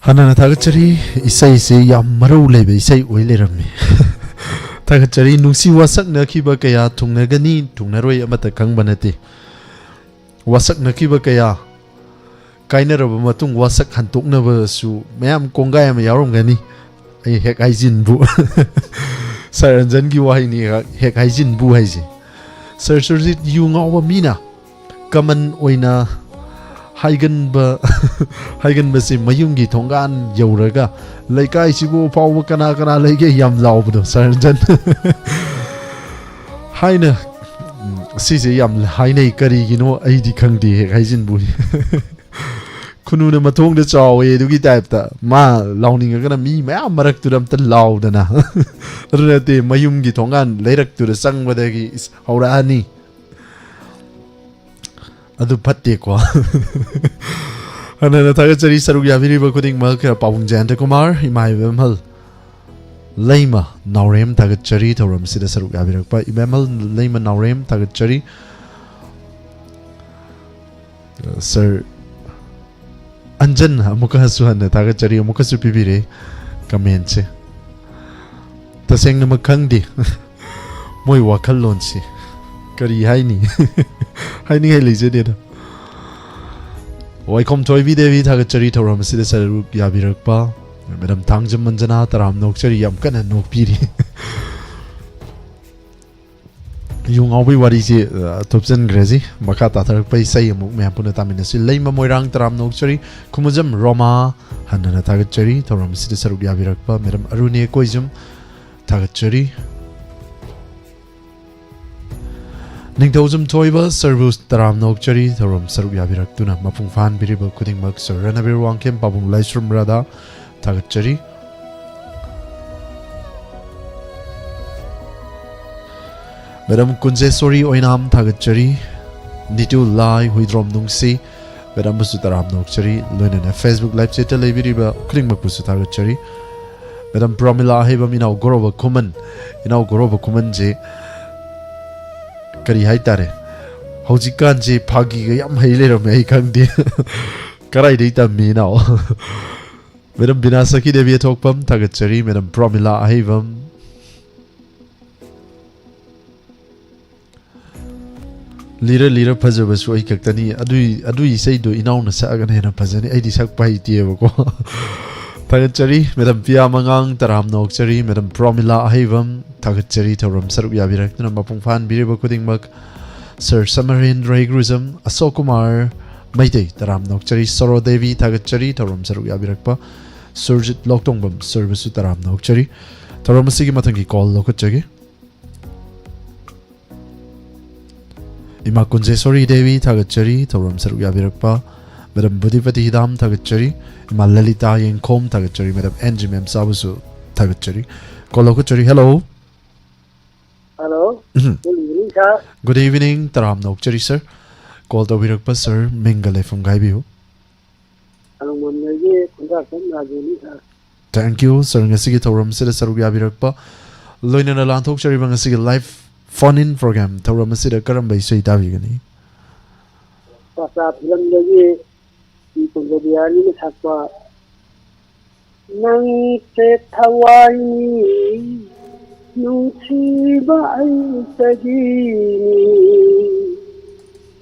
ꯍꯥꯟꯅꯅ ꯊꯥꯒꯠꯆꯔꯤ꯫ ꯏꯁꯩꯁꯤ ꯌꯥꯝ ꯃꯔꯧ ꯂꯩꯕ ꯏꯁꯩ ꯑꯣꯏ ꯂꯩꯔꯝꯃꯤ꯫ ꯊꯥꯒꯠꯆꯔꯤ꯫ ꯅꯨꯡꯁꯤ ꯋꯥꯁꯛꯅꯈꯤꯕ ꯀꯌꯥ ꯊꯨꯡꯅꯒꯅꯤ, ꯊꯨꯡꯅꯔꯣꯏ ꯑꯃꯠꯇ ꯈꯪꯕ ꯅꯠꯇꯦ꯫ ꯋꯥꯁꯛꯅꯈꯤꯕ ꯀꯌꯥ, ꯀꯥꯏꯅꯔꯕ ꯃꯇꯨꯡ ꯋꯥꯁꯛ ꯍꯟꯇꯣꯛꯅꯕꯁꯨ ꯃꯌꯥꯝ ꯀꯣꯡꯒꯥꯏ ꯑꯃ ꯌꯥꯎꯔꯝꯒꯅꯤ꯫ ꯑꯩ ꯍꯦꯛ ꯍꯥꯏꯖꯤꯟꯕꯨ꯫ ꯁꯥꯔ ꯔꯟꯖꯟꯒꯤ ꯋꯥꯍꯩꯅꯤ ꯍꯦꯛ ꯍꯥꯏꯖꯤꯟꯕꯨ ꯍꯥꯏꯁꯦ꯫ ꯁꯥꯔ ꯁꯨꯔꯖꯤꯠ, ꯌꯨ ꯉꯥꯎꯕ ꯃꯤꯅ ꯀꯃꯟ ꯑꯣꯏꯅ ꯍꯥꯏꯒꯟꯕ, ꯍꯥꯏꯒꯟꯕꯁꯤ ꯃꯌꯨꯝꯒꯤ ꯊꯣꯡꯒꯥꯟ ꯌꯧꯔꯒ "ꯂꯩꯀꯥꯏꯁꯤꯕꯨ ꯐꯥꯎꯕ ꯀꯅꯥ ꯀꯅꯥ ꯂꯩꯒꯦ?" ꯌꯥꯝ ꯂꯥꯎꯕꯗꯣ, ꯁꯥꯔ ꯔꯟꯖꯟ꯫ ꯍꯥꯏꯅ, ꯎꯝ, ꯁꯤꯁꯦ ꯌꯥꯝ ꯍꯥꯏꯅꯩ꯫ ꯀꯔꯤꯒꯤꯅꯣ ꯑꯩꯗꯤ ꯈꯪꯗꯦ, ꯍꯦꯛ ꯍꯥꯏꯖꯤꯟꯕꯨ꯫ ꯈꯨꯅꯨꯅ ꯃꯊꯣꯡꯗ ꯆꯥꯎꯋꯦ ꯑꯗꯨꯒꯤ ꯇꯥꯏꯞꯇ꯫ ꯃꯥ ꯂꯥꯎꯅꯤꯡꯉꯒꯅ ꯃꯤ ꯃꯌꯥꯝ ꯃꯔꯛꯇꯨꯗ ꯑꯝꯇ ꯂꯥꯎꯗꯅ꯫ ꯑꯗꯨ ꯅꯠꯇꯦ, ꯃꯌꯨꯝꯒꯤ ꯊꯣꯡꯒꯥꯟ ꯂꯩꯔꯛꯇꯨꯗ ꯆꯪꯕꯗꯒꯤ ꯏꯁ ꯍꯧꯔꯛꯑꯅꯤ꯫ ꯑꯗꯨ ꯐꯠꯇꯦꯀꯣ꯫ ꯍꯟꯅ ꯍꯟꯅ ꯊꯥꯒꯠꯆꯔꯤ ꯁꯔꯨꯛ ꯌꯥꯕꯤꯔꯤꯕ ꯈꯨꯗꯤꯡꯃꯛ꯫ ꯄꯥꯕꯨꯡ ꯖꯌꯟꯇ ꯀꯨꯃꯥꯔ, ꯏꯃꯥ ꯏꯕꯦꯝꯍꯜ ꯂꯩꯃ ꯅꯥꯎꯔꯦꯝ ꯊꯥꯒꯠꯆꯔꯤ ꯊꯧꯔꯝꯁꯤꯗ ꯁꯔꯨꯛ ꯌꯥꯕꯤꯔꯛꯄ꯫ ꯏꯕꯦꯝꯍꯜ ꯂꯩꯃ ꯅꯥꯎꯔꯦꯝ ꯊꯥꯒꯠꯆꯔꯤ꯫ ꯁꯥꯔ ꯑꯟꯖꯟ ꯑꯃꯨꯛꯀꯁꯨ ꯍꯟꯅ ꯊꯥꯒꯠꯆꯔꯤ, ꯑꯃꯨꯛꯀꯁꯨ ꯄꯤꯕꯤꯔꯦ ꯀꯃꯦꯟꯁꯦ꯫ ꯇꯁꯦꯡꯅꯃꯛ ꯈꯪꯗꯦ꯫ ꯃꯣꯏ ꯋꯥꯈꯜꯂꯣꯟꯁꯤ ꯀꯔꯤ ꯍꯥꯏꯅꯤ? ꯍꯥꯏꯅꯤꯡꯉꯥꯏ ꯂꯩꯖꯗꯦꯗ꯫ ꯋꯥꯏꯈꯣꯝ ꯊꯣꯏꯕꯤ ꯗꯦꯕꯤ ꯊꯥꯒꯠꯆꯔꯤ ꯊꯧꯔꯝ ꯑꯁꯤꯗ ꯁꯔꯨꯛ ꯌꯥꯕꯤꯔꯛꯄ꯫ ꯃꯦꯗꯥꯝ ꯊꯥꯡꯖꯝ ꯃꯟꯖꯅꯥ ꯇꯔꯥꯝꯅ ꯑꯣꯛꯆꯔꯤ, ꯌꯥꯝ ꯀꯟꯅ ꯅꯣꯛꯄꯤꯔꯤ꯫ ꯌꯨ ꯉꯥꯎꯕꯒꯤ ꯋꯥꯔꯤꯁꯤ, ꯑ, ꯊꯨꯞꯆꯟꯈ꯭ꯔꯁꯤ꯫ ꯃꯈꯥ ꯇꯥꯊꯔꯛꯄ ꯏꯁꯩ ꯑꯃꯨꯛ ꯃꯌꯥꯝ ꯄꯨꯟꯅ ꯇꯥꯃꯤꯟꯅꯁꯤ꯫ ꯂꯩꯃ ꯃꯣꯏꯔꯥꯡ ꯇꯔꯥꯝꯅ ꯑꯣꯛꯆꯔꯤ꯫ ꯈꯨꯃꯨꯖꯝ ꯔꯣꯃꯥ ꯍꯟꯅ ꯍꯟꯅ ꯊꯥꯒꯠꯆꯔꯤ꯫ ꯊꯧꯔꯝ ꯑꯁꯤꯗ ꯁꯔꯨꯛ ꯌꯥꯕꯤꯔꯛꯄ ꯃꯦꯗꯥꯝ ꯑꯔꯨꯅꯦ ꯀꯣꯏꯖꯝ ꯊꯥꯒꯠꯆꯔꯤ꯫ ꯅꯤꯡꯊꯧꯖꯝ ꯊꯣꯏꯕ ꯁꯔꯕꯨ ꯇꯔꯥꯝꯅ ꯑꯣꯛꯆꯔꯤ꯫ ꯊꯧꯔꯝ ꯁꯔꯨꯛ ꯌꯥꯕꯤꯔꯛꯇꯨꯅ ꯃꯄꯨꯡ ꯐꯥꯍꯟꯕꯤꯔꯤꯕ ꯈꯨꯗꯤꯡꯃꯛ ꯁꯔ ꯔꯅꯕꯤꯔ ꯋꯥꯡꯈꯦꯝ, ꯄꯥꯕꯨꯡ ꯂꯥꯏꯁ꯭ꯔꯝ ꯔꯥꯙꯥ ꯊꯥꯒꯠꯆꯔꯤ꯫ ꯃꯦꯗꯥꯝ ꯀꯨꯟꯖꯦꯁꯣꯔꯤ ꯑꯣꯏꯅꯥꯝ ꯊꯥꯒꯠꯆꯔꯤ꯫ ꯅꯤꯇꯨ ꯂꯥꯏ ꯍꯨꯏꯗ꯭ꯔꯣꯝ ꯅꯨꯡꯁꯤ ꯃꯦꯗꯥꯝꯕꯨꯁꯨ ꯇꯔꯥꯝꯅ ꯑꯣꯛꯆꯔꯤ꯫ ꯂꯣꯏꯅꯅ Facebook live chat ꯇ ꯂꯩꯕꯤꯔꯤꯕ ꯈꯨꯗꯤꯡꯃꯛꯄꯨꯁꯨ ꯊꯥꯒꯠꯆꯔꯤ꯫ ꯃꯦꯗꯥꯝ ꯄ꯭ꯔꯃꯤꯂꯥ ꯑꯍꯩꯕꯝ, ꯏꯅꯥꯎ ꯒꯣꯔꯣꯕ ꯈꯨꯃꯟ, ꯏꯅꯥꯎ ꯒꯣꯔꯣꯕ ꯈꯨꯃꯟꯁꯦ ꯀꯔꯤ ꯍꯥꯏꯇꯥꯔꯦ, ꯍꯧꯖꯤꯛꯀꯥꯟꯁꯦ ꯐꯥꯒꯤꯒ ꯌꯥꯝ ꯍꯩ ꯂꯩꯔꯝꯃꯦ, ꯑꯩ ꯈꯪꯗꯦ꯫ ꯀꯔꯥꯏꯗꯩ ꯇꯝꯃꯤ ꯏꯅꯥꯎ? Madam ꯕꯤꯅꯥꯁꯀꯤ ꯗꯦꯕꯤ ꯑꯊꯣꯛꯄꯝ, ꯊꯥꯒꯠꯆꯔꯤ꯫ Madam ꯄ꯭ꯔꯣꯃꯤꯂꯥ ꯑꯍꯩꯕꯝ, ꯂꯤꯔ ꯂꯤꯔ ꯐꯖꯕꯁꯨ ꯑꯩ ꯈꯛꯇꯅꯤ꯫ ꯑꯗꯨꯏ, ꯑꯗꯨꯏ ꯏꯁꯩꯗꯣ ꯏꯅꯥꯎꯅ ꯁꯛꯑꯒꯅ ꯍꯦꯟꯅ ꯐꯖꯅꯤ, ꯑꯩꯗꯤ ꯁꯛꯄ ꯍꯩꯇꯦꯕꯀꯣ꯫ ꯊꯥꯒꯠꯆꯔꯤ꯫ Madam ꯄꯤꯌꯥ ꯃꯉꯥꯡ, ꯇꯔꯥꯝꯅ ꯑꯣꯛꯆꯔꯤ꯫ Madam ꯄ꯭ꯔꯣꯃꯤꯂꯥ ꯑꯍꯩꯕꯝ, ꯊꯥꯒꯠꯆꯔꯤ ꯊꯧꯔꯝ ꯁꯔꯨꯛ ꯌꯥꯕꯤꯔꯛꯇꯨꯅ ꯃꯄꯨꯡ ꯐꯥꯍꯟꯕꯤꯔꯤꯕ ꯈꯨꯗꯤꯡꯃꯛ꯫ Sir ꯁꯃꯔꯦꯟ ꯔꯩꯒ꯭ꯔꯨꯖꯝ, ꯑꯁꯣꯛ ꯀꯨꯃꯥꯔ ꯃꯩꯇꯩ, ꯇꯔꯥꯝꯅ ꯑꯣꯛꯆꯔꯤ꯫ ꯁꯣꯔꯣ ꯗꯦꯕꯤ, ꯊꯥꯒꯠꯆꯔꯤ ꯊꯧꯔꯝ ꯁꯔꯨꯛ ꯌꯥꯕꯤꯔꯛꯄ꯫ ꯁꯨꯔꯖꯤꯠ ꯂꯣꯛꯇꯣꯡꯕꯝ, sir ꯕꯨꯁꯨ ꯇꯔꯥꯝꯅ ꯑꯣꯛꯆꯔꯤ꯫ ꯊꯧꯔꯝ ꯑꯁꯤꯒꯤ ꯃꯊꯪꯒꯤ call ꯂꯧꯈꯠꯆꯒꯦ꯫ ꯏꯃꯥ ꯀꯨꯟꯖꯦꯁꯣꯔꯤ ꯗꯦꯕꯤ, ꯊꯥꯒꯠꯆꯔꯤ ꯊꯧꯔꯝ ꯁꯔꯨꯛ ꯌꯥꯕꯤꯔꯛꯄ꯫ Madam ꯕꯨꯙꯤꯄꯇꯤ ꯍꯤꯗꯥꯝ, ꯊꯥꯒꯠꯆꯔꯤ꯫ ꯏꯃꯥ ꯂꯂꯤꯇꯥ ꯌꯦꯡꯈꯣꯝ, ꯊꯥꯒꯠꯆꯔꯤ꯫ Madam ꯑꯦꯟ ꯖꯤ ꯃꯦꯝꯆꯥꯕꯨꯁꯨ ꯊꯥꯒꯠꯆꯔꯤ꯫ Call ꯂꯧꯈꯠꯆꯔꯤ꯫ Hello꯫ Hello꯫ ꯎꯝ꯫ Good evening, sir꯫ Good evening, ꯇꯔꯥꯝꯅ ꯑꯣꯛꯆꯔꯤ, sir꯫ Call ꯇꯧꯕꯤꯔꯛꯄ sir, ꯃꯤꯡꯒ ꯂꯩꯐꯝꯒ ꯍꯥꯏꯕꯤꯌꯨ꯫ ꯍꯅꯨꯃꯥꯟꯗꯒꯤ ꯈꯨꯟꯗ꯭ꯔꯥꯛꯄꯝ ꯔꯥꯖꯨꯅꯤ, sir꯫ Thank you, sir, ꯉꯁꯤꯒꯤ ꯊꯧꯔꯝ ꯑꯁꯤꯗ ꯁꯔꯨꯛ ꯌꯥꯕꯤꯔꯛꯄ꯫ ꯂꯣꯏꯅꯅ ꯂꯥꯟꯊꯣꯛꯆꯔꯤꯕ ꯉꯁꯤꯒꯤ live phone in program ꯊꯧꯔꯝ ꯑꯁꯤꯗ ꯀꯔꯝꯕ ꯏꯁꯩ ꯇꯥꯕꯤꯒꯅꯤ? ꯄꯥꯆꯥ ꯐꯤꯂꯝꯗꯒꯤ ꯄꯤ ꯀꯨꯟꯖꯕꯤꯍꯥꯔꯤꯅ ꯁꯛꯄ ꯅꯪꯁꯦ ꯊꯋꯥꯏꯅꯤ, ꯅꯨꯡꯁꯤꯕ ꯑꯩꯇꯒꯤꯅꯤ꯫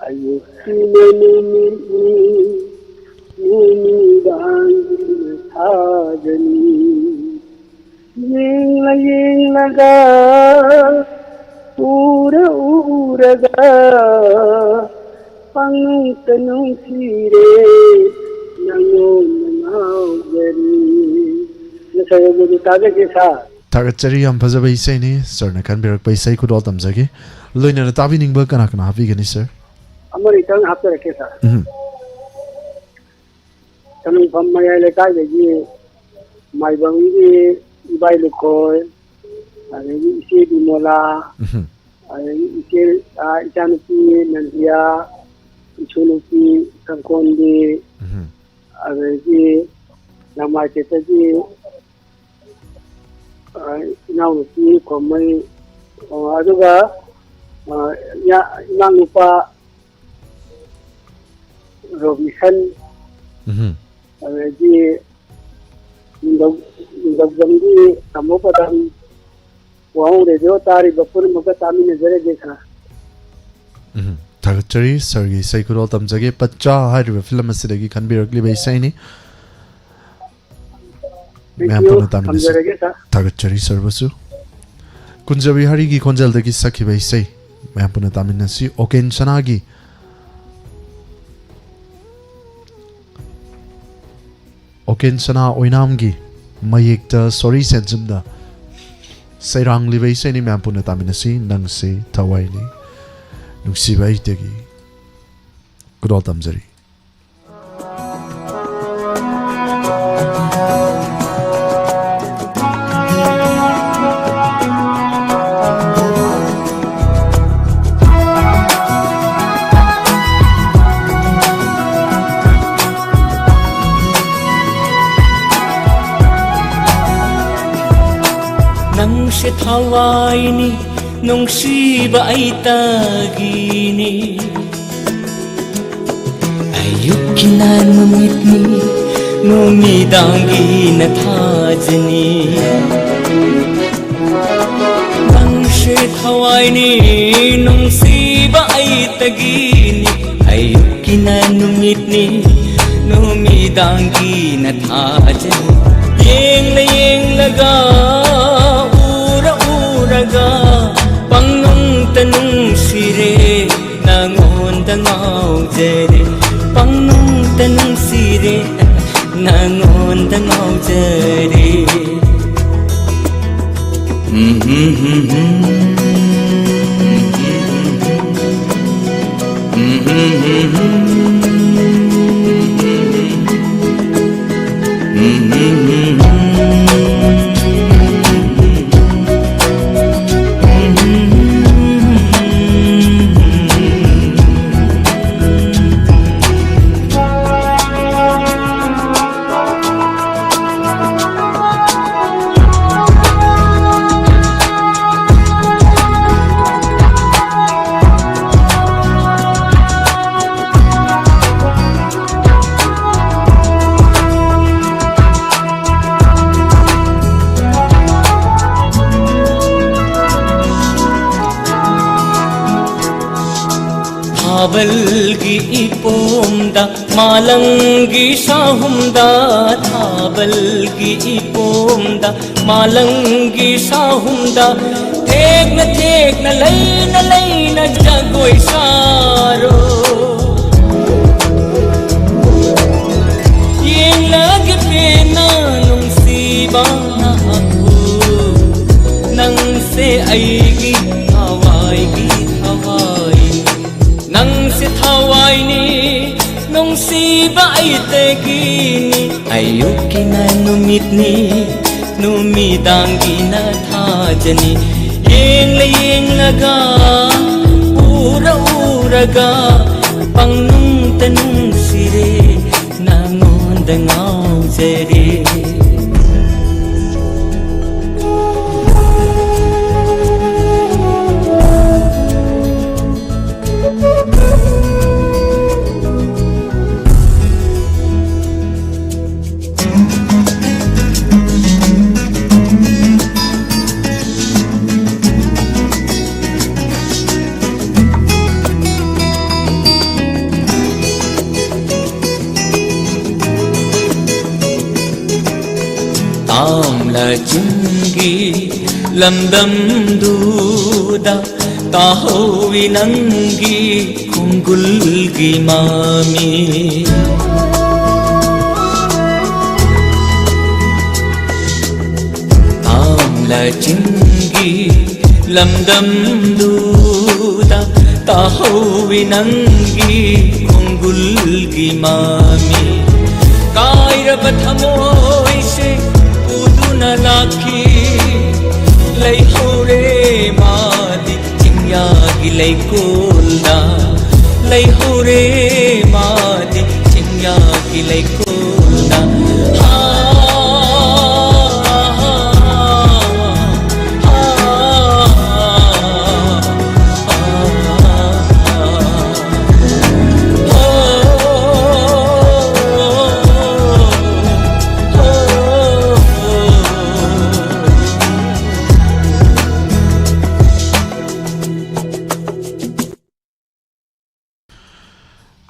ꯑꯌꯨꯛꯁꯤꯅ ꯅꯨꯃꯤꯠꯅꯤ, ꯅꯨꯃꯤꯗꯥꯡꯁꯤꯅ ꯊꯥꯖꯅꯤ꯫ ꯌꯦꯡꯂ ꯌꯦꯡꯂꯒ, ꯎꯔ ꯎꯔꯒ, ꯄꯪꯅꯨꯡꯇ ꯅꯨꯡꯁꯤꯔꯦ, ꯅꯉꯣꯟꯗ ꯉꯥꯎꯖꯔꯤ꯫ ꯅꯁꯛ ꯑꯗꯨꯗꯤ ꯇꯥꯖꯒꯦ, sir꯫ ꯊꯥꯒꯠꯆꯔꯤ, ꯌꯥꯝ ꯐꯖꯕ ꯏꯁꯩꯅꯤ꯫ Sirꯅ ꯈꯟꯕꯤꯔꯛꯄ ꯏꯁꯩ ꯈꯨꯗꯣꯜ ꯇꯝꯖꯒꯦ꯫ ꯂꯣꯏꯅꯅ ꯇꯥꯕꯤꯅꯤꯡꯕ ꯀꯅꯥ ꯀꯅꯥ ꯍꯥꯞꯄꯤꯒꯅꯤ, sir? ꯑꯃꯅꯤꯇꯪ ꯍꯥꯞꯆꯔꯛꯀꯦ, sir꯫ ꯎꯝ꯫ ꯁꯃꯤꯐꯝ ꯃꯌꯥꯏ ꯂꯩꯀꯥꯏꯗꯒꯤ ꯃꯥꯏꯕꯝꯒꯤ ꯏꯕꯥꯏ ꯂꯨꯈꯣꯏ, ꯑꯗꯒꯤ ꯏꯆꯦ ꯕꯤꯃꯣꯂꯥ, ꯎꯝ꯫ ꯑꯗꯒꯤ ꯏꯆꯦ, ꯑꯥ, ꯏꯆꯥꯅꯨꯄꯤ ꯅꯟꯗꯤꯌꯥ, ꯏꯁꯨ ꯅꯨꯄꯤ ꯁꯪꯀꯣꯟꯕꯤ, ꯎꯝ꯫ ꯑꯗꯒꯤ ꯂꯃꯥꯏꯊꯦꯠꯇꯒꯤ, ꯑꯥ, ꯏꯅꯥꯎꯅꯨꯄꯤ ꯈꯣꯝꯃꯩ, ꯑꯣ, ꯑꯗꯨꯒ, ꯑꯥ, ꯏꯌꯥ-, ꯏꯅꯥꯎꯅꯨꯄꯥ ꯔꯣꯕꯤꯁꯟ, ꯎꯝ꯫ ꯑꯗꯒꯤ ꯅꯤꯡꯊꯧ-, ꯅꯤꯡꯊꯧꯖꯝꯒꯤ ꯇꯥꯃꯣ ꯄ꯭ꯔꯗꯥꯟ, ꯋꯥꯍꯣꯡ ꯔꯦꯗꯤꯑꯣ ꯇꯥꯔꯤꯕ ꯄꯨꯝꯅꯃꯛꯀ ꯇꯥꯃꯤꯟꯅꯖꯔꯒꯦ ꯁꯥꯔ꯫ ꯎꯝ, ꯊꯥꯒꯠꯆꯔꯤ꯫ ꯁꯥꯔꯒꯤ ꯏꯁꯩ ꯈꯨꯗꯣꯜ ꯇꯝꯖꯒꯦ꯫ ꯄꯆꯥ ꯍꯥꯏꯔꯤꯕ ꯐꯤꯂꯝ ꯑꯁꯤꯗꯒꯤ ꯈꯟꯕꯤꯔꯛꯂꯤꯕ ꯏꯁꯩꯅꯤ꯫ ꯃꯌꯥꯝ ꯄꯨꯟꯅ ꯇꯥꯃꯤꯟꯅꯁꯤ꯫ ꯊꯝꯖꯔꯒꯦ ꯁꯥꯔ꯫ ꯊꯥꯒꯠꯆꯔꯤ ꯁꯥꯔꯕꯨꯁꯨ꯫ ꯀꯨꯟꯖꯕꯤ ꯍꯔꯤꯒꯤ ꯈꯣꯟꯖꯦꯜꯗꯒꯤ ꯁꯛꯈꯤꯕ ꯏꯁꯩ ꯃꯌꯥꯝ ꯄꯨꯟꯅ ꯇꯥꯃꯤꯟꯅꯁꯤ꯫ ꯑꯣꯀꯦꯟ ꯁꯅꯥꯒꯤ, ꯑꯣꯀꯦꯟ ꯁꯅꯥ ꯑꯣꯏꯅꯥꯝꯒꯤ ꯃꯌꯦꯛꯇ ꯁꯣꯔꯤ ꯁꯦꯟꯖꯝꯅ ꯁꯩꯔꯥꯡꯂꯤꯕ ꯏꯁꯩꯅꯤ꯫ ꯃꯌꯥꯝ ꯄꯨꯟꯅ ꯇꯥꯃꯤꯟꯅꯁꯤ꯫ ꯅꯪꯁꯦ ꯊꯋꯥꯏꯅꯤ, ꯅꯨꯡꯁꯤꯕ ꯑꯩꯇꯒꯤ ꯈꯨꯗꯣꯜ ꯇꯝꯖꯔꯤ꯫ ꯅꯪꯁꯦ ꯊꯋꯥꯏꯅꯤ, ꯅꯨꯡꯁꯤꯕ ꯑꯩꯇꯒꯤꯅꯤ꯫ ꯑꯌꯨꯛꯀꯤꯅ ꯅꯨꯃꯤꯠꯅꯤ, ꯅꯨꯃꯤꯗꯥꯡꯒꯤꯅ ꯊꯥꯖꯅꯤ꯫ ꯅꯪꯁꯦ ꯊꯋꯥꯏꯅꯤ, ꯅꯨꯡꯁꯤꯕ ꯑꯩꯇꯒꯤꯅꯤ꯫ ꯑꯌꯨꯛꯀꯤꯅ ꯅꯨꯃꯤꯠꯅꯤ, ꯅꯨꯃꯤꯗꯥꯡꯒꯤꯅ ꯊꯥꯖꯅꯤ꯫ ꯌꯦꯡꯂ ꯌꯦꯡꯂꯒ, ꯎꯔ ꯎꯔꯒ, ꯄꯪꯅꯨꯡꯇ ꯅꯨꯡꯁꯤꯔꯦ, ꯅꯪꯉꯣꯟꯗ ꯉꯥꯎꯖꯔꯦ꯫ ꯄꯪꯅꯨꯡꯇ ꯅꯨꯡꯁꯤꯔꯦ, ꯅꯪꯉꯣꯟꯗ ꯉꯥꯎꯖꯔꯦ꯫ ꯊꯥꯕꯜꯒꯤ ꯏꯄꯣꯝꯗ, ꯃꯥꯂꯪꯒꯤ ꯁꯥꯍꯨꯝꯗ, ꯊꯥꯕꯜꯒꯤ ꯏꯄꯣꯝꯗ, ꯃꯥꯂꯪꯒꯤ ꯁꯥꯍꯨꯝꯗ, ꯊꯦꯛꯅ ꯊꯦꯛꯅ, ꯂꯩꯅ ꯂꯩꯅ ꯖꯒꯣꯏ ꯁꯥꯔꯣ꯫ ꯌꯦꯡꯂꯒꯦ ꯄꯦꯟꯅ ꯅꯨꯡꯁꯤꯕ ꯅꯍꯥꯛꯄꯨ, ꯅꯪꯁꯦ ꯑꯩꯒꯤ ꯊꯋꯥꯏꯒꯤ ꯊꯋꯥꯏꯅꯤ꯫ ꯅꯪꯁꯦ ꯊꯋꯥꯏꯅꯤ, ꯅꯨꯡꯁꯤꯕ ꯑꯩꯇꯒꯤꯅꯤ꯫ ꯑꯌꯨꯛꯀꯤꯅ ꯅꯨꯃꯤꯠꯅꯤ, ꯅꯨꯃꯤꯗꯥꯡꯒꯤꯅ ꯊꯥꯖꯅꯤ꯫ ꯌꯦꯡꯂ ꯌꯦꯡꯂꯒ, ꯎꯔ ꯎꯔꯒ, ꯄꯪꯅꯨꯡꯇ ꯅꯨꯡꯁꯤꯔꯦ, ꯅꯉꯣꯟꯗ ꯉꯥꯎꯖꯔꯦ꯫ ꯇꯥꯝꯂ ꯆꯤꯡꯒꯤ ꯂꯝꯗꯝꯗꯨꯗ ꯇꯥꯍꯧꯋꯤ ꯅꯪꯒꯤ ꯈꯣꯡꯒꯨꯜꯒꯤ ꯃꯃꯤ꯫ ꯇꯥꯝꯂ ꯆꯤꯡꯒꯤ ꯂꯝꯗꯝꯗꯨꯗ ꯇꯥꯍꯧꯋꯤ ꯅꯪꯒꯤ ꯈꯣꯡꯒꯨꯜꯒꯤ ꯃꯃꯤ꯫ ꯀꯥꯏꯔꯕ ꯊꯃꯣꯏꯁꯦ ꯄꯨꯗꯨꯅ ꯂꯥꯛꯈꯤ, ꯂꯩꯍꯧꯔꯦ ꯃꯥꯗꯤ ꯆꯤꯡꯌꯥꯒꯤ ꯂꯩꯀꯣꯜꯗ꯫ ꯂꯩꯍꯧꯔꯦ ꯃꯥꯗꯤ ꯆꯤꯡꯌꯥꯒꯤ ꯂꯩꯀꯣꯜꯗ꯫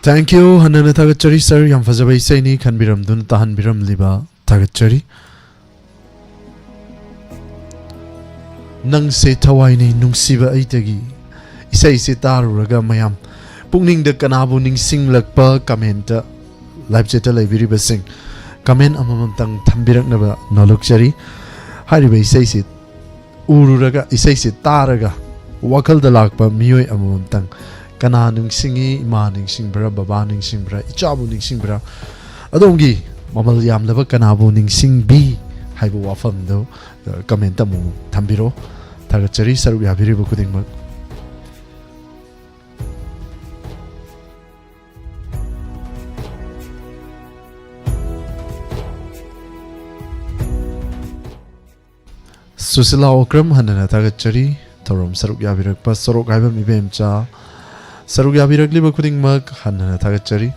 Thank you. ꯍꯟꯅꯅ ꯊꯥꯒꯠꯆꯔꯤ, sir. ꯌꯥꯝ ꯐꯖꯕ ꯏꯁꯩꯅꯤ, ꯈꯟꯕꯤꯔꯝꯗꯨꯅ ꯇꯥꯍꯟꯕꯤꯔꯝꯂꯤꯕ ꯊꯥꯒꯠꯆꯔꯤ꯫ ꯅꯪꯁꯦ ꯊꯋꯥꯏꯅꯤ ꯅꯨꯡꯁꯤꯕ ꯑꯩꯗꯒꯤ꯫ ꯏꯁꯩꯁꯦ ꯇꯥꯔꯨꯔꯒ ꯃꯌꯥꯝ ꯄꯨꯛꯅꯤꯡꯗ ꯀꯅꯥꯕꯨ ꯅꯤꯡꯁꯤꯡꯂꯛꯄ comment, live chat ꯇ ꯂꯩꯕꯤꯔꯤꯕꯁꯤꯡ comment ꯑꯃꯃꯝꯇꯪ ꯊꯝꯕꯤꯔꯛꯅꯕ ꯅꯣꯜꯂꯛꯆꯔꯤ꯫ ꯍꯥꯏꯔꯤꯕ ꯏꯁꯩꯁꯤ ꯎꯔꯨꯔꯒ, ꯏꯁꯩꯁꯤ ꯇꯥꯔꯒ ꯋꯥꯈꯜꯗ ꯂꯥꯛꯄ ꯃꯤꯑꯣꯏ ꯑꯃꯃꯝꯇꯪ, ꯀꯅꯥ ꯅꯤꯡꯁꯤꯡꯉꯤ? ꯏꯃꯥ ꯅꯤꯡꯁꯤꯡꯕ꯭ꯔꯥ? ꯕꯕꯥ ꯅꯤꯡꯁꯤꯡꯕ꯭ꯔꯥ? ꯏꯆꯥꯕꯨ ꯅꯤꯡꯁꯤꯡꯕ꯭ꯔꯥ? ꯑꯗꯣꯝꯒꯤ ꯃꯃꯜ ꯌꯥꯝꯂꯕ ꯀꯅꯥꯕꯨ ꯅꯤꯡꯁꯤꯡꯕꯤ ꯍꯥꯏꯕ ꯋꯥꯐꯝꯗꯨ, ꯑ, comment ꯑꯃꯨꯛ ꯊꯝꯕꯤꯔꯣ꯫ ꯊꯥꯒꯠꯆꯔꯤ ꯁꯔꯨꯛ ꯌꯥꯕꯤꯔꯤꯕ ꯈꯨꯗꯤꯡꯃꯛ꯫ ꯁꯨꯁꯤꯂꯥ ꯑꯣꯀ꯭ꯔꯝ, ꯍꯟꯅꯅ ꯊꯥꯒꯠꯆꯔꯤ꯫ ꯊꯧꯔꯝ ꯁꯔꯨꯛ ꯌꯥꯕꯤꯔꯛꯄ ꯁꯣꯔꯣꯛ ꯍꯥꯏꯕ ꯃꯤꯕꯦꯝꯆꯥ, ꯁꯔꯨꯛ ꯌꯥꯕꯤꯔꯛꯂꯤꯕ ꯈꯨꯗꯤꯡꯃꯛ ꯍꯟꯅꯅ ꯊꯥꯒꯠꯆꯔꯤ꯫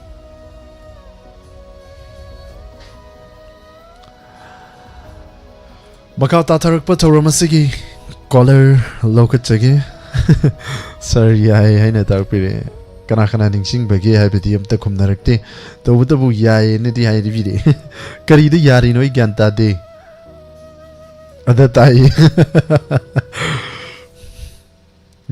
ꯃꯈꯥ ꯇꯥꯊꯔꯛꯄ ꯊꯧꯔꯝ ꯑꯁꯤꯒꯤ caller ꯂꯧꯈꯠꯆꯒꯦ꯫ Sir, ꯌꯥꯏ ꯍꯥꯏꯅ ꯇꯥꯛꯄꯤꯔꯛꯑꯦ꯫ ꯀꯅꯥ ꯀꯅꯥ ꯅꯤꯡꯁꯤꯡꯕꯒꯦ ꯍꯥꯏꯕꯗꯤ ꯑꯝꯇ ꯈꯨꯝꯅꯔꯛꯇꯦ꯫ ꯇꯧꯕꯇꯕꯨ ꯌꯥꯏꯌꯦꯅꯗꯤ ꯍꯥꯏꯕꯤꯔꯛꯑꯦ꯫ ꯀꯔꯤꯗ ꯌꯥꯔꯤꯅꯣ ꯑꯩ ꯒ꯭ꯌꯥꯟ ꯇꯥꯗꯦ꯫ ꯑꯗ ꯇꯥꯏ꯫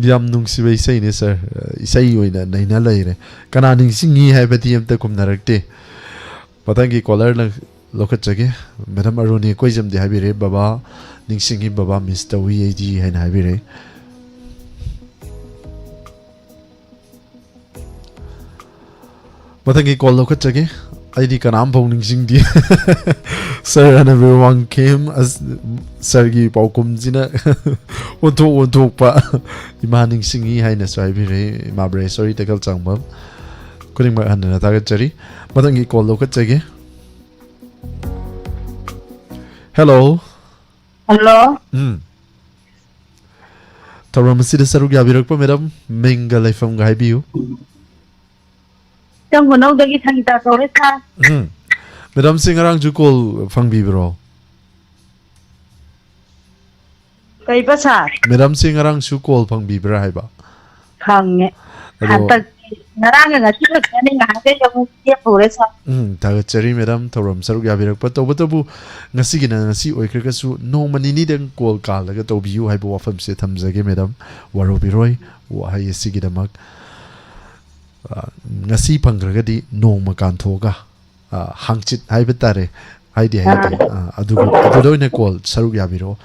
ꯌꯥꯝ ꯅꯨꯡꯁꯤꯕ ꯏꯁꯩꯅꯦ, sir꯫ ꯏꯁꯩ ꯑꯣꯏꯅ ꯅꯩꯅ ꯂꯩꯔꯦ꯫ ꯀꯅꯥ ꯅꯤꯡꯁꯤꯡꯉꯤ ꯍꯥꯏꯕꯗꯤ ꯑꯝꯇ ꯈꯨꯝꯅꯔꯛꯇꯦ꯫ ꯃꯊꯪꯒꯤ caller ꯂꯧ-, ꯂꯧꯈꯠꯆꯒꯦ꯫ Madam ꯑꯔꯨꯅꯤ ꯀꯣꯏꯖꯝꯗꯤ ꯍꯥꯏꯕꯤꯔꯦ, "ꯕꯕꯥ ꯅꯤꯡꯁꯤꯡꯉꯤ, ꯕꯕꯥ miss ꯇꯧꯏ ꯑꯩꯗꯤ" ꯍꯥꯏꯅ ꯍꯥꯏꯕꯤꯔꯦ꯫ ꯃꯊꯪꯒꯤ call ꯂꯧꯈꯠꯆꯒꯦ꯫ ꯑꯩꯗꯤ ꯀꯅꯥꯝ ꯐꯥꯎ ꯅꯤꯡꯁꯤꯡꯗꯦ꯫ Sir ꯑꯅꯕꯤꯔ ꯋꯥꯡꯈꯦꯝ, ꯑꯁ, sirꯒꯤ ꯄꯥꯎꯈꯨꯝꯁꯤꯅ ꯑꯣꯟꯊꯣꯛ ꯑꯣꯟꯊꯣꯛꯄ꯫ "ꯏꯃꯥ ꯅꯤꯡꯁꯤꯡꯉꯤ" ꯍꯥꯏꯅꯁꯨ ꯍꯥꯏꯕꯤꯔꯦ, ꯏꯃꯥ ꯕ꯭ꯔꯦꯁꯣꯔꯤ ꯇꯦꯀꯜꯆꯥꯡꯕꯝ꯫ ꯈꯨꯗꯤꯡꯃꯛ ꯍꯟꯅꯅ ꯊꯥꯒꯠꯆꯔꯤ꯫ ꯃꯊꯪꯒꯤ call ꯂꯧꯈꯠꯆꯒꯦ꯫ Hello꯫ Hello꯫ ꯎꯝ꯫ ꯊꯧꯔꯝ ꯑꯁꯤꯗ ꯁꯔꯨꯛ ꯌꯥꯕꯤꯔꯛꯄ madam, ꯃꯤꯡꯒ ꯂꯩꯐꯝꯒ ꯍꯥꯏꯕꯤꯌꯨ꯫ ꯆꯪꯒꯨꯅꯧꯗꯒꯤ ꯁꯪꯒꯤꯇꯥ ꯀꯧꯔꯦ, sir꯫ ꯎꯝ꯫ Madamꯁꯦ ꯉꯔꯥꯡꯁꯨ call ꯐꯪꯕꯤꯕ꯭ꯔꯣ? ꯀꯩꯕ, sir? Madamꯁꯦ ꯉꯔꯥꯡꯁꯨ call ꯐꯪꯕꯤꯕ꯭ꯔꯥ ꯍꯥꯏꯕ? ꯐꯪꯉꯦ꯫ ꯑꯗꯣ ꯍꯟꯗꯛ ꯉꯔꯥꯡꯒ ꯉꯁꯤ ꯈꯛꯇꯅꯦ, ꯉꯍꯥꯟꯈꯩ ꯑꯃꯨꯛ ꯂꯦꯞꯄꯨꯔꯦ, ꯁꯥꯔ꯫ ꯎꯝ, ꯊꯥꯒꯠꯆꯔꯤ, ꯃꯦꯗꯥꯝ, ꯊꯧꯔꯝ ꯁꯔꯨꯛ ꯌꯥꯕꯤꯔꯛꯄ꯫ ꯇꯧꯕꯇꯕꯨ, ꯉꯁꯤꯒꯤꯅ ꯉꯁꯤ ꯑꯣꯏꯈ꯭ꯔꯒꯁꯨ, ꯅꯣꯡꯃ ꯅꯤꯅꯤꯗꯪ ꯀꯣꯜ ꯀꯥꯜꯂꯒ ꯇꯧꯕꯤꯌꯨ ꯍꯥꯏꯕ ꯋꯥꯐꯝꯁꯦ ꯊꯝꯖꯒꯦ, ꯃꯦꯗꯥꯝ꯫ ꯋꯥꯔꯧꯕꯤꯔꯣꯏ, ꯋꯥꯍꯩ ꯑꯁꯤꯒꯤꯗꯃꯛ꯫ ꯑ, ꯉꯁꯤ ꯐꯪꯈ꯭ꯔꯒꯗꯤ ꯅꯣꯡꯃ ꯀꯥꯟꯊꯣꯛꯑꯒ, ꯑ, ꯍꯥꯡꯆꯤꯠ ꯍꯥꯏꯕ ꯇꯥꯔꯦ, ꯍꯥꯏꯗꯤ ꯍꯥꯏꯗꯤ, ꯑꯥ꯫ ꯑ, ꯑꯗꯨꯒ ꯑꯗꯨꯗ ꯑꯣꯏꯅ ꯀꯣꯜ ꯁꯔꯨꯛ ꯌꯥꯕꯤꯔꯛꯑꯣ꯫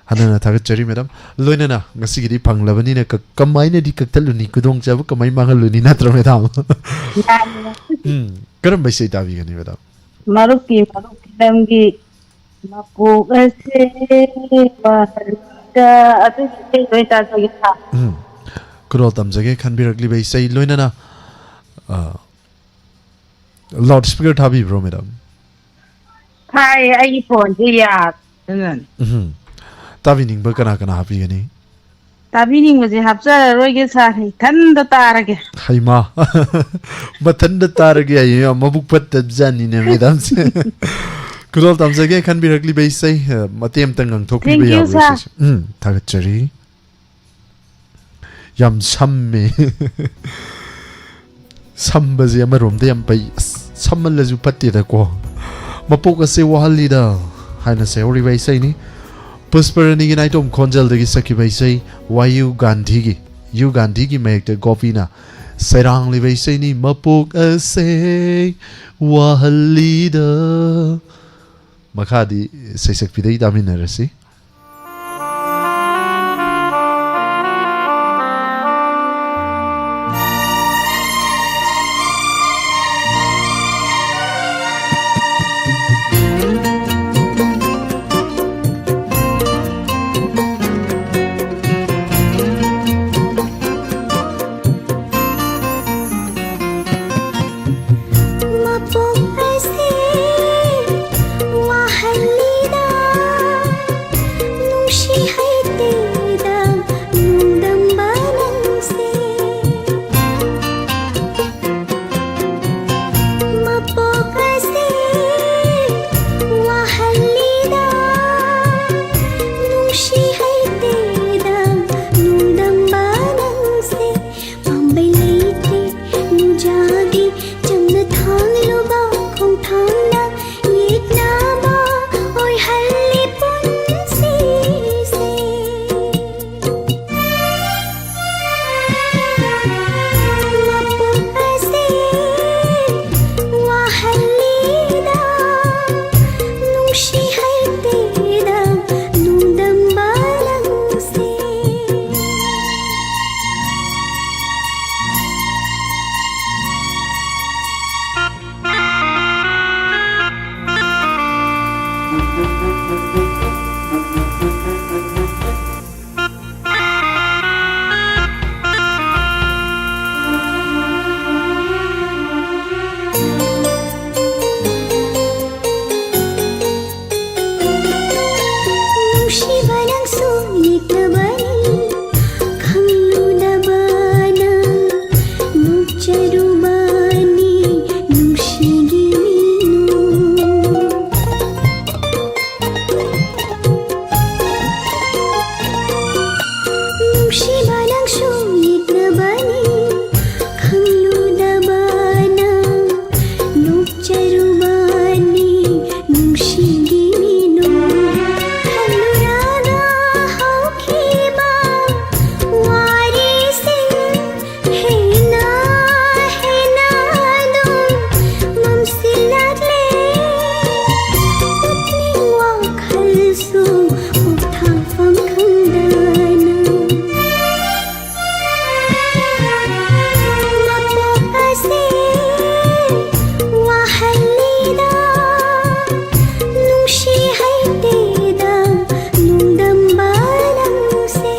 ꯍꯟꯅ ꯍꯟꯅ ꯊꯥꯒꯠꯆꯔꯤ, ꯃꯦꯗꯥꯝ꯫ ꯂꯣꯏꯅꯅ ꯉꯁꯤꯒꯤꯗꯤ ꯐꯪꯂꯕꯅꯤꯅ ꯀ-, ꯀꯃꯥꯏꯅꯗꯤ ꯀꯛꯊꯠꯂꯨꯅꯤ? ꯈꯨꯗꯣꯡꯆꯥꯕ ꯀꯃꯥꯏ ꯃꯥꯡꯍꯜꯂꯨꯅꯤ? ꯅꯠꯇ꯭ꯔꯣ, ꯃꯦꯗꯥꯝ? ꯌꯥꯏꯌꯦ꯫ ꯎꯝ, ꯀꯔꯝꯕ ꯏꯁꯩ ꯇꯥꯕꯤꯒꯅꯤ, ꯃꯦꯗꯥꯝ? ꯃꯔꯨꯞꯀꯤ, ꯃꯔꯨꯞ ꯐꯤꯂꯝꯒꯤ ꯃꯄꯣꯛ ꯑꯁꯦ ꯋꯥꯍꯜꯂꯤꯗ, ꯑꯗꯨꯒꯤ ꯏꯁꯩꯗꯣ ꯑꯣꯏꯅ ꯇꯥꯖꯒꯦ, ꯁꯥꯔ꯫ ꯎꯝ, ꯈꯨꯗꯣꯜ ꯇꯝꯖꯒꯦ ꯈꯟꯕꯤꯔꯛꯂꯤꯕ ꯏꯁꯩ ꯂꯣꯏꯅꯅ, ꯑ, ꯂꯥꯎꯠ ꯁ꯭ꯄꯤꯀꯔ ꯊꯥꯕꯤꯕ꯭ꯔꯣ, ꯃꯦꯗꯥꯝ? ꯊꯥꯏ, ꯑꯩꯒꯤ ꯐꯣꯟꯁꯦ ꯌꯥꯗꯦ꯫ ꯎꯝ꯫ ꯇꯥꯕꯤꯅꯤꯡꯕ ꯀꯅꯥ ꯀꯅꯥ ꯍꯥꯞꯄꯤꯒꯅꯤ? ꯇꯥꯕꯤꯅꯤꯡꯕꯁꯦ ꯍꯥꯞꯆꯔꯔꯣꯏꯒꯦ, ꯁꯥꯔ, ꯏꯊꯟꯗ ꯇꯥꯔꯒꯦ꯫ ꯍꯩꯃꯥ꯫ ꯃꯊꯟꯗ ꯇꯥꯔꯒꯦ ꯍꯥꯏꯌꯦ, ꯌꯥꯝ ꯃꯕꯨꯛ ꯐꯠꯇꯕꯖꯥꯠꯅꯤꯅꯦ, ꯃꯦꯗꯥꯝꯁꯦ꯫ ꯈꯨꯗꯣꯜ ꯇꯝꯖꯒꯦ ꯈꯟꯕꯤꯔꯛꯂꯤꯕ ꯏꯁꯩ, ꯑ, ꯃꯇꯦꯛ ꯑꯃꯇꯪ ꯉꯪꯊꯣꯛꯄꯤꯕ Thank you, ꯌꯥꯕ꯭ꯔꯣ, sir꯫ ꯏꯁꯩꯁꯦ? ꯎꯝ, ꯊꯥꯒꯠꯆꯔꯤ꯫ ꯌꯥꯝ ꯁꯝꯃꯦ꯫ ꯁꯝꯕꯁꯦ ꯑꯃꯔꯣꯝꯗ ꯌꯥꯝ ꯐꯩ꯫ ꯑꯁ, ꯁꯝꯃꯜꯂꯁꯨ ꯐꯠꯇꯦꯗꯀꯣ꯫ ꯃꯄꯣꯛ ꯑꯁꯦ ꯋꯥꯍꯜꯂꯤꯗ ꯍꯥꯏꯅ ꯁꯩꯍꯧꯔꯤꯕ ꯏꯁꯩꯅꯤ꯫ ꯄꯨꯁꯄꯔꯥꯅꯤꯒꯤ ꯅꯥꯏꯇꯣꯝ ꯈꯣꯟꯖꯦꯜꯗꯒꯤ ꯁꯛꯈꯤꯕ ꯏꯁꯩ ꯋꯥꯏ ꯌꯨ ꯒꯥꯟꯙꯤꯒꯤ, ꯌꯨ ꯒꯥꯟꯙꯤꯒꯤ ꯃꯌꯦꯛꯇ ꯒꯣꯄꯤꯅ ꯁꯩꯔꯥꯡꯂꯤꯕ ꯏꯁꯩꯅꯤ, ꯃꯄꯣꯛ ꯑꯁꯦ ꯋꯥꯍꯜꯂꯤꯗ꯫ ꯃꯈꯥꯗꯤ ꯁꯩꯁꯛꯄꯤꯗꯩ ꯇꯥꯃꯤꯟꯅꯔꯁꯤ꯫ ꯃꯄꯣꯛ ꯑꯁꯤ ꯋꯥꯍꯜꯂꯤꯗ꯫ ꯌꯥꯒꯤ ꯆꯝꯅ ꯊꯥꯡꯂꯨꯕ ꯈꯣꯡꯊꯥꯡꯅ ꯌꯦꯛꯅꯕ ꯑꯣꯏꯍꯜꯂꯤ ꯄꯨꯟꯁꯤꯁꯦ꯫ ꯃꯄꯣꯛ ꯑꯁꯤ ꯋꯥꯍꯜꯂꯤꯗ ꯅꯨꯡꯁꯤ ꯍꯩꯇꯦꯗ ꯅꯨꯡꯗꯝꯕ ꯅꯪꯁꯦ꯫ ꯅꯨꯡꯁꯤꯕ ꯅꯪꯁꯨ ꯌꯦꯛꯅꯕꯅꯤ, ꯈꯪꯂꯨꯗꯕ ꯅꯪ ꯅꯣꯛꯆꯔꯨꯕꯅꯤ ꯅꯨꯡꯁꯤꯒꯤ ꯃꯤꯅꯨ꯫ ꯅꯨꯡꯁꯤꯕ ꯅꯪꯁꯨ ꯌꯦꯛꯅꯕꯅꯤ, ꯈꯪꯂꯨꯗꯕ ꯅꯪ ꯅꯣꯛꯆꯔꯨꯕꯅꯤ ꯅꯨꯡꯁꯤꯒꯤ ꯃꯤꯅꯨ꯫ ꯈꯜꯂꯨꯔꯒ ꯍꯧꯈꯤꯕ ꯋꯥꯔꯤꯁꯤꯡ ꯍꯦꯟꯅ ꯍꯦꯟꯅ ꯑꯗꯨꯝ ꯃꯝꯁꯤꯜꯂꯛꯂꯦ꯫ ꯄꯨꯛꯅꯤꯡ ꯋꯥꯈꯜꯁꯨ ꯄꯣꯊꯥꯐꯝ ꯈꯪꯗꯅ ꯃꯄꯣꯛ ꯑꯁꯤ ꯋꯥꯍꯜꯂꯤꯗ ꯅꯨꯡꯁꯤ ꯍꯩꯇꯦꯗ ꯅꯨꯡꯗꯝꯕ ꯅꯪꯁꯦ꯫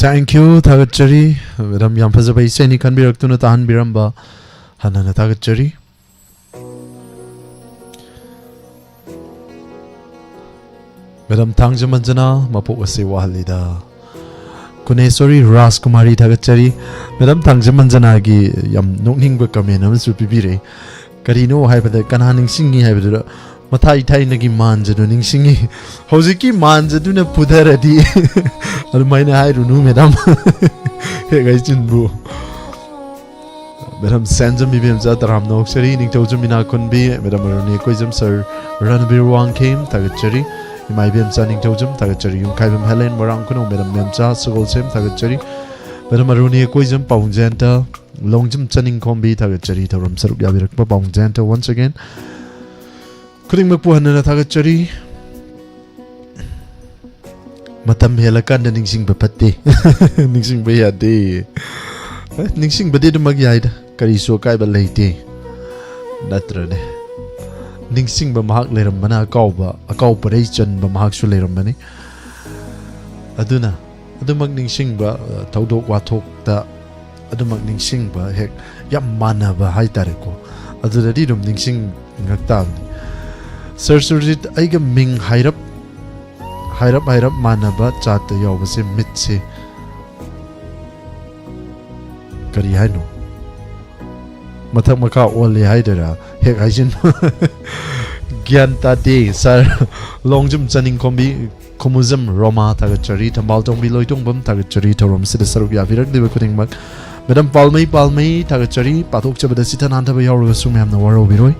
Thank you, ꯊꯥꯒꯠꯆꯔꯤ꯫ ꯃꯦꯗꯥꯝ, ꯌꯥꯝ ꯐꯖꯕ ꯏꯁꯩꯅꯤ ꯈꯟꯕꯤꯔꯛꯇꯨꯅ ꯇꯥꯍꯟꯕꯤꯔꯝꯕ ꯍꯟꯅ ꯍꯟꯅ ꯊꯥꯒꯠꯆꯔꯤ꯫ ꯃꯦꯗꯥꯝ ꯊꯥꯡꯖꯃꯟꯖꯅ ꯃꯄꯣꯛ ꯑꯁꯤ ꯋꯥꯍꯜꯂꯤꯗ꯫ ꯀꯨꯅꯦꯁꯣꯔꯤ ꯔꯥꯖꯀꯨꯃꯥꯔꯤ ꯊꯥꯒꯠꯆꯔꯤ꯫ ꯃꯦꯗꯥꯝ ꯊꯥꯡꯖꯃꯟꯖꯅꯥꯒꯤ ꯌꯥꯝ ꯅꯣꯛꯅꯤꯡꯕ comment ꯑꯃꯁꯨ ꯄꯤꯕꯤꯔꯛꯏ꯫ ꯀꯔꯤꯅꯣ ꯍꯥꯏꯕꯗ, ꯀꯅꯥ ꯅꯤꯡꯁꯤꯡꯉꯤ ꯍꯥꯏꯕꯗꯨꯗ, "ꯃꯊꯥꯏ ꯊꯥꯏꯅꯒꯤ ꯃꯥꯟꯖꯗꯨ ꯅꯤꯡꯁꯤꯡꯉꯤ, ꯍꯧꯖꯤꯛꯀꯤ ꯃꯥꯟꯖꯗꯨꯅ ꯐꯨꯊꯔꯗꯤ?" ꯑꯗꯨꯃꯥꯏꯅ ꯍꯥꯏꯔꯨꯅꯨ ꯃꯦꯗꯥꯝ꯫ ꯍꯦꯛ ꯍꯥꯏꯖꯤꯟꯕꯨ꯫ ꯃꯦꯗꯥꯝ ꯁꯦꯟꯖꯝ ꯏꯕꯦꯝꯆꯥ ꯇꯔꯥꯝꯅ ꯑꯣꯛꯆꯔꯤ, ꯅꯤꯡꯊꯧꯖꯝ ꯏꯅꯥꯈꯨꯟꯕꯤ, ꯃꯦꯗꯥꯝ ꯑꯔꯨꯅꯤ ꯀꯣꯏꯖꯝ, ꯁꯔ ꯔꯟꯕꯤꯔ ꯋꯥꯡꯈꯦꯝ ꯊꯥꯒꯠꯆꯔꯤ, ꯏꯃꯥ ꯏꯕꯦꯝꯆꯥ ꯅꯤꯡꯊꯧꯖꯝ ꯊꯥꯒꯠꯆꯔꯤ, ꯌꯨꯝꯈꯥꯏꯕꯝ ꯍꯦꯂꯦꯟ, ꯃꯣꯏꯔꯥꯡ ꯈꯨꯅꯧ, ꯃꯦꯗꯥꯝ ꯃꯦꯝꯆꯥ ꯁꯒꯣꯜꯁꯦꯝ ꯊꯥꯒꯠꯆꯔꯤ, ꯃꯦꯗꯥꯝ ꯑꯔꯨꯅꯤ ꯀꯣꯏꯖꯝ, ꯄꯥꯎꯖꯦꯟꯇ, ꯂꯣꯡꯖꯝ ꯆꯅꯤꯡꯈꯣꯝꯕꯤ ꯊꯥꯒꯠꯆꯔꯤ, ꯊꯧꯔꯝ ꯁꯔꯨꯛ ꯌꯥꯕꯤꯔꯛꯄ ꯄꯥꯎꯖꯦꯟꯇ once again꯫ ꯈꯨꯗꯤꯡꯃꯛꯄꯨ ꯍꯟꯅ ꯍꯟꯅ ꯊꯥꯒꯠꯆꯔꯤ꯫ ꯃꯇꯝ ꯍꯦꯜꯂꯀꯥꯟꯗ ꯅꯤꯡꯁꯤꯡꯕ ꯐꯠꯇꯦ꯫ ꯅꯤꯡꯁꯤꯡꯕ ꯌꯥꯗꯦ꯫ ꯑꯦ, ꯅꯤꯡꯁꯤꯡꯕꯗꯤ ꯑꯗꯨꯃꯛ ꯌꯥꯏꯗ, ꯀꯔꯤꯁꯨ ꯑꯀꯥꯏꯕ ꯂꯩꯇꯦ, ꯅꯠꯇ꯭ꯔꯅꯦ? ꯅꯤꯡꯁꯤꯡꯕ ꯃꯍꯥꯛ ꯂꯩꯔꯝꯕꯅ ꯑꯀꯥꯎꯕ, ꯑꯀꯥꯎ ꯄꯔꯩ ꯆꯟꯕ ꯃꯍꯥꯛꯁꯨ ꯂꯩꯔꯝꯕꯅꯤ꯫ ꯑꯗꯨꯅ ꯑꯗꯨꯃꯛ ꯅꯤꯡꯁꯤꯡꯕ, ꯑ, ꯊꯧꯗꯣꯛ ꯋꯥꯊꯣꯛꯇ ꯑꯗꯨꯃꯛ ꯅꯤꯡꯁꯤꯡꯕ ꯍꯦꯛ ꯌꯥꯝ ꯃꯥꯟꯅꯕ ꯍꯥꯏꯇꯥꯔꯦꯀꯣ, ꯑꯗꯨꯗꯗꯤ ꯑꯗꯨꯝ ꯅꯤꯡꯁꯤꯡꯉꯛ ꯇꯥꯕꯅꯤ꯫ ꯁꯔ ꯁꯨꯔꯖꯤꯠ, ꯑꯩꯒ ꯃꯤꯡ ꯍꯥꯏꯔꯞ ꯍꯥꯏꯔꯞ ꯍꯥꯏꯔꯞ ꯃꯥꯟꯅꯕ ꯆꯥꯠꯇ ꯌꯥꯎꯕꯁꯦ ꯃꯤꯠꯁꯦ ꯀꯔꯤ ꯍꯥꯏꯅꯣ? ꯃꯊꯛ ꯃꯈꯥ ꯑꯣꯜꯂꯦ ꯍꯥꯏꯗꯣꯏꯔꯥ? ꯍꯦꯛ ꯍꯥꯏꯖꯤꯟꯕ꯫ ꯒ꯭ꯌꯥꯟ ꯇꯥꯗꯦ꯫ ꯁꯥꯔ ꯂꯣꯡꯖꯝ ꯆꯅꯤꯡꯈꯣꯝꯕꯤ, ꯈꯨꯃꯨꯖꯝ ꯔꯣꯃꯥ ꯊꯥꯒꯠꯆꯔꯤ꯫ ꯊꯝꯕꯥꯜ ꯇꯣꯡꯕꯤ ꯂꯣꯏꯇꯣꯡꯕꯝ ꯊꯥꯒꯠꯆꯔꯤ꯫ ꯊꯧꯔꯝꯁꯤꯗ ꯁꯔꯨꯛ ꯌꯥꯕꯤꯔꯛꯂꯤꯕ ꯈꯨꯗꯤꯡꯃꯛ꯫ ꯃꯦꯗꯥꯝ ꯄꯥꯜꯃꯩ, ꯄꯥꯜꯃꯩ ꯊꯥꯒꯠꯆꯔꯤ꯫ ꯄꯥꯊꯣꯛꯆꯕꯗ ꯁꯤꯊ ꯅꯥꯟꯊꯕ ꯌꯥꯎꯔꯒꯁꯨ ꯃꯌꯥꯝꯅ ꯋꯥꯔꯧꯕꯤꯔꯣꯏ꯫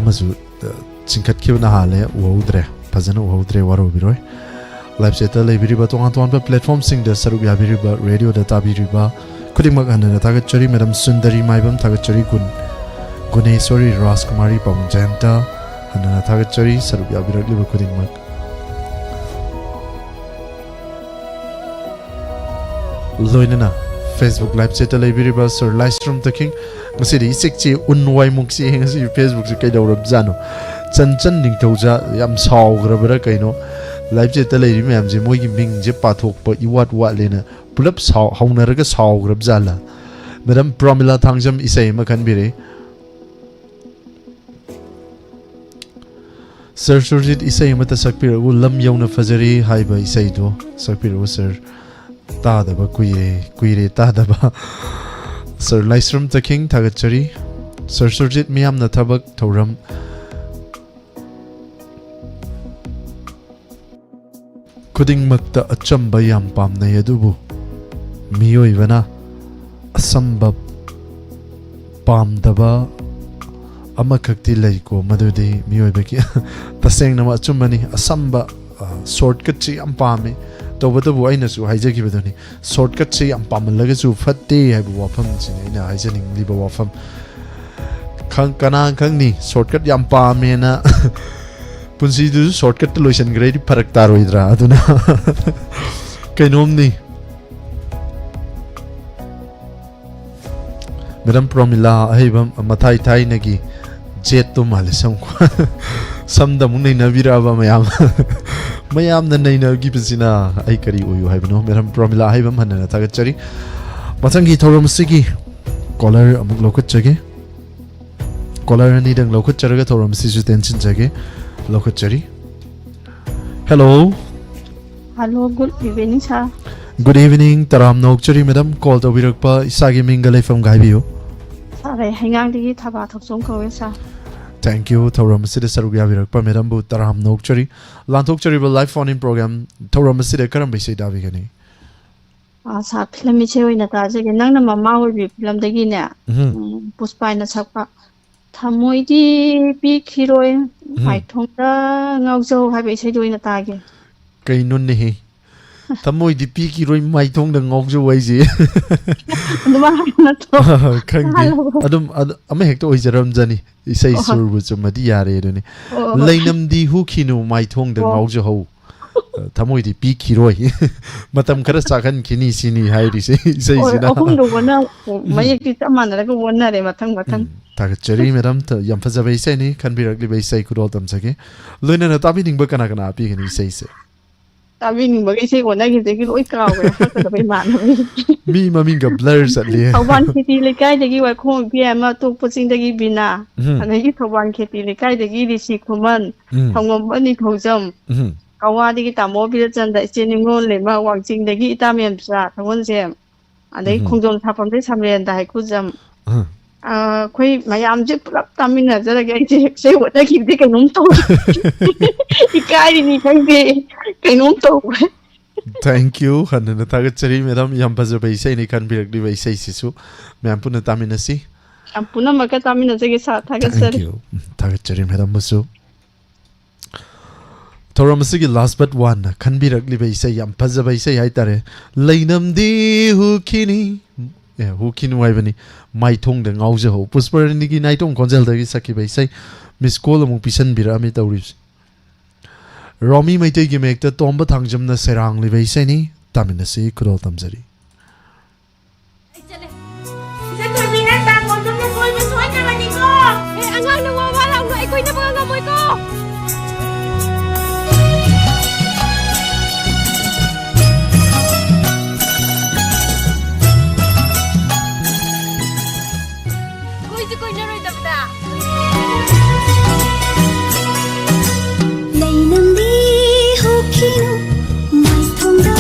ꯑꯃꯁꯨ, ꯑ, ꯆꯤꯡꯈꯠꯈꯤꯕꯅ ꯍꯥꯜꯂꯦ, ꯎꯍꯧꯗ꯭ꯔꯦ, ꯐꯖꯅ ꯎꯍꯧꯗ꯭ꯔꯦ, ꯋꯥꯔꯧꯕꯤꯔꯣꯏ꯫ Live chatꯇ ꯂꯩꯕꯤꯔꯤꯕ, ꯇꯣꯉꯥꯟ ꯇꯣꯉꯥꯟꯕ platformꯁꯤꯡꯗ ꯁꯔꯨꯛ ꯌꯥꯕꯤꯔꯤꯕ, radioꯗ ꯇꯥꯕꯤꯔꯤꯕ ꯈꯨꯗꯤꯡꯃꯛ ꯍꯟꯅ ꯍꯟꯅ ꯊꯥꯒꯠꯆꯔꯤ꯫ ꯃꯦꯗꯥꯝ ꯁꯨꯟꯗꯔꯤ ꯃꯥꯏꯕꯝ ꯊꯥꯒꯠꯆꯔꯤ꯫ ꯒꯨꯟ-, ꯒꯨꯅꯦꯁꯣꯔꯤ ꯔꯥꯖꯀꯨꯃꯥꯔꯤ ꯄꯥꯕꯨꯡ ꯖꯌꯟꯇ ꯍꯟꯅ ꯍꯟꯅ ꯊꯥꯒꯠꯆꯔꯤ, ꯁꯔꯨꯛ ꯌꯥꯕꯤꯔꯛꯂꯤꯕ ꯈꯨꯗꯤꯡꯃꯛ꯫ ꯂꯣꯏꯅꯅ Facebook Live chatꯇ ꯂꯩꯕꯤꯔꯤꯕ Sir ꯂꯥꯏꯁ꯭ꯔꯝ ꯇꯈꯤꯡ, ꯉꯁꯤꯗꯤ ꯏꯆꯤꯛ ꯆꯤꯛꯏ, ꯎꯟ ꯋꯥꯏꯃꯨꯛ ꯆꯤꯛꯏ, ꯉꯁꯤ Facebookꯁꯦ ꯀꯩꯗꯧꯔꯕꯖꯥꯠꯅꯣ? ꯆꯟꯆꯟ ꯅꯤꯡꯊꯧꯖꯥ ꯌꯥꯝ ꯁꯥꯎꯈ꯭ꯔꯕ꯭ꯔꯥ ꯀꯩꯅꯣ? ꯂꯥꯏꯚ ꯆꯦꯠꯇ ꯂꯩꯔꯤ ꯃꯌꯥꯝꯁꯦ ꯃꯣꯏꯒꯤ ꯃꯤꯡꯁꯦ ꯄꯥꯊꯣꯛꯄ ꯏꯋꯥꯠ ꯋꯥꯠꯂꯦꯅ ꯄꯨꯂꯞ ꯁꯥꯎ-, ꯍꯧꯅꯔꯒ ꯁꯥꯎꯈ꯭ꯔꯕ ꯖꯥꯠꯂꯥ? ꯃꯦꯗꯥꯝ ꯄ꯭ꯔꯣꯃꯤꯂꯥ ꯊꯥꯡꯖꯝ ꯏꯁꯩ ꯑꯃ ꯈꯟꯕꯤꯔꯦ꯫ ꯁꯔ ꯁꯨꯔꯖꯤꯠ, ꯏꯁꯩ ꯑꯃꯠꯇ ꯁꯛꯄꯤꯔꯛꯎ, ꯂꯝ ꯌꯧꯅ ꯐꯖꯔꯦ ꯍꯥꯏꯕ ꯏꯁꯩꯗꯣ ꯁꯛꯄꯤꯔꯛꯎ ꯁꯔ꯫ ꯇꯥꯗꯕ ꯀꯨꯏꯔꯦ, ꯀꯨꯏꯔꯦ ꯇꯥꯗꯕ꯫ ꯁꯔ ꯂꯥꯏꯁ꯭ꯔꯝ ꯇꯈꯤꯡ, ꯊꯥꯒꯠꯆꯔꯤ꯫ ꯁꯔ ꯁꯨꯔꯖꯤꯠ, ꯃꯤꯌꯥꯝꯅ ꯊꯕꯛ ꯊꯧꯔꯝ ꯈꯨꯗꯤꯡꯃꯛꯇ ꯑꯆꯝꯕ ꯌꯥꯝ ꯄꯥꯝꯅꯩ, ꯑꯗꯨꯕꯨ ꯃꯤꯑꯣꯏꯕꯅ ꯑꯁꯝꯕ ꯄꯥꯝꯗꯕ ꯑꯃꯈꯛꯇꯤ ꯂꯩꯀꯣ, ꯃꯗꯨꯗꯤ ꯃꯤꯑꯣꯏꯕꯒꯤ ꯇꯁꯦꯡꯅꯃꯛ ꯑꯆꯨꯝꯕꯅꯤ꯫ ꯑꯁꯝꯕ, ꯑ, ꯁꯣꯔꯠꯀꯠꯁꯤ ꯌꯥꯝ ꯄꯥꯝꯃꯤ꯫ ꯇꯧꯕꯇꯕꯨ ꯑꯩꯅꯁꯨ ꯍꯥꯏꯖꯈꯤꯕꯗꯨꯅꯤ, ꯁꯣꯔꯠꯀꯠꯁꯤ ꯌꯥꯝ ꯄꯥꯝꯃꯜꯂꯒꯁꯨ ꯐꯠꯇꯦ ꯍꯥꯏꯕ ꯋꯥꯐꯝꯁꯤꯅꯤ ꯑꯩꯅ ꯍꯥꯏꯖꯅꯤꯡꯂꯤꯕ ꯋꯥꯐꯝ꯫ ꯈꯪ-, ꯀꯅꯥ ꯈꯪꯅꯤ, ꯁꯣꯔꯠꯀꯠ ꯌꯥꯝ ꯄꯥꯝꯃꯦꯅ ꯄꯨꯟꯁꯤꯗꯨꯁꯨ ꯁꯣꯔꯠꯀꯠꯇ ꯂꯣꯏꯁꯤꯟꯈ꯭ꯔꯗꯤ ꯐꯔꯛ ꯇꯥꯔꯣꯏꯗ꯭ꯔꯥ? ꯑꯗꯨꯅ ꯀꯩꯅꯣꯝꯅꯤ꯫ ꯃꯦꯗꯥꯝ ꯄ꯭ꯔꯣꯃꯤꯂꯥ ꯑꯍꯩꯕꯝ, ꯃꯊꯥꯏ ꯊꯥꯏꯅꯒꯤ ꯖꯦꯠꯇꯣ ꯃꯥꯜꯂꯦ ꯁꯝ꯫ ꯁꯝꯗ ꯑꯃꯨꯛ ꯅꯩꯅꯕꯤꯔꯛꯑꯕ ꯃꯌꯥꯝ꯫ ꯃꯌꯥꯝꯅ ꯅꯩꯅꯈꯤꯕꯁꯤꯅ ꯑꯩ ꯀꯔꯤ ꯑꯣꯏꯌꯨ ꯍꯥꯏꯕꯅꯣ? ꯃꯦꯗꯥꯝ ꯄ꯭ꯔꯣꯃꯤꯂꯥ ꯑꯍꯩꯕꯝ, ꯍꯟꯅ ꯊꯥꯒꯠꯆꯔꯤ꯫ ꯃꯊꯪꯒꯤ ꯊꯧꯔꯝ ꯑꯁꯤꯒꯤ ꯀꯣꯂꯔ ꯑꯃꯨꯛ ꯂꯧꯈꯠꯆꯒꯦ꯫ ꯀꯣꯂꯔ ꯑꯅꯤꯗꯪ ꯂꯧꯈꯠꯆꯔꯒ ꯊꯧꯔꯝ ꯑꯁꯤꯁꯨ ꯇꯦꯟꯁꯤꯟꯖꯒꯦ꯫ ꯂꯧꯈꯠꯆꯔꯤ꯫ ꯍꯦꯜꯂꯣ꯫ ꯍꯜꯂꯣ, ꯒꯨꯗ ꯏꯚꯤꯅꯤꯡ, ꯁꯥꯔ꯫ ꯒꯨꯗ ꯏꯚꯤꯅꯤꯡ, ꯇꯔꯥꯝꯅ ꯑꯣꯛꯆꯔꯤ ꯃꯦꯗꯥꯝ, ꯀꯣꯜ ꯇꯧꯕꯤꯔꯛꯄ꯫ ꯏꯁꯥꯒꯤ ꯃꯤꯡꯒ ꯂꯩꯐꯝꯒ ꯍꯥꯏꯕꯤꯌꯨ꯫ ꯁꯥꯔ, ꯑꯩ ꯍꯩꯉꯥꯡꯗꯒꯤ ꯊꯕꯥ ꯊꯣꯛꯆꯣꯝ ꯀꯧꯋꯦ, ꯁꯥꯔ꯫ Thank you, ꯊꯧꯔꯝ ꯑꯁꯤꯗ ꯁꯔꯨꯛ ꯌꯥꯕꯤꯔꯛꯄ ꯃꯦꯗꯥꯝꯕꯨ ꯇꯔꯥꯝꯅ ꯑꯣꯛꯆꯔꯤ꯫ ꯂꯥꯟꯊꯣꯛꯆꯔꯤꯕ live phone in program ꯊꯧꯔꯝ ꯑꯁꯤꯗ ꯀꯔꯝꯕ ꯏꯁꯩ ꯇꯥꯕꯤꯒꯅꯤ? ꯑꯥ, ꯁꯥꯔ, ꯐꯤꯂꯝ ꯏꯁꯩ ꯑꯣꯏꯅ ꯇꯥꯖꯒꯦ꯫ ꯅꯪꯅ ꯃꯃꯥ ꯑꯣꯏꯕꯤ ꯐꯤꯂꯝꯗꯒꯤꯅꯦ, ꯎꯝ꯫ ꯎꯝ, ꯄꯨꯁꯄꯥꯏꯅ ꯁꯛꯄ "ꯊꯃꯣꯏꯗꯤ ꯄꯤꯈꯤꯔꯣꯏ, ꯎꯝ꯫ ꯃꯥꯏꯊꯣꯡꯗ ꯉꯥꯎꯖꯧ" ꯍꯥꯏꯕ ꯏꯁꯩꯗꯣ ꯑꯣꯏꯅ ꯇꯥꯒꯦ꯫ ꯀꯩꯅꯣꯅꯦꯍꯦ? "ꯊꯃꯣꯏꯗꯤ ꯄꯤꯈꯤꯔꯣꯏ, ꯃꯥꯏꯊꯣꯡꯗ ꯉꯥꯎꯖꯧ" ꯍꯥꯏꯁꯦ? ꯑꯗꯨꯃꯥꯏꯅ ꯍꯥꯏꯕ ꯅꯠꯇ꯭ꯔꯣ? ꯈꯪꯗꯦ꯫ ꯍꯜꯂꯣ꯫ ꯑꯗꯨꯝ, ꯑꯗꯨ, ꯑꯃ ꯍꯦꯛꯇ ꯑꯣꯏꯖꯔꯝꯖꯅꯤ꯫ ꯏꯁꯩ ꯑꯣ, ꯍꯣꯏ꯫ ꯁꯨꯔꯕꯨ ꯆꯨꯝꯃꯗꯤ ꯌꯥꯔꯦ ꯑꯗꯨꯅꯤ꯫ ꯑꯣ, ꯍꯣꯏ꯫ "ꯂꯩꯅꯝꯗꯤ ꯍꯨꯈꯤꯅꯨ, ꯃꯥꯏꯊꯣꯡꯗ ꯑꯣ꯫ ꯉꯥꯎꯖꯍꯧ"꯫ ꯊꯃꯣꯏꯗꯤ ꯄꯤꯈꯤꯔꯣꯏ꯫ ꯃꯇꯝ ꯈꯔ ꯆꯥꯛꯍꯟꯈꯤꯅꯤ ꯁꯤꯅꯤ ꯍꯥꯏꯔꯤꯁꯦ ꯏꯁꯩꯁꯤꯅ꯫ ꯑꯍꯨꯝꯗꯣ ꯋꯥꯅ ꯃꯌꯦꯛꯇꯤ ꯆꯞ ꯃꯥꯟꯅꯔꯒ ꯋꯥꯅꯔꯦ ꯃꯊꯪ ꯃꯊꯪ꯫ ꯎꯝ, ꯊꯥꯒꯠꯆꯔꯤ ꯃꯦꯗꯥꯝ꯫ ꯊ-, ꯌꯥꯝ ꯐꯖꯕ ꯏꯁꯩꯅꯤ꯫ ꯈꯟꯕꯤꯔꯛꯂꯤꯕ ꯏꯁꯩ ꯈꯨꯗꯣꯜ ꯇꯝꯖꯒꯦ꯫ ꯂꯣꯏꯅꯅ ꯇꯥꯕꯤꯅꯤꯡꯕ ꯀꯅꯥ ꯀꯅꯥ ꯄꯤꯒꯅꯤ ꯏꯁꯩꯁꯦ? ꯇꯥꯕꯤꯅꯤꯡꯕꯒꯤ ꯏꯁꯩ ꯍꯣꯠꯅꯈꯤꯕꯗꯒꯤ ꯂꯣꯏ ꯀꯥꯎꯈ꯭ꯔꯦ꯫ ꯍꯥꯞꯀꯗꯕ ꯏꯃꯥꯟꯅꯕꯤ꯫ ꯃꯤ ꯃꯃꯤꯡꯒ blur ꯆꯠꯂꯤ꯫ ꯊꯧꯕꯥꯜ ꯈꯦꯇꯤ ꯂꯩꯀꯥꯏꯗꯒꯤ ꯋꯥꯏꯈꯣꯡ ꯏꯕꯦꯝ ꯑꯃ, ꯇꯣꯛꯄ ꯆꯤꯡꯗꯒꯤ ꯕꯤꯅꯥ, ꯎꯝ꯫ ꯑꯗꯒꯤ ꯊꯧꯕꯥꯜ ꯈꯦꯇꯤ ꯂꯩꯀꯥꯏꯗꯒꯤ ꯔꯤꯁꯤ ꯈꯨꯃꯟ, ꯎꯝ꯫ ꯊꯧꯉꯝꯕ ꯅꯤꯡꯊꯧꯖꯝ, ꯎꯝ꯫ ꯀꯋꯥꯗꯒꯤ ꯇꯥꯃꯣ ꯕꯤꯔꯆꯟꯗ, ꯏꯆꯦ ꯅꯤꯉꯣꯜ ꯂꯩꯃ, ꯋꯥꯡꯆꯤꯡꯗꯒꯤ ꯏꯇꯥ ꯃꯦꯝꯆꯥ ꯁꯒꯣꯜꯁꯦꯝ, ꯑꯗꯒꯤ ꯎꯝ꯫ ꯈꯣꯡꯖꯣꯝ ꯁꯥꯐꯝꯗꯒꯤ ꯁꯃꯔꯦꯟꯗ ꯍꯩꯀꯨꯖꯝ꯫ ꯑ꯫ ꯑ, ꯑꯩꯈꯣꯏ ꯃꯌꯥꯝꯁꯦ ꯄꯨꯂꯞ ꯇꯥꯃꯤꯟꯅꯖꯔꯒꯦ꯫ ꯑꯩꯁꯦ ꯏꯁꯩ ꯍꯣꯠꯅꯈꯤꯕꯗꯤ ꯀꯩꯅꯣꯝ ꯇꯧꯔꯦ꯫ ꯏꯀꯥꯏꯔꯤꯅꯤ ꯈꯪꯗꯦ, ꯀꯩꯅꯣꯝ ꯇꯧꯔꯦ꯫ Thank you꯫ ꯍꯟꯅ ꯊꯥꯒꯠꯆꯔꯤ ꯃꯦꯗꯥꯝ꯫ ꯌꯥꯝ ꯐꯖꯕ ꯏꯁꯩꯅꯤ ꯈꯟꯕꯤꯔꯛꯂꯤꯕ ꯏꯁꯩꯁꯤꯁꯨ꯫ ꯃꯌꯥꯝ ꯄꯨꯟꯅ ꯇꯥꯃꯤꯟꯅꯁꯤ꯫ ꯌꯥꯝ ꯄꯨꯝꯅꯃꯛꯀ ꯇꯥꯃꯤꯟꯅꯖꯒꯦ ꯁꯥꯔ꯫ ꯊꯥꯒꯠꯆꯔꯤ꯫ Thank you꯫ ꯎꯝ, ꯊꯥꯒꯠꯆꯔꯤ ꯃꯦꯗꯥꯝꯕꯨꯁꯨ꯫ ꯊꯧꯔꯝ ꯑꯁꯤꯒꯤ last but one ꯈꯟꯕꯤꯔꯛꯂꯤꯕ ꯏꯁꯩ, ꯌꯥꯝ ꯐꯖꯕ ꯏꯁꯩ ꯍꯥꯏꯇꯥꯔꯦ꯫ ꯂꯩꯅꯝꯗꯤ ꯍꯨꯈꯤꯅꯤ, ꯑꯦ, ꯍꯨꯈꯤꯅꯨ ꯍꯥꯏꯕꯅꯤ, ꯃꯥꯏꯊꯣꯡꯗ ꯉꯥꯎꯖꯍꯧ꯫ ꯄꯨꯁꯄꯔꯅꯤꯒꯤ ꯅꯥꯏꯇꯣꯝ ꯈꯣꯟꯖꯦꯜꯗꯒꯤ ꯁꯛꯈꯤꯕ ꯏꯁꯩ꯫ Miss call ꯑꯃꯨꯛ ꯄꯤꯁꯟꯕꯤꯔꯛꯑꯝꯃꯤ ꯇꯧꯔꯤꯕꯁꯤ꯫ ꯔꯣꯃꯤ ꯃꯩꯇꯩꯒꯤ ꯃꯌꯦꯛꯇ ꯇꯣꯝꯕ ꯊꯥꯡꯖꯝꯅ ꯁꯩꯔꯥꯡꯂꯤꯕ ꯏꯁꯩꯅꯤ꯫ ꯇꯥꯃꯤꯟꯅꯁꯤ, ꯈꯨꯗꯣꯜ ꯇꯝꯖꯔꯤ꯫ ꯑꯩ ꯆꯠꯂꯦ꯫ ꯏꯆꯦ ꯊꯣꯏꯕꯤ, ꯅꯪ ꯇꯥꯡ ꯀꯨꯟꯇꯔꯨꯛꯅ ꯀꯣꯏꯕ ꯁꯣꯏꯗ꯭ꯔꯕꯅꯤꯀꯣ꯫ ꯑꯦ, ꯑꯉꯥꯡꯅ ꯋꯥ ꯋꯥ ꯂꯥꯎꯅꯨ, ꯑꯩ ꯀꯣꯏꯅꯕꯒ ꯉꯝꯃꯣꯏꯀꯣ꯫ ꯀꯣꯏꯁꯨ ꯀꯣꯏꯅꯔꯣꯏꯗꯕꯗ꯫ ꯂꯩꯅꯝꯗꯤ ꯍꯨꯈꯤꯅꯨ, ꯃꯥꯏꯊꯣꯡꯗ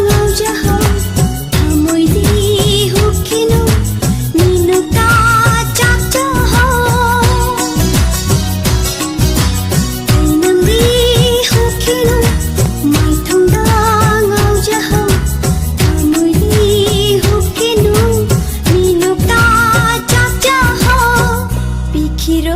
ꯉꯥꯎꯖꯍꯧ꯫ ꯊꯃꯣꯏꯗꯤ ꯍꯨꯈꯤꯅꯨ, ꯃꯤꯅꯨꯇ ꯆꯥꯛꯆꯍꯧ꯫ ꯂꯩꯅꯝꯗꯤ ꯍꯨꯈꯤꯅꯨ, ꯃꯥꯏꯊꯣꯡꯗ ꯉꯥꯎꯖꯍꯧ꯫ ꯊꯃꯣꯏꯗꯤ ꯍꯨꯈꯤꯅꯨ, ꯃꯤꯅꯨꯇ ꯆꯥꯛꯆꯍꯧ꯫ ꯄꯤꯈꯤꯔꯣ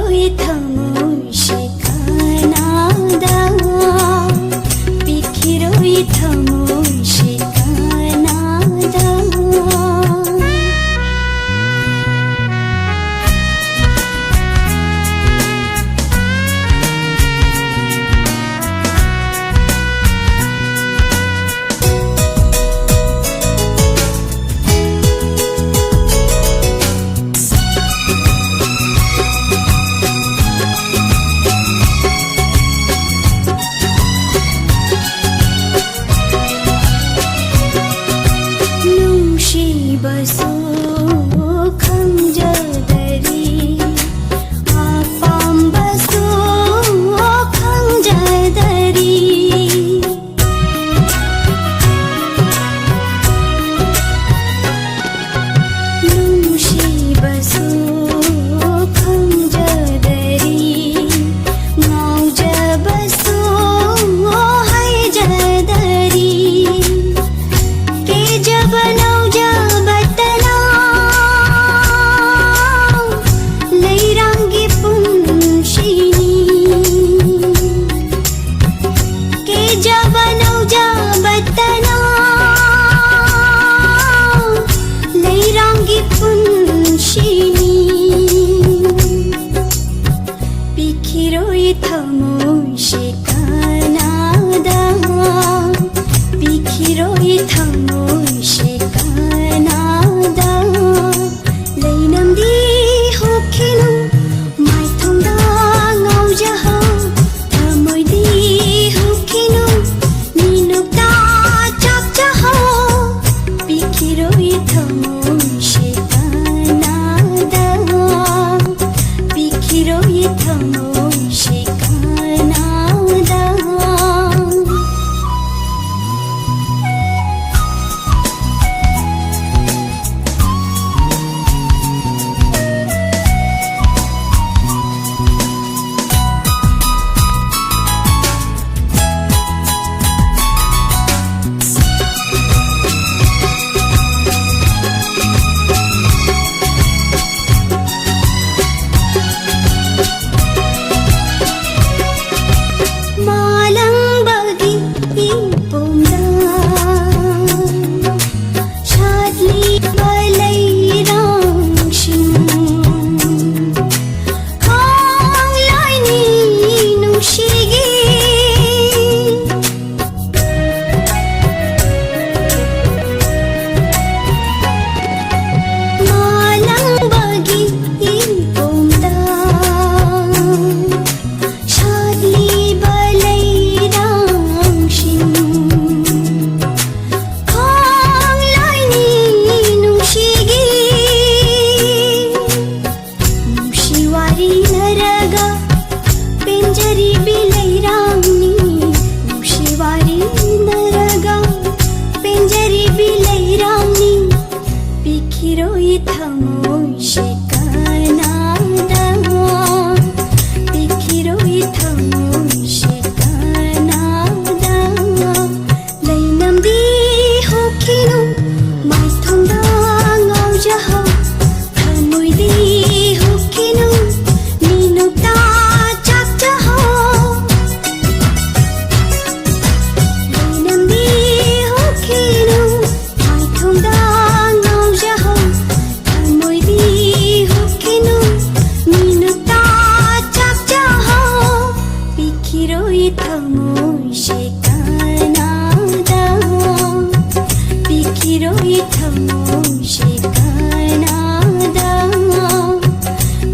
ꯋꯥꯔꯤꯅꯔꯒ ꯄꯦꯟꯖꯔꯤꯕꯤ ꯂꯩꯔꯥꯡꯅꯤ, ꯅꯨꯡꯁꯤ ꯋꯥꯔꯤꯅꯔꯒ ꯄꯦꯟꯖꯔꯤꯕꯤ ꯂꯩꯔꯥꯡꯅꯤ, ꯄꯤꯈꯤꯔꯣꯏ ꯊꯃꯣꯏꯁꯦ ꯀꯅꯥꯗ, ꯄꯤꯈꯤꯔꯣꯏ ꯊꯃꯣꯏꯁꯦ ꯀꯅꯥꯗ꯫ ꯂꯩꯅꯝꯗꯤ ꯍꯨꯈꯤꯅꯨ, ꯃꯥꯏꯊꯣꯡꯗ ꯉꯥꯎꯖꯍꯧ, ꯊꯃꯣꯏꯗꯤ ꯍꯨꯈꯤꯅꯨ, ꯃꯤꯅꯨꯛꯇ ꯆꯥꯛꯆꯍꯧ꯫ ꯂꯩꯅꯝꯗꯤ ꯍꯨꯈꯤꯅꯨ, ꯃꯥꯏꯊꯣꯡꯗ ꯉꯥꯎꯖꯍꯧ, ꯊꯃꯣꯏꯗꯤ ꯍꯨꯈꯤꯅꯨ, ꯃꯤꯅꯨꯛꯇ ꯆꯥꯛꯆꯍꯧ꯫ ꯄꯤꯈꯤꯔꯣꯏ ꯊꯃꯣꯏꯁꯦ ꯀꯅꯥꯗ, ꯄꯤꯈꯤꯔꯣꯏ ꯊꯃꯣꯏꯁꯦ ꯀꯅꯥꯗ,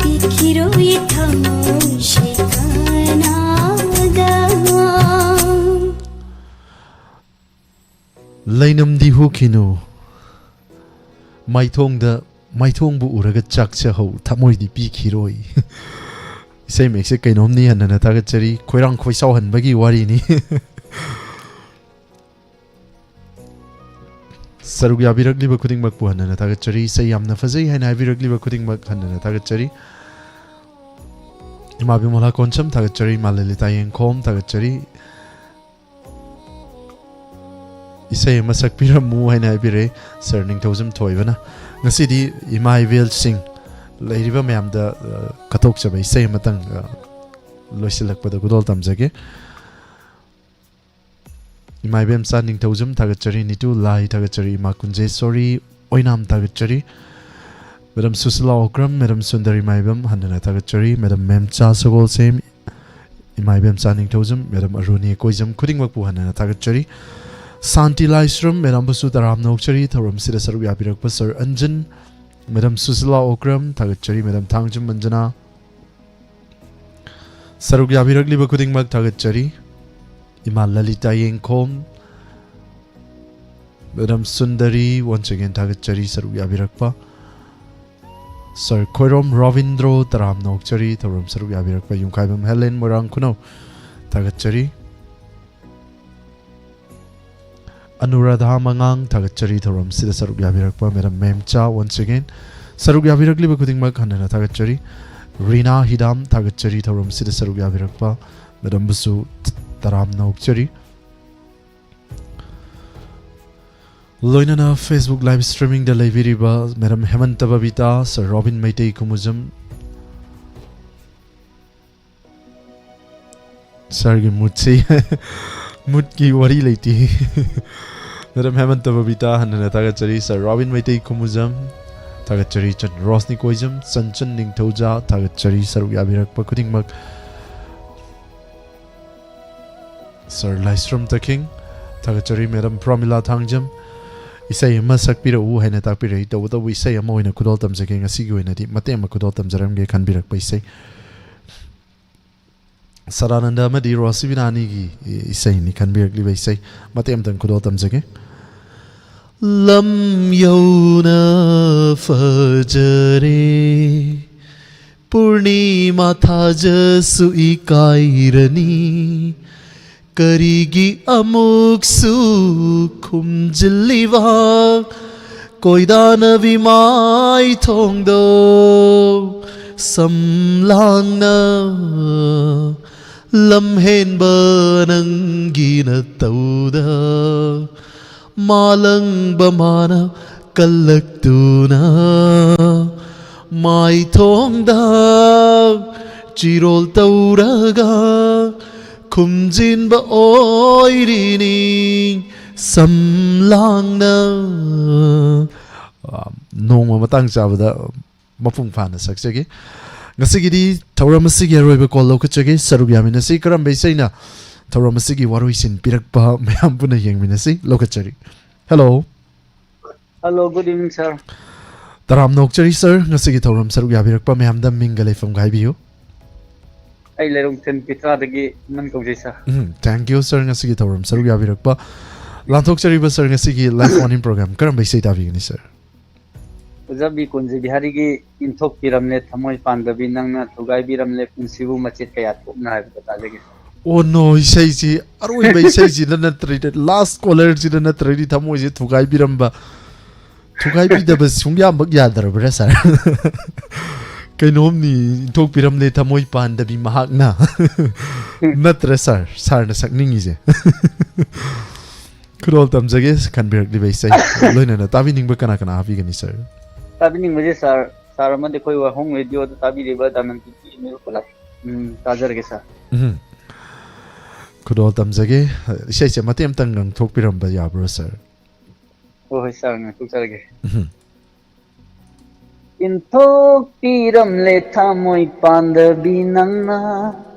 ꯄꯤꯈꯤꯔꯣꯏ ꯊꯃꯣꯏꯁꯦ ꯀꯅꯥꯗ꯫ ꯂꯩꯅꯝꯗꯤ ꯍꯨꯈꯤꯅꯨ, ꯃꯥꯏꯊꯣꯡꯗ, ꯃꯥꯏꯊꯣꯡꯕꯨ ꯎꯔꯒ ꯆꯥꯛꯆꯍꯧ, ꯊꯃꯣꯏꯗꯤ ꯄꯤꯈꯤꯔꯣꯏ꯫ ꯏꯁꯩ ꯃꯌꯦꯛꯁꯦ ꯀꯩꯅꯣꯝꯅꯤ, ꯍꯟꯅꯅ ꯊꯥꯒꯠꯆꯔꯤ꯫ ꯈꯣꯏꯔꯥꯡ ꯈꯣꯏꯁꯥꯎꯍꯟꯕꯒꯤ ꯋꯥꯔꯤꯅꯤ꯫ ꯁꯔꯨꯛ ꯌꯥꯕꯤꯔꯛꯂꯤꯕ ꯈꯨꯗꯤꯡꯃꯛꯄꯨ ꯍꯟꯅꯅ ꯊꯥꯒꯠꯆꯔꯤ꯫ ꯏꯁꯩ ꯌꯥꯝꯅ ꯐꯖꯩ ꯍꯥꯏꯅ ꯍꯥꯏꯕꯤꯔꯛꯂꯤꯕ ꯈꯨꯗꯤꯡꯃꯛ ꯍꯟꯅꯅ ꯊꯥꯒꯠꯆꯔꯤ꯫ ꯏꯃꯥ ꯕꯤꯃꯣꯂꯥ ꯀꯣꯟꯁꯝ ꯊꯥꯒꯠꯆꯔꯤ, ꯏꯃꯥ ꯂꯂꯤꯇꯥ ꯌꯦꯡꯈꯣꯝ ꯊꯥꯒꯠꯆꯔꯤ꯫ ꯏꯁꯩ ꯑꯃ ꯁꯛꯄꯤꯔꯝꯃꯨ ꯍꯥꯏꯅ ꯍꯥꯏꯕꯤꯔꯦ ꯁꯥꯔ ꯅꯤꯡꯊꯧꯖꯝ ꯊꯣꯏꯕꯅ꯫ ꯉꯁꯤꯗꯤ ꯏꯃꯥ ꯏꯕꯦꯜꯁꯤꯡ ꯂꯩꯔꯤꯕ ꯃꯌꯥꯝꯗ, ꯑ, ꯀꯠꯊꯣꯛꯆꯕ ꯏꯁꯩ ꯑꯃꯇꯪ, ꯑ, ꯂꯣꯏꯁꯤꯜꯂꯛꯄꯗ ꯈꯨꯗꯣꯜ ꯇꯝꯖꯒꯦ꯫ ꯏꯃꯥ ꯏꯕꯦꯝꯆꯥ ꯅꯤꯡꯊꯧꯖꯝ ꯊꯥꯒꯠꯆꯔꯤ, ꯅꯤꯇꯨ ꯂꯥꯏ ꯊꯥꯒꯠꯆꯔꯤ, ꯏꯃꯥ ꯀꯨꯟꯖꯦꯁꯣꯔꯤ ꯑꯣꯏꯅꯥꯝ ꯊꯥꯒꯠꯆꯔꯤ, ꯃꯦꯗꯥꯝ ꯁꯨꯁꯤꯂꯥ ꯑꯣꯀ꯭ꯔꯝ, ꯃꯦꯗꯥꯝ ꯁꯨꯟꯗꯔꯤ ꯃꯥꯏꯕꯝ ꯍꯟꯅꯅ ꯊꯥꯒꯠꯆꯔꯤ, ꯃꯦꯗꯥꯝ ꯃꯦꯝꯆꯥ ꯁꯒꯣꯜꯁꯦꯝ, ꯏꯃꯥ ꯏꯕꯦꯝꯆꯥ ꯅꯤꯡꯊꯧꯖꯝ, ꯃꯦꯗꯥꯝ ꯑꯔꯨꯅꯤ ꯀꯣꯏꯖꯝ ꯈꯨꯗꯤꯡꯃꯛꯄꯨ ꯍꯟꯅꯅ ꯊꯥꯒꯠꯆꯔꯤ꯫ ꯁꯥꯟꯇꯤ ꯂꯥꯏꯁ꯭ꯔꯝ, ꯃꯦꯗꯥꯝꯕꯨꯁꯨ ꯇꯔꯥꯝꯅ ꯑꯣꯛꯆꯔꯤ꯫ ꯊꯧꯔꯝꯁꯤꯗ ꯁꯔꯨꯛ ꯌꯥꯕꯤꯔꯛꯄ ꯁꯥꯔ ꯑꯟꯖꯟ, ꯃꯦꯗꯥꯝ ꯁꯨꯁꯤꯂꯥ ꯑꯣꯀ꯭ꯔꯝ ꯊꯥꯒꯠꯆꯔꯤ, ꯃꯦꯗꯥꯝ ꯊꯥꯡꯖꯝ ꯑꯟꯖꯅꯥ, ꯁꯔꯨꯛ ꯌꯥꯕꯤꯔꯛꯂꯤꯕ ꯈꯨꯗꯤꯡꯃꯛ ꯊꯥꯒꯠꯆꯔꯤ꯫ ꯏꯃꯥ ꯂꯂꯤꯇꯥ ꯌꯦꯡꯈꯣꯝ, ꯃꯦꯗꯥꯝ ꯁꯨꯟꯗꯔꯤ, once again ꯊꯥꯒꯠꯆꯔꯤ ꯁꯔꯨꯛ ꯌꯥꯕꯤꯔꯛꯄ꯫ ꯁꯔ ꯈꯣꯏꯔꯣꯝ ꯔꯣꯕꯤꯟꯗ꯭ꯔꯣ, ꯇꯔꯥꯝꯅ ꯑꯣꯛꯆꯔꯤ ꯊꯧꯔꯝ ꯁꯔꯨꯛ ꯌꯥꯕꯤꯔꯛꯄ꯫ ꯌꯨꯝꯈꯥꯏꯕꯝ ꯍꯦꯂꯦꯟ, ꯃꯣꯏꯔꯥꯡ ꯈꯨꯅꯧ, ꯊꯥꯒꯠꯆꯔꯤ꯫ ꯑꯅꯨꯔꯥꯙꯥ ꯃꯉꯥꯡ, ꯊꯥꯒꯠꯆꯔꯤ ꯊꯧꯔꯝꯁꯤꯗ ꯁꯔꯨꯛ ꯌꯥꯕꯤꯔꯛꯄ꯫ ꯃꯦꯗꯥꯝ ꯃꯦꯝꯆꯥ, once again ꯁꯔꯨꯛ ꯌꯥꯕꯤꯔꯛꯂꯤꯕ ꯈꯨꯗꯤꯡꯃꯛ ꯍꯟꯅ ꯍꯟꯅ ꯊꯥꯒꯠꯆꯔꯤ꯫ ꯔꯤꯅꯥ ꯍꯤꯗꯥꯝ, ꯊꯥꯒꯠꯆꯔꯤ ꯊꯧꯔꯝꯁꯤꯗ ꯁꯔꯨꯛ ꯌꯥꯕꯤꯔꯛꯄ꯫ ꯃꯦꯗꯥꯝꯕꯨꯁꯨ ꯇꯔꯥꯝꯅ ꯑꯣꯛꯆꯔꯤ꯫ ꯂꯣꯏꯅꯅ Facebook live streamingꯗ ꯂꯩꯕꯤꯔꯤꯕ ꯃꯦꯗꯥꯝ ꯍꯦꯃꯟꯇ ꯕꯕꯤꯇꯥ, ꯁꯔ ꯔꯣꯕꯤꯟ ꯃꯩꯇꯩ ꯈꯨꯃꯨꯖꯝ, ꯁꯥꯔꯒꯤ ꯃꯨꯠꯁꯤ, ꯃꯨꯠꯀꯤ ꯋꯥꯔꯤ ꯂꯩꯇꯦ꯫ ꯃꯦꯗꯥꯝ ꯍꯦꯃꯟꯇ ꯕꯕꯤꯇꯥ, ꯍꯟꯅ ꯍꯟꯅ ꯊꯥꯒꯠꯆꯔꯤ꯫ ꯁꯥꯔ ꯔꯣꯕꯤꯟ ꯃꯩꯇꯩ ꯈꯨꯃꯨꯖꯝ, ꯊꯥꯒꯠꯆꯔꯤ꯫ ꯆꯟ ꯔꯣꯁꯅꯤ ꯀꯣꯏꯖꯝ, ꯆꯟꯆꯟ ꯅꯤꯡꯊꯧꯖꯥ, ꯊꯥꯒꯠꯆꯔꯤ ꯁꯔꯨꯛ ꯌꯥꯕꯤꯔꯛꯄ ꯈꯨꯗꯤꯡꯃꯛ꯫ ꯁꯥꯔ ꯂꯥꯏꯁ꯭ꯔꯝ ꯇꯈꯤꯡ, ꯊꯥꯒꯠꯆꯔꯤ꯫ ꯃꯦꯗꯥꯝ ꯄ꯭ꯔꯃꯤꯂꯥ ꯊꯥꯡꯖꯝ, ꯏꯁꯩ ꯑꯃ ꯁꯛꯄꯤꯔꯛꯎ ꯍꯥꯏꯅ ꯇꯥꯛꯄꯤꯔꯛꯏ꯫ ꯇꯧꯕꯇꯕꯨ ꯏꯁꯩ ꯑꯃ ꯑꯣꯏꯅ ꯈꯨꯗꯣꯜ ꯇꯝꯖꯒꯦ꯫ ꯉꯁꯤꯒꯤ ꯑꯣꯏꯅꯗꯤ ꯃꯇꯦꯛ ꯑꯃ ꯈꯨꯗꯣꯜ ꯇꯝꯖꯔꯝꯒꯦ ꯈꯟꯕꯤꯔꯛꯄ ꯏꯁꯩ꯫ ꯁꯗꯥꯅꯟꯗ ꯑꯃꯗꯤ ꯔꯣꯁꯤꯕꯤꯅꯥꯅꯤꯒꯤ ꯏꯁꯩꯅꯤ ꯈꯟꯕꯤꯔꯛꯂꯤꯕ ꯏꯁꯩ꯫ ꯃꯇꯦꯛ ꯑꯃꯇꯪ ꯈꯨꯗꯣꯜ ꯇꯝꯖꯒꯦ꯫ ꯂꯝ ꯌꯧꯅ ꯐꯖꯔꯦ, ꯄꯨꯔꯅꯤꯃꯥ ꯊꯥꯖꯁꯨ ꯏꯀꯥꯏꯔꯅꯤ꯫ ꯀꯔꯤꯒꯤ ꯑꯃꯨꯛꯁꯨ ꯈꯨꯝꯖꯤꯜꯂꯤꯕ ꯀꯣꯏꯗꯥꯅꯕꯤ ꯃꯥꯏꯊꯣꯡꯗꯣ ꯁꯝꯂꯥꯡꯅ ꯂꯝꯍꯦꯟꯕ ꯅꯪꯒꯤ ꯅꯇꯧꯗ ꯃꯥꯂꯪꯕ ꯃꯥꯅ ꯀꯜꯂꯛꯇꯨꯅ ꯃꯥꯏꯊꯣꯡꯗ ꯆꯤꯔꯣꯜ ꯇꯧꯔꯒ ꯈꯨꯝꯖꯤꯟꯕ ꯑꯣꯏꯔꯤꯅꯤ ꯁꯝꯂꯥꯡꯅ꯫ ꯑ, ꯅꯣꯡꯃ ꯃꯇꯥꯡ ꯆꯥꯕꯗ ꯃꯄꯨꯡ ꯐꯥꯅ ꯁꯛꯆꯒꯦ꯫ ꯉꯁꯤꯒꯤꯗꯤ ꯊꯧꯔꯝ ꯑꯁꯤꯒꯤ ꯑꯔꯣꯏꯕ ꯀꯣꯜ ꯂꯧꯈꯠꯆꯒꯦ꯫ ꯁꯔꯨꯛ ꯌꯥꯃꯤꯟꯅꯁꯤ꯫ ꯀꯔꯝꯕ ꯏꯁꯩꯅ ꯊꯧꯔꯝ ꯑꯁꯤꯒꯤ ꯋꯥꯔꯣꯏꯁꯤꯟ ꯄꯤꯔꯛꯄ, ꯃꯌꯥꯝ ꯄꯨꯟꯅ ꯌꯦꯡꯃꯤꯟꯅꯁꯤ꯫ ꯂꯧꯈꯠꯆꯔꯤ꯫ Hello. Hello, good evening, sir꯫ ꯇꯔꯥꯝꯅ ꯑꯣꯛꯆꯔꯤ, ꯁꯥꯔ꯫ ꯉꯁꯤꯒꯤ ꯊꯧꯔꯝ ꯁꯔꯨꯛ ꯌꯥꯕꯤꯔꯛꯄ ꯃꯌꯥꯝꯗ ꯃꯤꯡꯒ ꯂꯩꯐꯝꯒ ꯍꯥꯏꯕꯤꯌꯨ꯫ ꯑꯩ ꯂꯩꯔꯣꯡꯊꯦꯝ ꯄꯤꯇ꯭ꯔꯥꯗꯒꯤ ꯅꯪ ꯀꯧꯖꯩ, ꯁꯥꯔ꯫ ꯎꯝ, thank you, ꯁꯥꯔ, ꯉꯁꯤꯒꯤ ꯊꯧꯔꯝ ꯁꯔꯨꯛ ꯌꯥꯕꯤꯔꯛꯄ꯫ ꯂꯥꯟꯊꯣꯛꯆꯔꯤꯕ ꯁꯥꯔ, ꯉꯁꯤꯒꯤ live phone in program ꯀꯔꯝꯕ ꯏꯁꯩ ꯇꯥꯕꯤꯒꯅꯤ, ꯁꯥꯔ? ꯑꯣꯖꯥ ꯕꯤ ꯀꯨꯟꯖ ꯕꯤꯍꯥꯔꯤꯒꯤ "ꯏꯟꯊꯣꯛꯄꯤꯔꯝꯂꯦ ꯊꯃꯣꯏ ꯄꯥꯟꯗꯕꯤ ꯅꯪꯅ, ꯊꯨꯒꯥꯏꯕꯤꯔꯝꯂꯦ ꯄꯨꯟꯁꯤꯕꯨ ꯃꯆꯦꯠ ꯀꯌꯥ ꯊꯣꯛꯅ" ꯍꯥꯏꯕꯗꯣ ꯇꯥꯖꯒꯦ꯫ ꯑꯣ ꯅꯣ, ꯏꯁꯩꯁꯤ ꯑꯔꯣꯏꯕ ꯏꯁꯩꯁꯤꯗ ꯅꯠꯇ꯭ꯔꯗꯤ, ꯂꯥꯁ ꯀꯣꯂꯔꯁꯤꯗ ꯅꯠꯇ꯭ꯔꯗꯤ ꯊꯃꯣꯏꯁꯦ ꯊꯨꯒꯥꯏꯕꯤꯔꯝꯕ, ꯊꯨꯒꯥꯏꯕꯤꯗꯕ ꯁꯨꯡꯌꯥꯃꯛ ꯌꯥꯗ꯭ꯔꯕ꯭ꯔꯥ ꯁꯥꯔ? ꯀꯩꯅꯣꯝꯅꯤ, "ꯏꯟꯊꯣꯛꯄꯤꯔꯝꯂꯦ ꯊꯃꯣꯏ ꯄꯥꯟꯗꯕꯤ ꯃꯍꯥꯛꯅ"꯫ ꯅꯠꯇ꯭ꯔ ꯁꯥꯔ, ꯁꯥꯔꯅ ꯁꯛꯅꯤꯡꯉꯤꯁꯦ? ꯈꯨꯗꯣꯜ ꯇꯝꯖꯒꯦ ꯈꯟꯕꯤꯔꯛꯂꯤꯕ ꯏꯁꯩ꯫ ꯂꯣꯏꯅꯅ ꯇꯥꯕꯤꯅꯤꯡꯕ ꯀꯅꯥ ꯀꯅꯥ ꯍꯥꯞꯄꯤꯒꯅꯤ ꯁꯥꯔ? ꯇꯥꯕꯤꯅꯤꯡꯕꯁꯦ ꯁꯥꯔ, ꯁꯥꯔ ꯑꯃꯗꯤ ꯑꯩꯈꯣꯏ ꯋꯥꯍꯣꯡ ꯔꯦꯗꯤꯑꯣꯗ ꯇꯥꯕꯤꯔꯤꯕ ꯗꯥꯏꯃꯟ ꯇꯤ ꯚꯤ ꯃꯤꯔꯨꯞ ꯄꯨꯂꯞ, ꯎꯝ, ꯇꯥꯖꯔꯒꯦ ꯁꯥꯔ꯫ ꯎꯝ꯫ ꯈꯨꯗꯣꯜ ꯇꯝꯖꯒꯦ꯫ ꯏꯁꯩꯁꯦ ꯃꯇꯦꯛ ꯑꯃꯇꯪ ꯉꯪꯊꯣꯛꯄꯤꯔꯝꯕ ꯌꯥꯕ꯭ꯔꯣ ꯁꯥꯔ? ꯍꯣꯏ ꯍꯣꯏ ꯁꯥꯔ, ꯉꯥꯛꯊꯣꯛꯆꯔꯒꯦ꯫ ꯎꯝ꯫ "ꯏꯟꯊꯣꯛꯄꯤꯔꯝꯂꯦ ꯊꯃꯣꯏ ꯄꯥꯟꯗꯕꯤ ꯅꯪꯅ,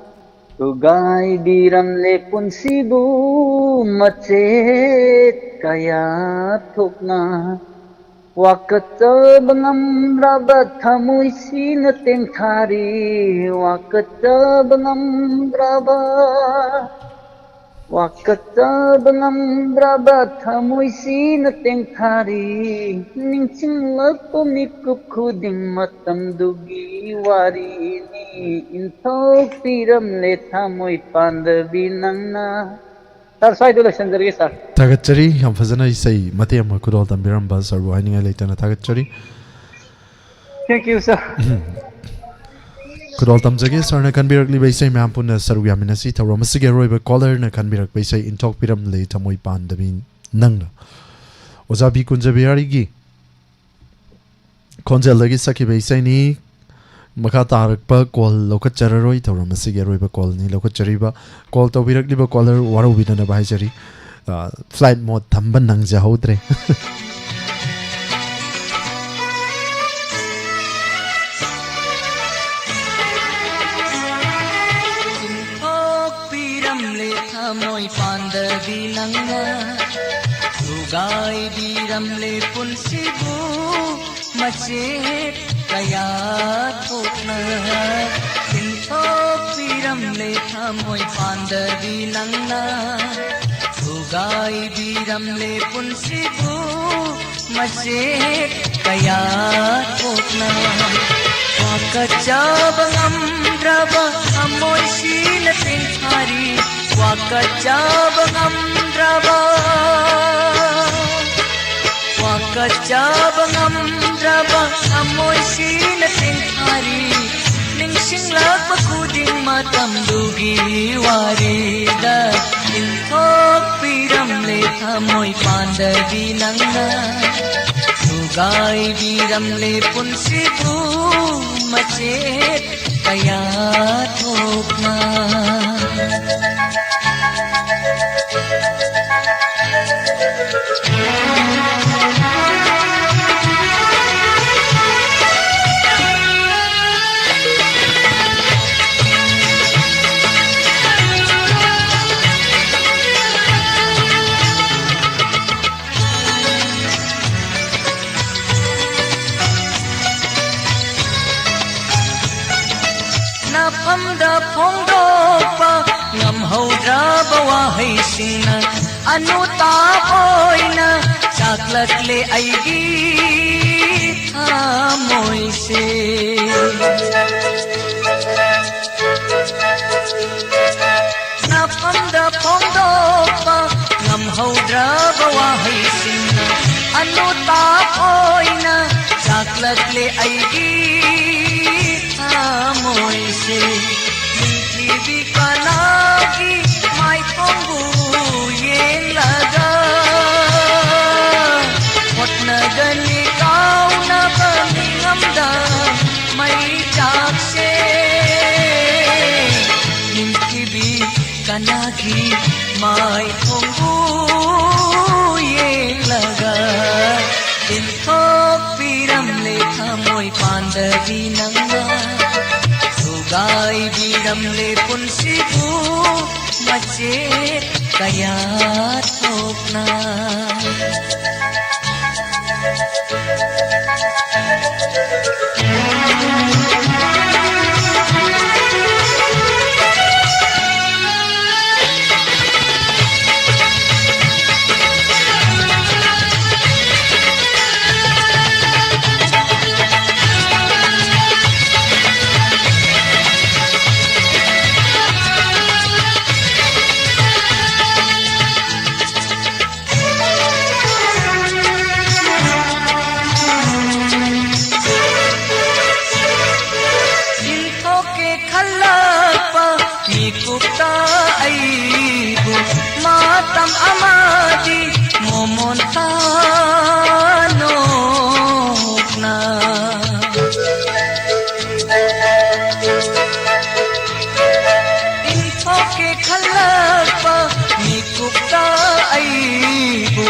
ꯊꯨꯒꯥꯏꯕꯤꯔꯝꯂꯦ ꯄꯨꯟꯁꯤꯕꯨ ꯃꯆꯦꯠ ꯀꯌꯥ ꯊꯣꯛꯅ꯫ ꯋꯥꯀꯠꯆꯕ ꯉꯝꯗ꯭ꯔꯕ ꯊꯃꯣꯏꯁꯤꯅ ꯇꯦꯡꯊꯥꯔꯤ, ꯋꯥꯀꯠꯆꯕ ꯉꯝꯗ꯭ꯔꯕ, ꯋꯥꯀꯠꯆꯕ ꯉꯝꯗ꯭ꯔꯕ ꯊꯃꯣꯏꯁꯤꯅ ꯇꯦꯡꯊꯥꯔꯤ꯫ ꯅꯤꯡꯁꯤꯡꯂꯛꯄ ꯃꯤꯀꯨꯞ ꯈꯨꯗꯤꯡ ꯃꯇꯝꯗꯨꯒꯤ ꯋꯥꯔꯤꯅꯤ꯫ ꯏꯟꯊꯣꯛꯄꯤꯔꯝꯂꯦ ꯊꯃꯣꯏ ꯄꯥꯟꯗꯕꯤ ꯅꯪꯅ"꯫ ꯁꯥꯔ, ꯁ꯭ꯋꯥꯏꯗ ꯂꯣꯏꯁꯤꯟꯖꯔꯒꯦ ꯁꯥꯔ꯫ ꯊꯥꯒꯠꯆꯔꯤ, ꯌꯥꯝ ꯐꯖꯅ ꯏꯁꯩ ꯃꯇꯦꯛ ꯑꯃ ꯈꯨꯗꯣꯜ ꯇꯝꯕꯤꯔꯝꯕ ꯁꯥꯔꯕꯨ ꯍꯥꯏꯅꯤꯡꯉꯥꯏ ꯂꯩꯇꯅ ꯊꯥꯒꯠꯆꯔꯤ꯫ Thank you sir꯫ ꯈꯨꯗꯣꯜ ꯇꯝꯖꯒꯦ ꯁꯥꯔꯅ ꯈꯟꯕꯤꯔꯛꯂꯤꯕ ꯏꯁꯩ ꯃꯌꯥꯝ ꯄꯨꯟꯅ ꯁꯔꯨꯛ ꯌꯥꯃꯤꯟꯅꯁꯤ꯫ ꯊꯧꯔꯝ ꯑꯁꯤꯒꯤ ꯑꯔꯣꯏꯕ ꯀꯣꯂꯔꯅ ꯈꯟꯕꯤꯔꯛꯄ ꯏꯁꯩ "ꯏꯟꯊꯣꯛꯄꯤꯔꯝꯂꯦ ꯊꯃꯣꯏ ꯄꯥꯟꯗꯕꯤ ꯅꯪꯅ", ꯑꯣꯖꯥ ꯕꯤ ꯀꯨꯟꯖꯕꯤꯍꯥꯔꯤꯒꯤ ꯈꯣꯟꯖꯦꯜꯗꯒꯤ ꯁꯛꯈꯤꯕ ꯏꯁꯩꯅꯤ꯫ ꯃꯈꯥ ꯇꯥꯔꯛꯄ ꯀꯣꯜ ꯂꯧꯈꯠꯆꯔꯔꯣꯏ꯫ ꯊꯧꯔꯝ ꯑꯁꯤꯒꯤ ꯑꯔꯣꯏꯕ ꯀꯣꯜꯅꯤ ꯂꯧꯈꯠꯆꯔꯤꯕ꯫ ꯀꯣꯜ ꯇꯧꯕꯤꯔꯛꯂꯤꯕ ꯀꯣꯂꯔ ꯋꯥꯔꯧꯕꯤꯗꯅꯕ ꯍꯥꯏꯖꯔꯤ꯫ ꯑ, ꯐ꯭ꯂꯥꯏꯠ ꯃꯣꯗ ꯊꯝꯕ ꯅꯪꯖꯍꯧꯗ꯭ꯔꯦ꯫ ꯊꯣꯛꯄꯤꯔꯝꯂꯦ ꯊꯃꯣꯏ ꯄꯥꯟꯗꯕꯤ ꯅꯪꯅ, ꯊꯨꯒꯥꯏꯕꯤꯔꯝꯂꯦ ꯄꯨꯟꯁꯤꯕꯨ ꯃꯆꯦꯠ ꯀꯌꯥ ꯊꯣꯛꯅ꯫ ꯏꯟꯊꯣꯛꯄꯤꯔꯝꯂꯦ ꯊꯃꯣꯏ ꯄꯥꯟꯗꯕꯤ ꯅꯪꯅ, ꯊꯨꯒꯥꯏꯕꯤꯔꯝꯂꯦ ꯄꯨꯟꯁꯤꯕꯨ ꯃꯆꯦꯠ ꯀꯌꯥ ꯊꯣꯛꯅ꯫ ꯋꯥꯀꯠꯆꯕ ꯉꯝꯗ꯭ꯔꯕ ꯊꯃꯣꯏꯁꯤꯅ ꯇꯦꯡꯊꯥꯔꯤ꯫ ꯋꯥꯀꯠꯆꯕ ꯉꯝꯗ꯭ꯔꯕ, ꯋꯥꯀꯠꯆꯕ ꯉꯝꯗ꯭ꯔꯕ ꯊꯃꯣꯏꯁꯤꯅ ꯇꯦꯡꯊꯥꯔꯤ꯫ ꯅꯤꯡꯁꯤꯡꯂꯛꯄ ꯈꯨꯗꯤꯡ ꯃꯇꯝꯗꯨꯒꯤ ꯋꯥꯔꯤꯗ ꯏꯟꯊꯣꯛꯄꯤꯔꯝꯂꯦ ꯊꯃꯣꯏ ꯄꯥꯟꯗꯕꯤ ꯅꯪꯅ꯫ ꯊꯨꯒꯥꯏꯕꯤꯔꯝꯂꯦ ꯄꯨꯟꯁꯤꯕꯨ ꯃꯆꯦꯠ ꯀꯌꯥ ꯊꯣꯛꯅ꯫ ꯅꯐꯝꯗ ꯐꯣꯡꯗꯣꯛꯄ ꯉꯝꯍꯧꯗ꯭ꯔꯕ ꯋꯥꯍꯩꯁꯤꯡꯅ ꯑꯅꯨꯇꯥꯞ ꯑꯣꯏꯅ ꯆꯥꯛꯂꯛꯂꯦ ꯑꯩꯒꯤ ꯊꯃꯣꯏꯁꯦ꯫ ꯅꯐꯝꯗ ꯐꯣꯡꯗꯣꯛꯄ ꯉꯝꯍꯧꯗ꯭ꯔꯕ ꯋꯥꯍꯩꯁꯤꯡꯅ ꯑꯅꯨꯇꯥꯞ ꯑꯣꯏꯅ ꯆꯥꯛꯂꯛꯂꯦ ꯑꯩꯒꯤ ꯊꯃꯣꯏꯁꯦ꯫ ꯅꯤꯡꯊꯤꯕꯤ ꯀꯅꯥꯒꯤ ꯃꯥꯏꯊꯣꯡꯕꯨ ꯌꯦꯡꯂꯒ ꯍꯣꯠꯅꯒꯅꯤ ꯀꯥꯎꯅꯕ ꯅꯤꯡꯉꯝꯗ ꯃꯩ ꯆꯥꯛꯁꯦ꯫ ꯅꯤꯡꯊꯤꯕꯤ ꯀꯅꯥꯒꯤ ꯃꯥꯏꯊꯣꯡꯕꯨ ꯌꯦꯡꯂꯒ ꯏꯟꯊꯣꯛꯄꯤꯔꯝꯂꯦ ꯊꯃꯣꯏ ꯄꯥꯟꯗꯕꯤ ꯅꯪꯅ꯫ ꯊꯨꯒꯥꯏꯕꯤꯔꯝꯂꯦ ꯄꯨꯟꯁꯤꯕꯨ ꯃꯆꯦꯠ ꯀꯌꯥ ꯊꯣꯛꯅ꯫ ꯇ ꯑꯩꯕꯨ ꯃꯇꯝ ꯑꯃꯗꯤ ꯃꯣꯃꯣꯟ ꯇꯥꯅꯣꯛꯅ ꯏꯟꯊꯣꯛꯀꯦ ꯈꯜꯂꯛꯄ ꯃꯤꯀꯨꯞꯇ ꯑꯩꯕꯨ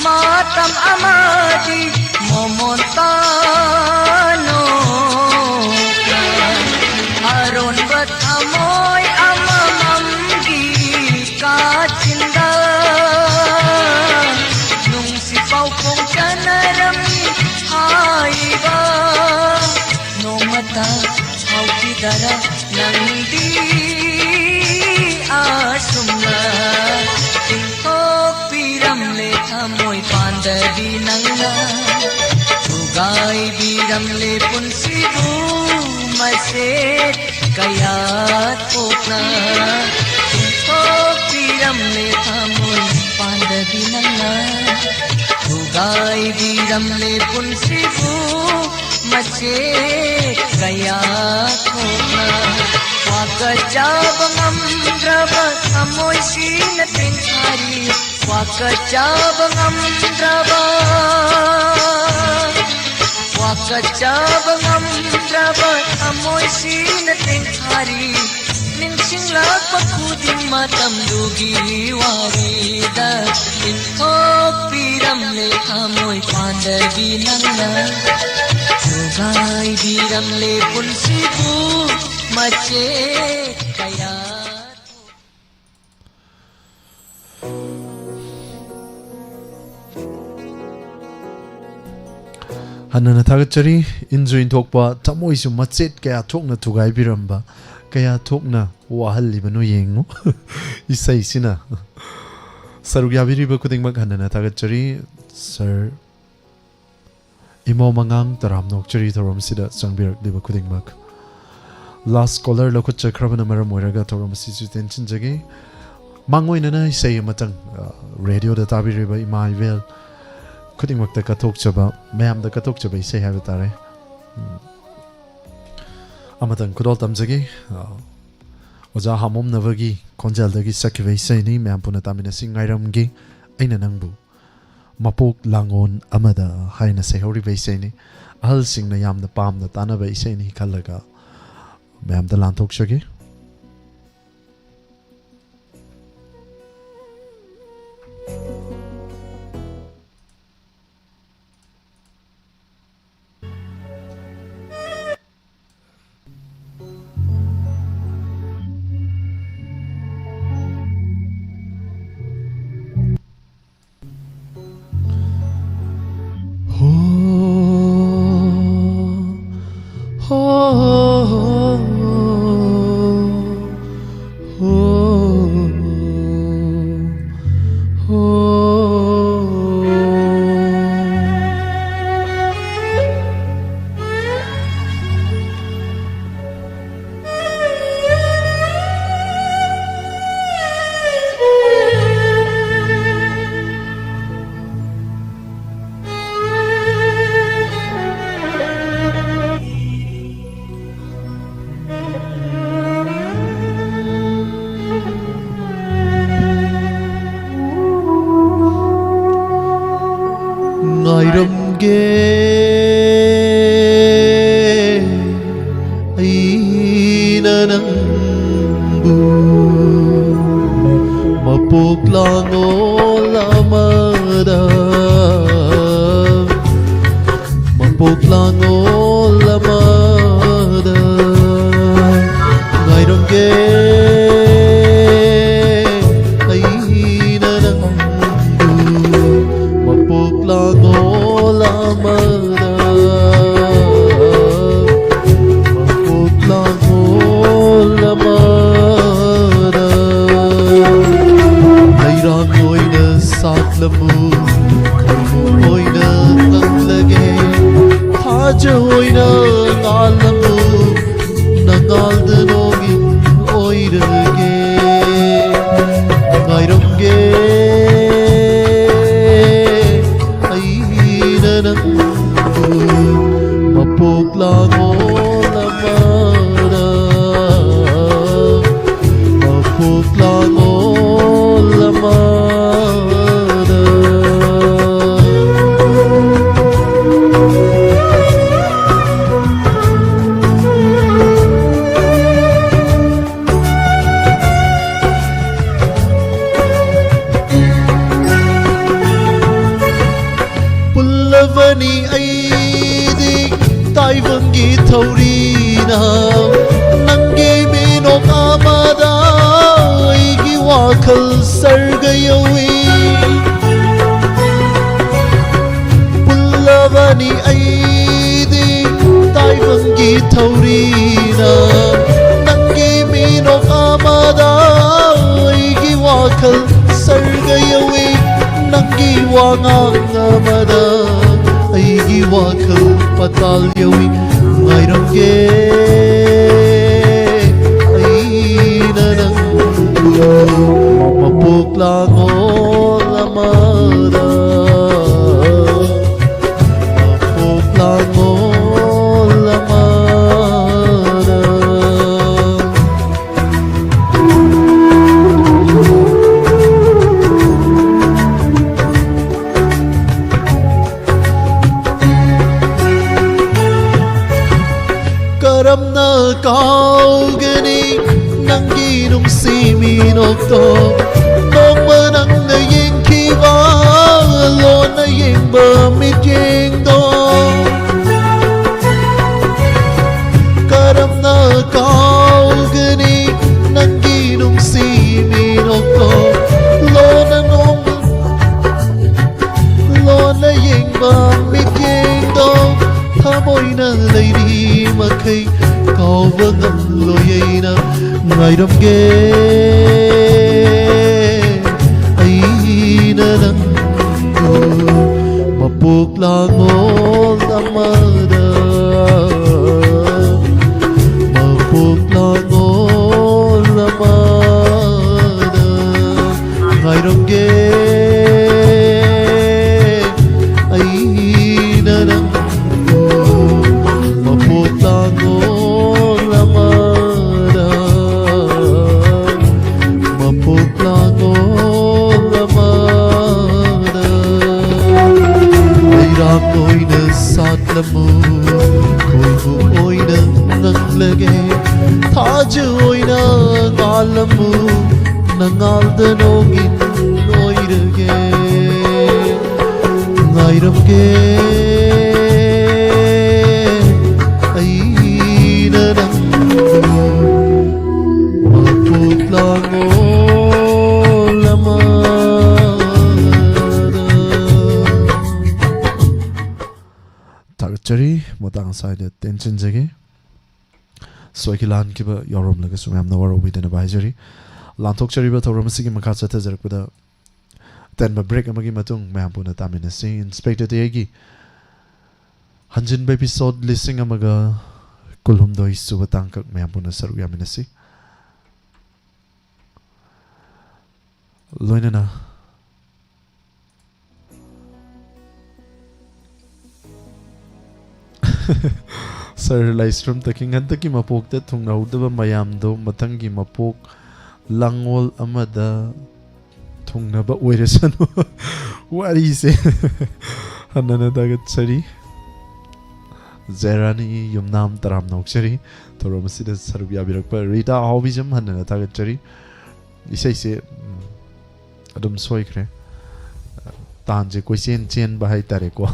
ꯃꯇꯝ ꯑꯃꯗꯤ ꯃꯣꯃꯣꯟ ꯇꯥꯅꯣꯛꯅ ꯑꯔꯣꯟꯕ ꯊꯃꯣꯏ ꯑꯃꯃꯝꯒꯤ ꯀꯥꯆꯤꯟꯗ ꯅꯨꯡꯁꯤ ꯄꯥꯎ ꯐꯣꯡꯆꯅꯔꯝꯃꯤ ꯍꯥꯏꯕ ꯅꯣꯡꯃꯇ ꯐꯥꯎꯈꯤꯗꯔ ꯅꯪꯗꯤ ꯑꯁꯨꯝꯅ ꯏꯟꯊꯣꯛꯄꯤꯔꯝꯂꯦ ꯊꯃꯣꯏ ꯄꯥꯟꯗꯕꯤ ꯅꯪꯅ ꯊꯨꯒꯥꯏꯕꯤꯔꯝꯂꯦ ꯄꯨꯟꯁꯤꯕꯨ ꯃꯆꯦꯠ ꯀꯌꯥ ꯊꯣꯛꯅ ꯏꯟꯊꯣꯛꯄꯤꯔꯝꯂꯦ ꯊꯃꯣꯏ ꯄꯥꯟꯗꯕꯤ ꯅꯪꯅ ꯊꯨꯒꯥꯏꯕꯤꯔꯝꯂꯦ ꯄꯨꯟꯁꯤꯕꯨ ꯃꯆꯦꯠ ꯀꯌꯥ ꯊꯣꯛꯅ ꯋꯥꯀꯠꯆꯕ ꯉꯝꯗ꯭ꯔꯕ ꯊꯃꯣꯏꯁꯤꯅ ꯇꯦꯡꯊꯥꯔꯤ ꯋꯥꯀꯠꯆꯕ ꯉꯝꯗ꯭ꯔꯕ ꯋꯥꯀꯠꯆꯕ ꯉꯝꯗ꯭ꯔꯕ ꯊꯃꯣꯏꯁꯤꯅ ꯇꯦꯡꯊꯥꯔꯤ ꯅꯤꯡꯁꯤꯡꯂꯛꯄ ꯈꯨꯗꯤꯡ ꯃꯇꯝꯗꯨꯒꯤ ꯋꯥꯔꯤꯗ ꯏꯟꯊꯣꯛꯄꯤꯔꯝꯂꯦ ꯊꯃꯣꯏ ꯄꯥꯟꯗꯕꯤ ꯅꯪꯅ ꯊꯨꯒꯥꯏꯕꯤꯔꯝꯂꯦ ꯄꯨꯟꯁꯤꯕꯨ ꯃꯆꯦꯠ ꯀꯌꯥ ꯍꯟꯅꯅ ꯊꯥꯒꯠꯆꯔꯤ꯫ ꯏꯟꯁꯨ ꯏꯟꯊꯣꯛꯄ, ꯊꯃꯣꯏꯁꯨ ꯃꯆꯦꯠ ꯀꯌꯥ ꯊꯣꯛꯅ ꯊꯨꯒꯥꯏꯕꯤꯔꯝꯕ, ꯀꯌꯥ ꯊꯣꯛꯅ ꯋꯥꯍꯜꯂꯤꯕꯅꯣ ꯌꯦꯡꯉꯨ꯫ ꯏꯁꯩꯁꯤꯅ ꯁꯔꯨꯛ ꯌꯥꯕꯤꯔꯤꯕ ꯈꯨꯗꯤꯡꯃꯛ ꯍꯟꯅꯅ ꯊꯥꯒꯠꯆꯔꯤ꯫ ꯁꯥꯔ ꯏꯃꯧ ꯃꯉꯥꯡ ꯇꯔꯥꯝꯅ ꯑꯣꯛꯆꯔꯤ ꯊꯧꯔꯝꯁꯤꯗ ꯆꯪꯕꯤꯔꯛꯂꯤꯕ ꯈꯨꯗꯤꯡꯃꯛ꯫ ꯂꯥꯁ ꯀꯣꯂꯔ ꯂꯧꯈꯠꯆꯈ꯭ꯔꯕꯅ ꯃꯔꯝ ꯑꯣꯏꯔꯒ ꯊꯧꯔꯝ ꯑꯁꯤꯁꯨ ꯇꯦꯟꯁꯤꯟꯖꯒꯦ꯫ ꯃꯥꯡꯑꯣꯏꯅꯅ ꯏꯁꯩ ꯑꯃꯇꯪ, ꯑ, ꯔꯦꯗꯤꯑꯣꯗ ꯇꯥꯕꯤꯔꯤꯕ ꯏꯃꯥ ꯏꯕꯦꯜ ꯈꯨꯗꯤꯡꯃꯛꯇ ꯀꯠꯊꯣꯛꯆꯕ, ꯃꯌꯥꯝꯗ ꯀꯠꯊꯣꯛꯆꯕ ꯏꯁꯩ ꯍꯥꯏꯕ ꯇꯥꯔꯦ꯫ ꯎꯝ꯫ ꯑꯃꯇꯪ ꯈꯨꯗꯣꯜ ꯇꯝꯖꯒꯦ꯫ ꯑ, ꯑꯣꯖꯥ ꯍꯥꯃꯣꯝꯅꯕꯒꯤ ꯈꯣꯟꯖꯦꯜꯗꯒꯤ ꯁꯛꯈꯤꯕ ꯏꯁꯩꯅꯤ꯫ ꯃꯌꯥꯝ ꯄꯨꯟꯅ ꯇꯥꯃꯤꯟꯅꯁꯤ꯫ ꯉꯥꯏꯔꯝꯒꯦ ꯑꯩꯅ ꯅꯪꯕꯨ, ꯃꯄꯣꯛ ꯂꯥꯡꯑꯣꯜ ꯑꯃꯗ ꯍꯥꯏꯅ ꯁꯩꯍꯧꯔꯤꯕ ꯏꯁꯩꯅꯤ꯫ ꯑꯍꯜꯁꯤꯡꯅ ꯌꯥꯝꯅ ꯄꯥꯝꯅ ꯇꯥꯅꯕ ꯏꯁꯩꯅꯤ ꯈꯜꯂꯒ ꯃꯌꯥꯝꯗ ꯂꯥꯟꯊꯣꯛꯆꯒꯦ꯫ ꯉꯥꯏꯔꯝꯒꯦ ꯑꯩꯅ ꯅꯪꯕꯨ, ꯃꯄꯣꯛ ꯂꯥꯡꯑꯣꯜ ꯑꯃꯗ, ꯃꯄꯣꯛ ꯂꯥꯡꯑꯣꯜ ꯑꯃꯗ ꯉꯥꯏꯔꯝꯒꯦ ꯑꯩꯅ ꯅꯪꯕꯨ, ꯃꯄꯣꯛ ꯂꯥꯡꯑꯣꯜ ꯑꯃꯗ, ꯃꯄꯣꯛ ꯂꯥꯡꯑꯣꯜ ꯑꯃꯗ ꯂꯩꯔꯥꯡ ꯑꯣꯏꯅ ꯁꯥꯠꯂꯝꯃꯨ, ꯈꯣꯏꯃꯨ ꯑꯣꯏꯅ ꯀꯪꯂꯒꯦ, ꯊꯥꯖ ꯑꯣꯏꯅ ꯉꯥꯜꯂꯝꯃꯨ, ꯅꯉꯥꯜꯗ ꯅꯣꯡꯏꯟ ꯑꯣꯏ ꯊꯧꯔꯤꯅ ꯅꯪꯒꯤ ꯃꯤꯅꯣꯛ ꯑꯃꯗ ꯑꯩꯒꯤ ꯋꯥꯈꯜ ꯁꯔꯒ ꯌꯧꯏ꯫ ꯄꯨꯜꯂꯕꯅꯤ ꯑꯩꯗꯤ ꯇꯥꯏꯕꯪꯒꯤ ꯊꯧꯔꯤꯅ ꯅꯪꯒꯤ ꯃꯤꯅꯣꯛ ꯑꯃꯗ ꯑꯩꯒꯤ ꯋꯥꯈꯜ ꯁꯔꯒ ꯌꯧꯏ꯫ ꯅꯪꯒꯤ ꯋꯥꯉꯥꯡ ꯑꯃꯗ ꯑꯩꯒꯤ ꯋꯥꯈꯜ ꯄꯇꯥꯜ ꯌꯧꯏ꯫ ꯉꯥꯏꯔꯝꯒꯦ ꯑꯩꯅ ꯅꯪꯕꯨ ꯃꯄꯣꯛ ꯂꯥꯡꯉꯣꯜ ꯑꯃꯗ, ꯃꯄꯣꯛ ꯂꯥꯡꯉꯣꯜ ꯑꯃꯗ꯫ ꯀꯔꯝꯅ ꯀꯥꯎꯒꯅꯤ ꯅꯪꯒꯤ ꯅꯨꯡꯁꯤ ꯃꯤꯅꯣꯛꯇꯣ? ꯅꯣꯡꯃ ꯅꯪꯅ ꯌꯦꯡꯈꯤꯕ ꯂꯣꯟꯅ ꯌꯦꯡꯕ ꯃꯤꯠꯌꯦꯡꯗꯣ꯫ ꯀꯔꯝꯅ ꯀꯥꯎꯒꯅꯤ ꯅꯪꯒꯤ ꯅꯨꯡꯁꯤ ꯃꯤꯅꯣꯛꯇꯣ? ꯂꯣꯟꯅ ꯅꯣꯡꯃ ꯂꯣꯟꯅ ꯌꯦꯡꯕ ꯃꯤꯠꯌꯦꯡꯗꯣ ꯊꯃꯣꯏꯅ ꯂꯩꯔꯤ ꯃꯈꯩ ꯀꯥꯎꯕ ꯉꯝꯂꯣꯏ꯫ ꯑꯩꯅ ꯉꯥꯏꯔꯝꯒꯦ ꯑꯩꯅ ꯅꯪꯕꯨ ꯃꯄꯣꯛ ꯂꯥꯡꯉꯣꯜ ꯑꯃꯗ, ꯃꯄꯣꯛ ꯂꯥꯡꯉꯣꯜ ꯑꯃꯗ꯫ ꯉꯥꯏꯔꯝꯒꯦ ꯑꯩꯅ ꯅꯪꯕꯨ ꯃꯄꯣꯛ ꯂꯥꯡꯉꯣꯜ ꯑꯃꯗ, ꯃꯄꯣꯛ ꯂꯥꯡꯉꯣꯜ ꯑꯃꯗ꯫ ꯂꯩꯔꯥꯛ ꯑꯣꯏꯅ ꯁꯥꯠꯂꯝꯃꯨ, ꯈꯣꯏꯕꯨ ꯑꯣꯏꯅ ꯉꯪꯂꯒꯦ, ꯊꯥꯖ ꯑꯣꯏꯅ ꯉꯥꯜꯂꯝꯃꯨ, ꯅꯉꯥꯜꯗ ꯅꯣꯡꯏꯟ ꯑꯣꯏꯔꯒꯦ꯫ ꯉꯥꯏꯔꯝꯒꯦ ꯑꯩ ꯉꯁꯥꯏꯗ ꯇꯦꯟꯁꯤꯟꯖꯒꯦ꯫ ꯁꯣꯏꯈꯤ ꯂꯥꯟꯈꯤꯕ ꯌꯥꯎꯔꯝꯂꯒꯁꯨ ꯃꯌꯥꯝꯅ ꯋꯥꯔꯧꯕꯤꯗꯅꯕ ꯍꯥꯏꯖꯔꯤ꯫ ꯂꯥꯟꯊꯣꯛꯆꯔꯤꯕ ꯊꯧꯔꯝ ꯑꯁꯤꯒꯤ ꯃꯈꯥ ꯆꯠꯊꯖꯔꯛꯄꯗ ꯑꯇꯦꯟꯕ break ꯑꯃꯒꯤ ꯃꯇꯨꯡ ꯃꯌꯥꯝ ꯄꯨꯟꯅ ꯇꯥꯃꯤꯟꯅꯁꯤ꯫ ꯏꯟꯁꯄꯦꯛꯇꯔ ꯇꯦꯌꯩꯒꯤ ꯍꯟꯖꯤꯟꯕ episode ꯂꯤꯁꯤꯡ ꯑꯃꯒ ꯀꯨꯟꯍꯨꯝꯗꯣꯏ ꯁꯨꯕ ꯇꯥꯡꯀꯛ ꯃꯌꯥꯝ ꯄꯨꯟꯅ ꯁꯔꯨꯛ ꯌꯥꯃꯤꯟꯅꯁꯤ꯫ ꯂꯣꯏꯅꯅ ꯁꯥꯔ ꯂꯥꯏꯁ꯭ꯔꯝ ꯇꯈꯤꯡ, ꯍꯟꯗꯛꯀꯤ ꯃꯄꯣꯛꯇ ꯊꯨꯡꯅꯍꯧꯗꯕ ꯃꯌꯥꯝꯗꯣ ꯃꯊꯪꯒꯤ ꯃꯄꯣꯛ ꯂꯥꯡꯑꯣꯜ ꯑꯃꯗ ꯊꯨꯡꯅꯕ ꯑꯣꯏꯔꯁꯅꯨ꯫ ꯋꯥꯔꯤꯁꯦ꯫ ꯍꯟꯅꯅ ꯊꯥꯒꯠꯆꯔꯤ꯫ ꯖꯦꯔꯥꯅꯤ ꯌꯨꯝꯅꯥꯝ ꯇꯔꯥꯝꯅ ꯑꯣꯛꯆꯔꯤ꯫ ꯊꯧꯔꯝ ꯑꯁꯤꯗ ꯁꯔꯨꯛ ꯌꯥꯕꯤꯔꯛꯄ ꯔꯤꯇꯥ ꯑꯍꯥꯎꯕꯤꯖꯝ ꯍꯟꯅꯅ ꯊꯥꯒꯠꯆꯔꯤ꯫ ꯏꯁꯩꯁꯦ, ꯎꯝ, ꯑꯗꯨꯝ ꯁꯣꯏꯈ꯭ꯔꯦ꯫ ꯇꯥꯟꯁꯦ ꯀꯣꯏꯆꯦꯟ ꯆꯦꯟꯕ ꯍꯥꯏꯇꯥꯔꯦꯀꯣ꯫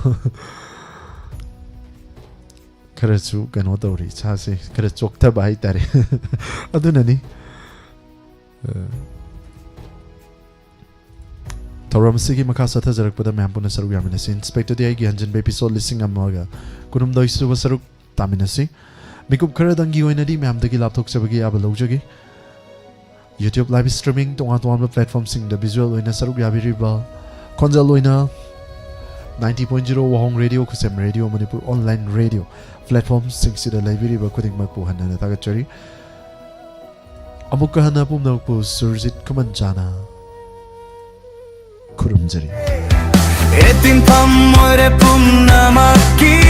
ꯈꯔꯁꯨ ꯀꯩꯅꯣ ꯇꯧꯔꯤ, ꯏꯁꯥꯁꯦ ꯈꯔ ꯆꯣꯛꯊꯕ ꯍꯥꯏꯇꯥꯔꯦ꯫ ꯑꯗꯨꯅꯅꯤ꯫ ꯑ, ꯊꯧꯔꯝ ꯑꯁꯤꯒꯤ ꯃꯈꯥ ꯆꯠꯊꯖꯔꯛꯄꯗ ꯃꯌꯥꯝ ꯄꯨꯟꯅ ꯁꯔꯨꯛ ꯌꯥꯃꯤꯟꯅꯁꯤ꯫ ꯏꯟꯁꯄꯦꯛꯇꯔ ꯇꯦꯌꯩꯒꯤ ꯍꯟꯖꯤꯟꯕ episode ꯂꯤꯁꯤꯡ ꯑꯃꯒ ꯀꯨꯟꯍꯨꯝꯗꯣꯏ ꯁꯨꯕ ꯁꯔꯨꯛ ꯇꯥꯃꯤꯟꯅꯁꯤ꯫ ꯃꯤꯀꯨꯞ ꯈꯔꯗꯪꯒꯤ ꯑꯣꯏꯅꯗꯤ ꯃꯌꯥꯝꯗꯒꯤ ꯂꯥꯞꯊꯣꯛꯆꯕꯒꯤ ꯑꯌꯥꯕ ꯂꯧꯖꯒꯦ꯫ YouTube live streaming, ꯇꯣꯉꯥꯟ ꯇꯣꯉꯥꯟꯕ platformꯁꯤꯡꯗ visual ꯑꯣꯏꯅ ꯁꯔꯨꯛ ꯌꯥꯕꯤꯔꯤꯕ, ꯈꯣꯟꯖꯦꯜ ꯑꯣꯏꯅ ninety point zero ꯋꯥꯍꯣꯡ radio, Khusem radio, Manipur online radio platformꯁꯤꯡꯁꯤꯗ ꯂꯩꯕꯤꯔꯤꯕ ꯈꯨꯗꯤꯡꯃꯛꯄꯨ ꯍꯟꯅ ꯍꯟꯅ ꯊꯥꯒꯠꯆꯔꯤ꯫ ꯑꯃꯨꯛꯀ ꯍꯟꯅ ꯄꯨꯝꯅꯃꯛꯄꯨ ꯁꯨꯔꯖꯤꯠ ꯈꯨꯃꯟ ꯆꯥꯅ ꯈꯨꯔꯨꯝꯖꯔꯤ꯫ ꯑꯦ ꯇꯤꯟꯐꯝ ꯑꯣꯏꯔꯦ ꯄꯨꯝꯅꯃꯛꯀꯤ